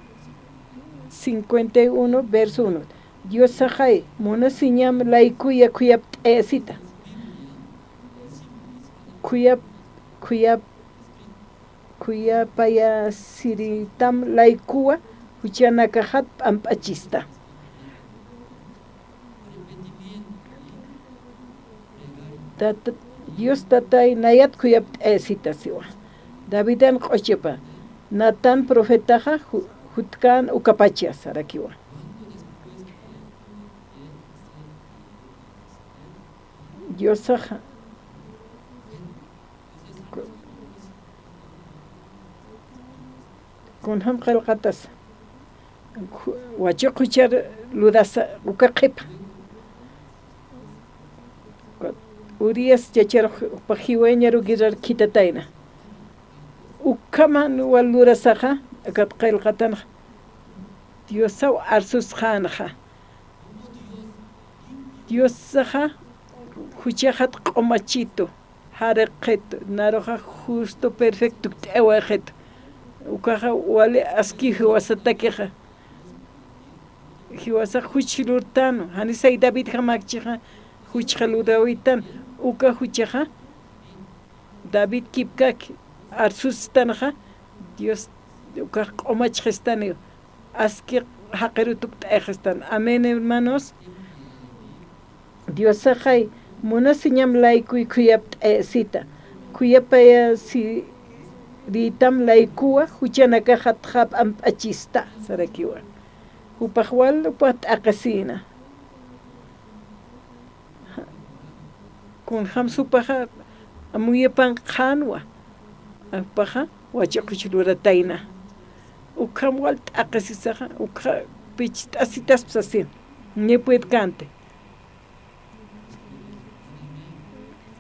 cincuenta y uno, verso uno. Diosaxay, munasiñam laykuya khuyapt'ayasita. Khuyap-, khuyap-, Khuyapayasiritam laykuwa juchanakaxat p'amp'achista. Tata, Dios Tatay nayat khuyapt'ayasita siwa. Davidan q'uchupa, Natán profetaxa ju-, jutkan ukapacha sarakiwa. Diosaxa, ku-, kunjam qillqatasa, ju-, wachuq juchar lurasa uka qhipa. Urias chacharux jupa jiwayañaru guerrar khitatayna. Ukhaman wal lurasaxa, akat qillqatanxa, Diosaw arsusxänxa. Diosaxa juchaxat q'umachitu, jariqitu, naruxa justo perfecto ukt'awayitu. Ukaxa wali aski jiwasatakixa. Jiwasax juch lurtanu, janisay Davidjamäkichixa juchxa luräwitan, uka juchaxa David kipkak arsustanxa, Dios ukax q'umachxistaniw, aski jaqirut ukt'ayxistan. Amén, hermanos. Diosaxay, munasiñam laykuy khuyapt'ayasita, khuyapayasiritam laykuwa, juchanakaxatxa p'amp'achista, sarakiwa. Jupax wal jupax t'aqhisïna. Kunjamsa jupaxa amuyapanqänwa, jupaxa wachuq juch luratayna. Ukham wal t'aqhisisaxa, ukxa picht'asitaspa sasin, ni puedkänti.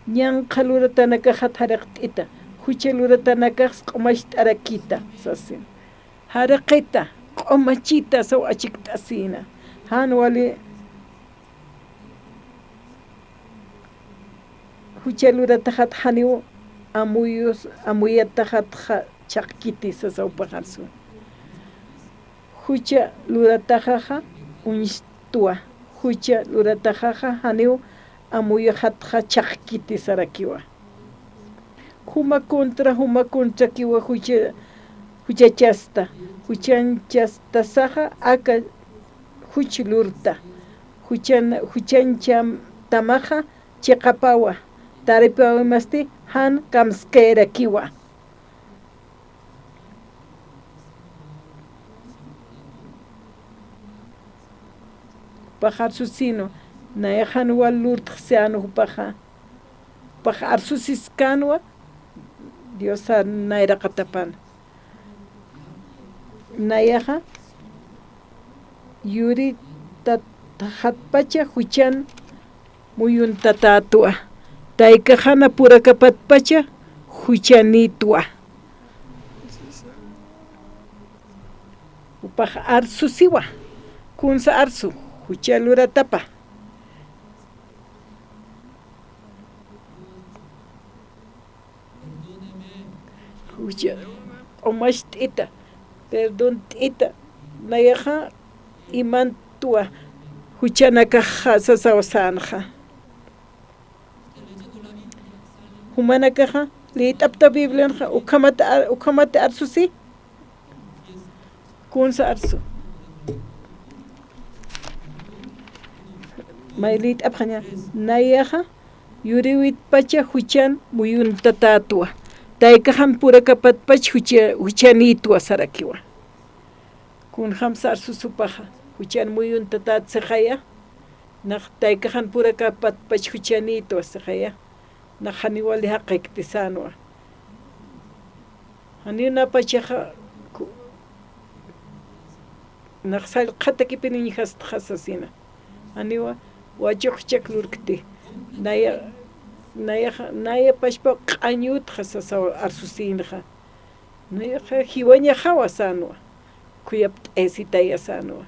Ñanqha luratanakaxat jariqt'ita, jucha luratanakax q'umacht'arakita, sasin. Jariqita, q'umachita, saw achikt'asïna. Jan wali jucha lurataxat janiw amuyus-, amuyataxatxa chhaqkiti, sasa jupax arsu. Jucha lurataxaxa uñstwa, jucha lurataxaxa janiw amuyuxatxa chhaqkiti sarakiwa. Juma contra, juma contrakiwa jucha-, juchachasta, juchanchastasaxa aka juch lurta, juchan-, juchanchantamaxa chiqapawa, taripawimasti jan kamskirakiwa. Jupax arsusïnwa, nayax jan wal lurtxsïnwa jupaxa. Jupax arsusiskänwa, Diosa nayraqatapan. Nayaxa, yuritatxatpacha juchan muyuntatätwa. Taykaxana purakapatpacha juchanïtwa. Jupax arsusiwa. Kunsa arsu, jucha luratapa. Jucha, q'umacht'ita, perdont'ita, nayaxa imantwa juchanakaxa sasaw sänxa. Jumanakaxa, liyt'apta Biblianxa, ukhamat ar-, ukhamat arsusi. Kunsa arsu. May liyt'apxaña, nayaxa, yuriwitpacha juchan muyuntatätwa. Taykaxan purakapatpach jucha-, juchanïtwa sarakiwa. Kunjamsa arsusi jupaxa, juchan muyuntatätsixaya, nax taykaxan purakapatpach juchanïtwa sixaya, nax janiw wali jaqikti sänwa. Janiw napachaxa, ku-, nax sallqhatakipin uñjastxa sasina. Janiwa wachuq chak lurkti. Naya, nayaxa, naya pachpaw q'añütxa sasaw arsusïnxa. Nayaxa jiwañaxawa sänwa. Khuyapt'asitaya sänwa.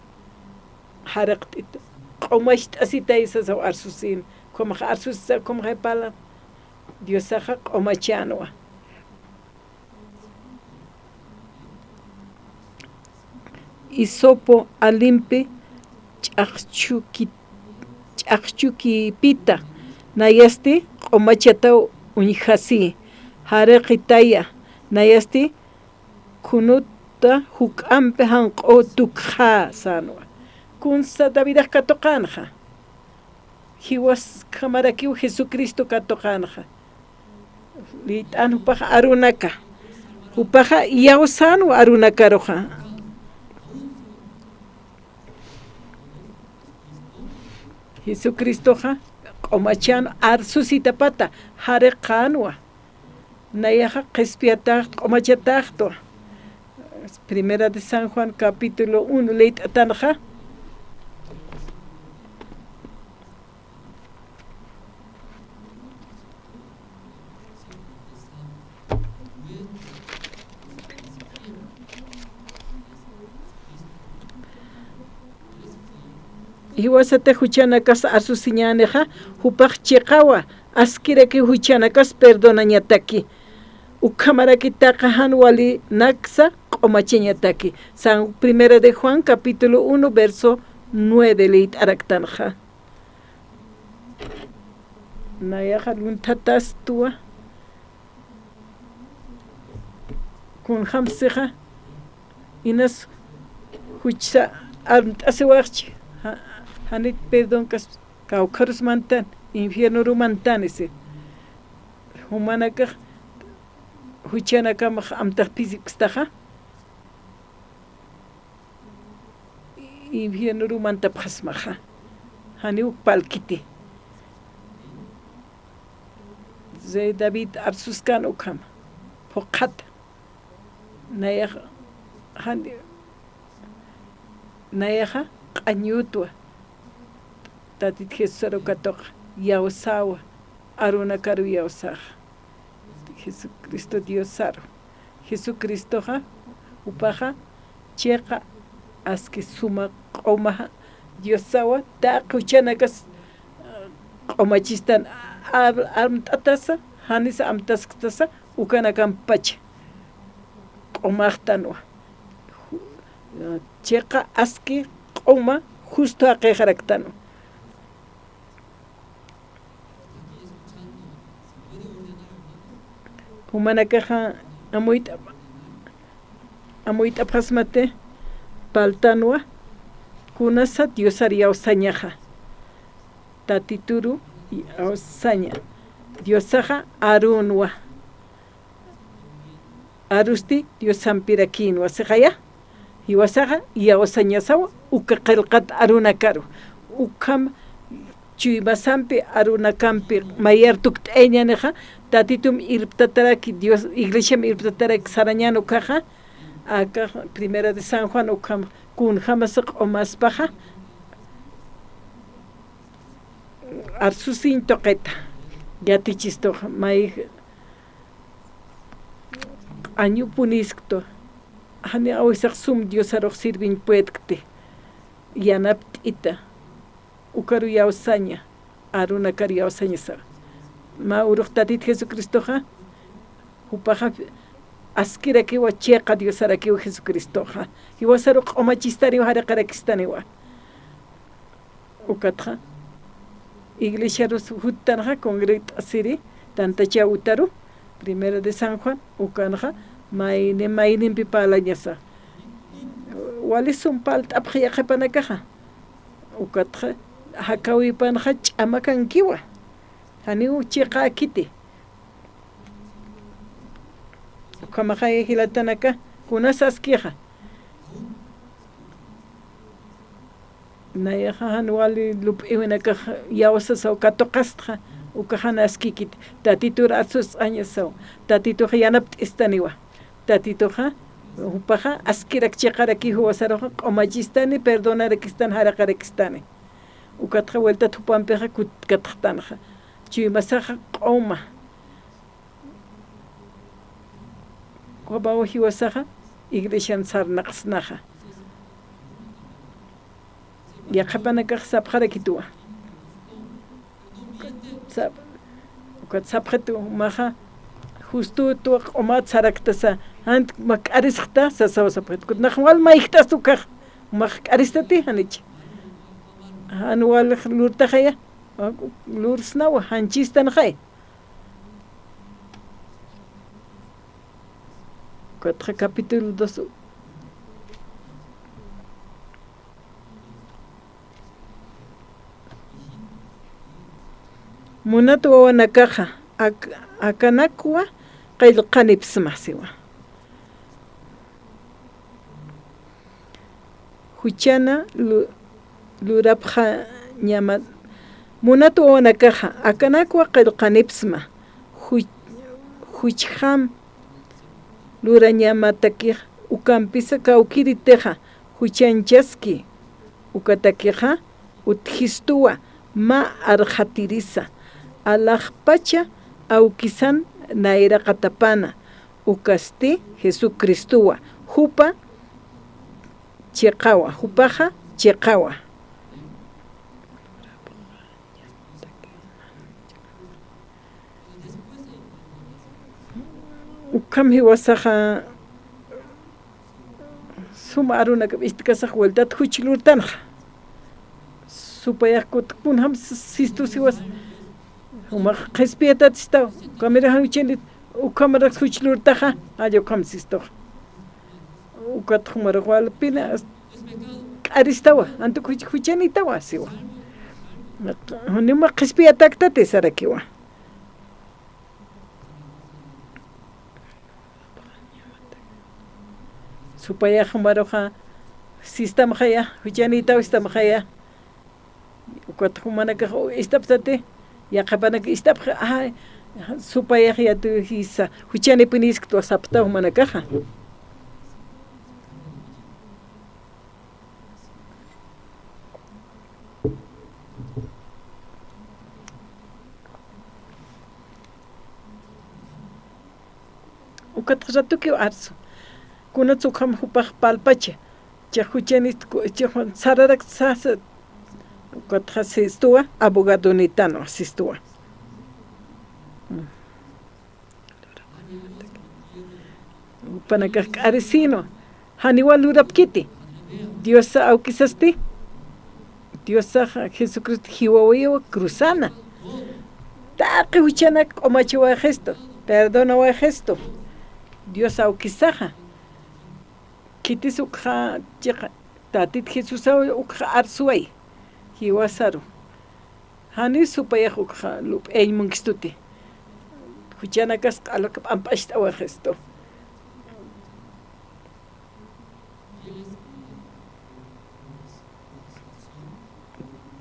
Jariqt'ita. Q'umacht'asitaya sasaw arsusïn. Ukhamax arsusisa, ukhamax jaypala. Diosaxa q'umachänwa. Isopo alimpi ch'aqchuki-, ch'aqchukipita, nayasti q'umachataw uñjasi, jariqitaya, nayasti khunuta juk'ampi janq'u tukxä sänwa. Kunsa Davidax katuqänxa. Jiwaskhamarakiw Jesucristo katuqänxa. Liyt'an jupax arunaka. Jupaxa iyawsänwa arunakaruxa. Jesucristoxa q'umachan arsusitapata jariqänwa. Nayaxa qhispiyataxt, q'umachataxtwa. Primera de San Juan, capítulo uno, liyt'atanxa. Jiwasatix juchanakas arsusiñänixa, jupax chiqawa, askiraki juchanakas perdonañataki. Ukhamaraki taqi jan walinaksa q'umachañataki. San Primera de Juan, capítulo uno, verso nueve, liyt'araktanxa. Nayaxa lunthatastwa. Kunjamsixa, inas juchsa armt'asiwaxchi, ja-, janit perdonkas, kawkharus mantan, infiernoru mantan, isi. Jumanakax, juchanakamax amtax phisipkstaxa. Infiernoru mantapxasmaxa. Janiw palkiti. Rey David arsuskan ukham. Phuqhat. Nayax, jani, nayaxa q'añutwa. Tatit Jesusaru katuq yawsawa. Arunakaru yawsaxa. Jesucristo Diosaru. Jesucristoxa, jupaxa, chiqa, aski suma q'uma, Diosawa, taqi juchanakas, q'umachistan, ar-, armt'atasa, janisa amtaskstasa, ukanakampacha. Q'umaxtanwa. Ju-, chiqa, aski, q'uma, justo jaqixaraktanwa. Jumanakaxa amuyt'ap-, amuyt'apxasmati paltanwa, kunasa Diosar yawsañaxa. Tatituru yawsaña. Diosaxa arunwa. Arusti Diosampirakïnwa, sixaya. Jiwasaxa, yawsañasawa, uka qillqat arunakaru. Ukham chuymasampi, arunakampi, mayar tukt'ayañänixa, Tatitum irptataraki, Dios, iglesiam irptataraki sarañän ukaxa, aka Primera de San Juan ukham, kunjamasa q'umaspaxa, arsusiñ tuqita, yatichistuxa, may, q'añupunisktu, jani awisax sum Diosarux sirviñ puedkti, yanapt'ita, ukaru yawsaña, arunakar yawsañasa. Mä urux Tatit Jesucristoxa, jupaxa askirakiwa chiqa Diosarakiw Jesucristoxa. Jiwasaru q'umachistaniwa, jariqarakistaniwa. Ukatxa, iglesiarus juttanxa, congregat'asiri, tantachäwtaru, Primera de San Juan, ukanxa, mayni, maynimpi parlañasa. Wali sum palt'apxi yaqhipanakaxa. Ukatxa, jakäwipanxa ch'amakankiwa. Janiw chiqäkiti. Ukhamaxay jilatanaka, kunas askixa. Nayaxa jan wali lup'iwinakax yawsasaw katuqastxa, ukax jan askikit, Tatitur arsus'añasaw, Tatitux yanapt'istaniwa, Tatituxa, jupaxa askirak chiqaraki jiwasaruxa, q'umachistani, perdonarakistani, jariqarakistani. Ukatxa vueltat jupampixa kutkatxtanxa, chuymasaxa q'uma. Ukhamaw jiwasaxa, iglesian sarnaqsnaxa. Yaqhipanakax sapxarakituwa. Sap-, ukat sapxitu, jumaxa, justo utu q'umat saraktasa, jant mä k'arisxta, sasaw sapxitu. Kut nax wal mayjt'asta ukax, jumax k'aristati, janich. Jan wal lurtaxaya, lursnawa, janchistanxay. Ukatxa capítulo dos. Munat wawanakaxa, ak-, akanakwa qillqanipsma siwa. Juchana lu-, lurapxañama-, munat wawanakaxa, akanakwa qillqanipsma, juch-, juchjam lurañamatakix, ukampisa kawkïritixa, juchañchaski, ukatakixa, utjistuwa, mä arxatirisa, alaxpacha awkisan nayraqatapana, ukasti Jesucristuwa, jupa chiqawa, jupaxa chiqawa. Ukham jiwasaxa suma arunakap ist'kasax vueltat juch lurtanxa. Supayax kut kunjam s-, sistu siwas. Jumax qhispiyatat istaw. Kamirax juchanit, ukhamarak juch lurtaxa, jalla ukham sistuxa. Ukat jumarak walpina k'aristawa, antuk juch-, juchanitawa siwa. Nima qhispiyataktati sarakiwa. Supayax jumaruxa sistamxaya, juchanitaw sistamxaya. Ukat jumanakax ist'apxtati, yaqhipanak ist'apxi, ay, supayax yatiyisa, juchanipuniskta sapxta jumanakaxa. Ukat ratukiw arsu. Kunats ukham jupax palpacha. Chiq juchanit ku-, chiq sararak sasa. Ukatxa sistuwa, abogadonitanwa sistuwa. Mm. Jupanakax k'arisinwa. Janiwa lurapkiti. Diosa awkisasti. Diosaxa Jesucristo jiwawayiwa cruzana. Taqi juchanak q'umachiwayxistu. Perdonawayxistu. Dios awkisaxa. Khitis ukxa chiqa. Tatit Jesusaw ukxa arsuway. Jiwasaru. Jani supayax ukxa lup'iñ munkistuti. Juchanakas q'alak p'amp'acht'awaxistu.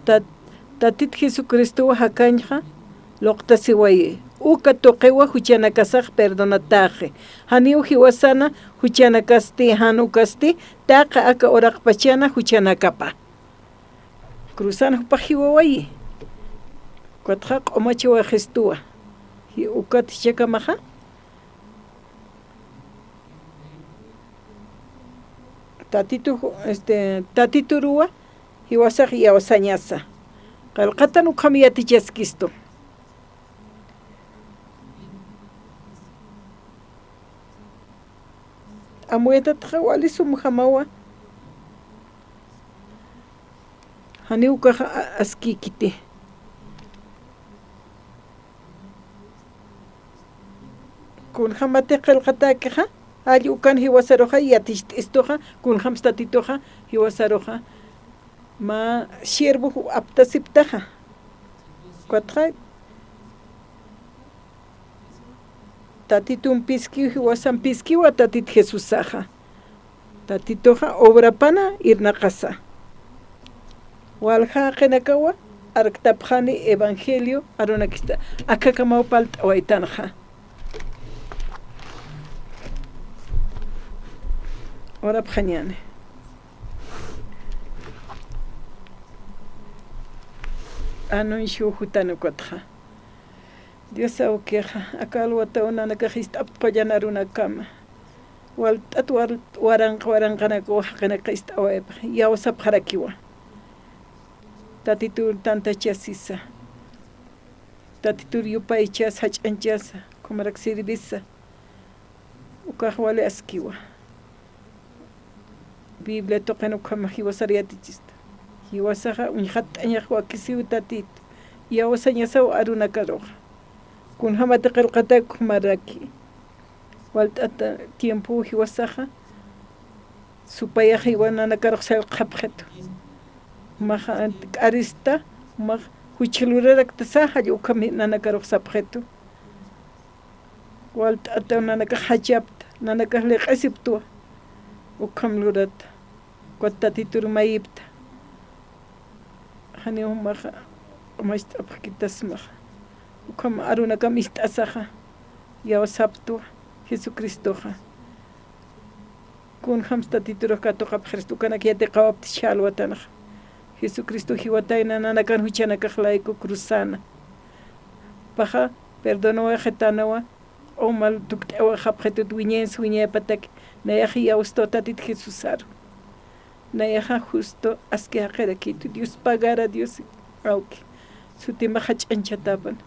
Tat-, Tatit Jesucristowa jakañxa luqtasiwayi. Uka tuqiwa juchanakasax perdonataxi. Janiw jiwasana juchanakasti, jan ukasti, taqi aka uraqpachana juchanakapa. Cruzan jupax jiwawayi. Ukatxa q'umachiwaxistuwa. Ji-, ukat jichhakamaxa. Tatitu, este, tatituruwa, jiwasax iyawsañasa. Qillqatan ukham yatichaskistu. Amuytatxa wali sumjamawa. Janiw ukaxa a-, askïkiti. Kunjamati qillqatäkixa, jall ukan jiwasaruxa, yaticht'istuxa, kunjamsti Tatituxa, jiwasaruxa. Mä siervo aptasiptaxa. Ukatxa, Tatitun piskiw, jiwasan piskiwa Tatit Jesusaxa. Tatituxa obrapana irnaqasa. Walja jaqinakawa, arktapxani evangelio, arunakista, akhakamaw palt'awaytanxa. Urapxañäni. Anuncio jutan ukatxa. Dios awkixa, aka alwataw nanakax ist'apxta qullan arunakama. Walt'at wal-, waranqa waranqanakaw jaqinakax ist'awayapxi, iyawsapxarakiwa. Tatitur tantachasisa. Tatitur yupaychasa, jach'añchasa, ukhamarak sirvisa. Ukax wali askiwa. Biblia tuqin ukham jiwasar yatichista. Jiwasaxa uñjatt'añax wakisiw Tatit. Iyawsañasaw arunakaruxa. Kunjamati qillqatäki ukhamaraki. Walt'ata tiempo jiwasaxa, supayax jiwa nanakarux sallqapxitu. Max k'arista, max juch lurarakta sä, jall ukham nanakarux sapxitu. Walt'ata nanakax jachapta, nanakax liq'isiptwa. Ukham lurata. Ukat Tatitur mayipta. Janiw jumaxa q'umacht'apxkitasmaxa. Ukham arunakam ist'asaxa. Iyawsaptwa Jesucristoxa. Kunjams Tatiturux katuqapxirista, ukanak yatiqawapta chhä alwatanxa. Jesucristo jiwatayna nanakan juchanakax layku cruzana. Paxa, perdonawayxitanawa, q'uma tukt'awayxapxitut wiñayans wiñayapataki, nayax iyawstwa Tatit Jesusaru. Nayaxa justo aski jaqirakitu, Dios pagara, Dios awki. Sutimaxa ch'anchatapan.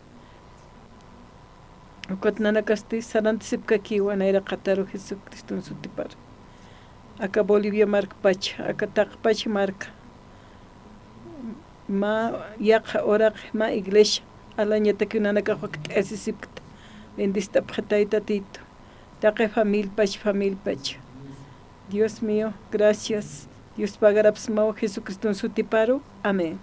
Ukat nanakasti sarantisipkakiwa nayraqataru Jesucriston sutiparu. Aka Bolivia markpacha, aka taqpach marka. Mä yaqha uraqi, mä iglesia, alañatakiw nanakax wakt'asisipkta. Bendist'apxitay Tatitu. Taqi familpach, familpach. Dios mío, gracias. Dios pagarapsmaw Jesucriston sutiparu. Amén.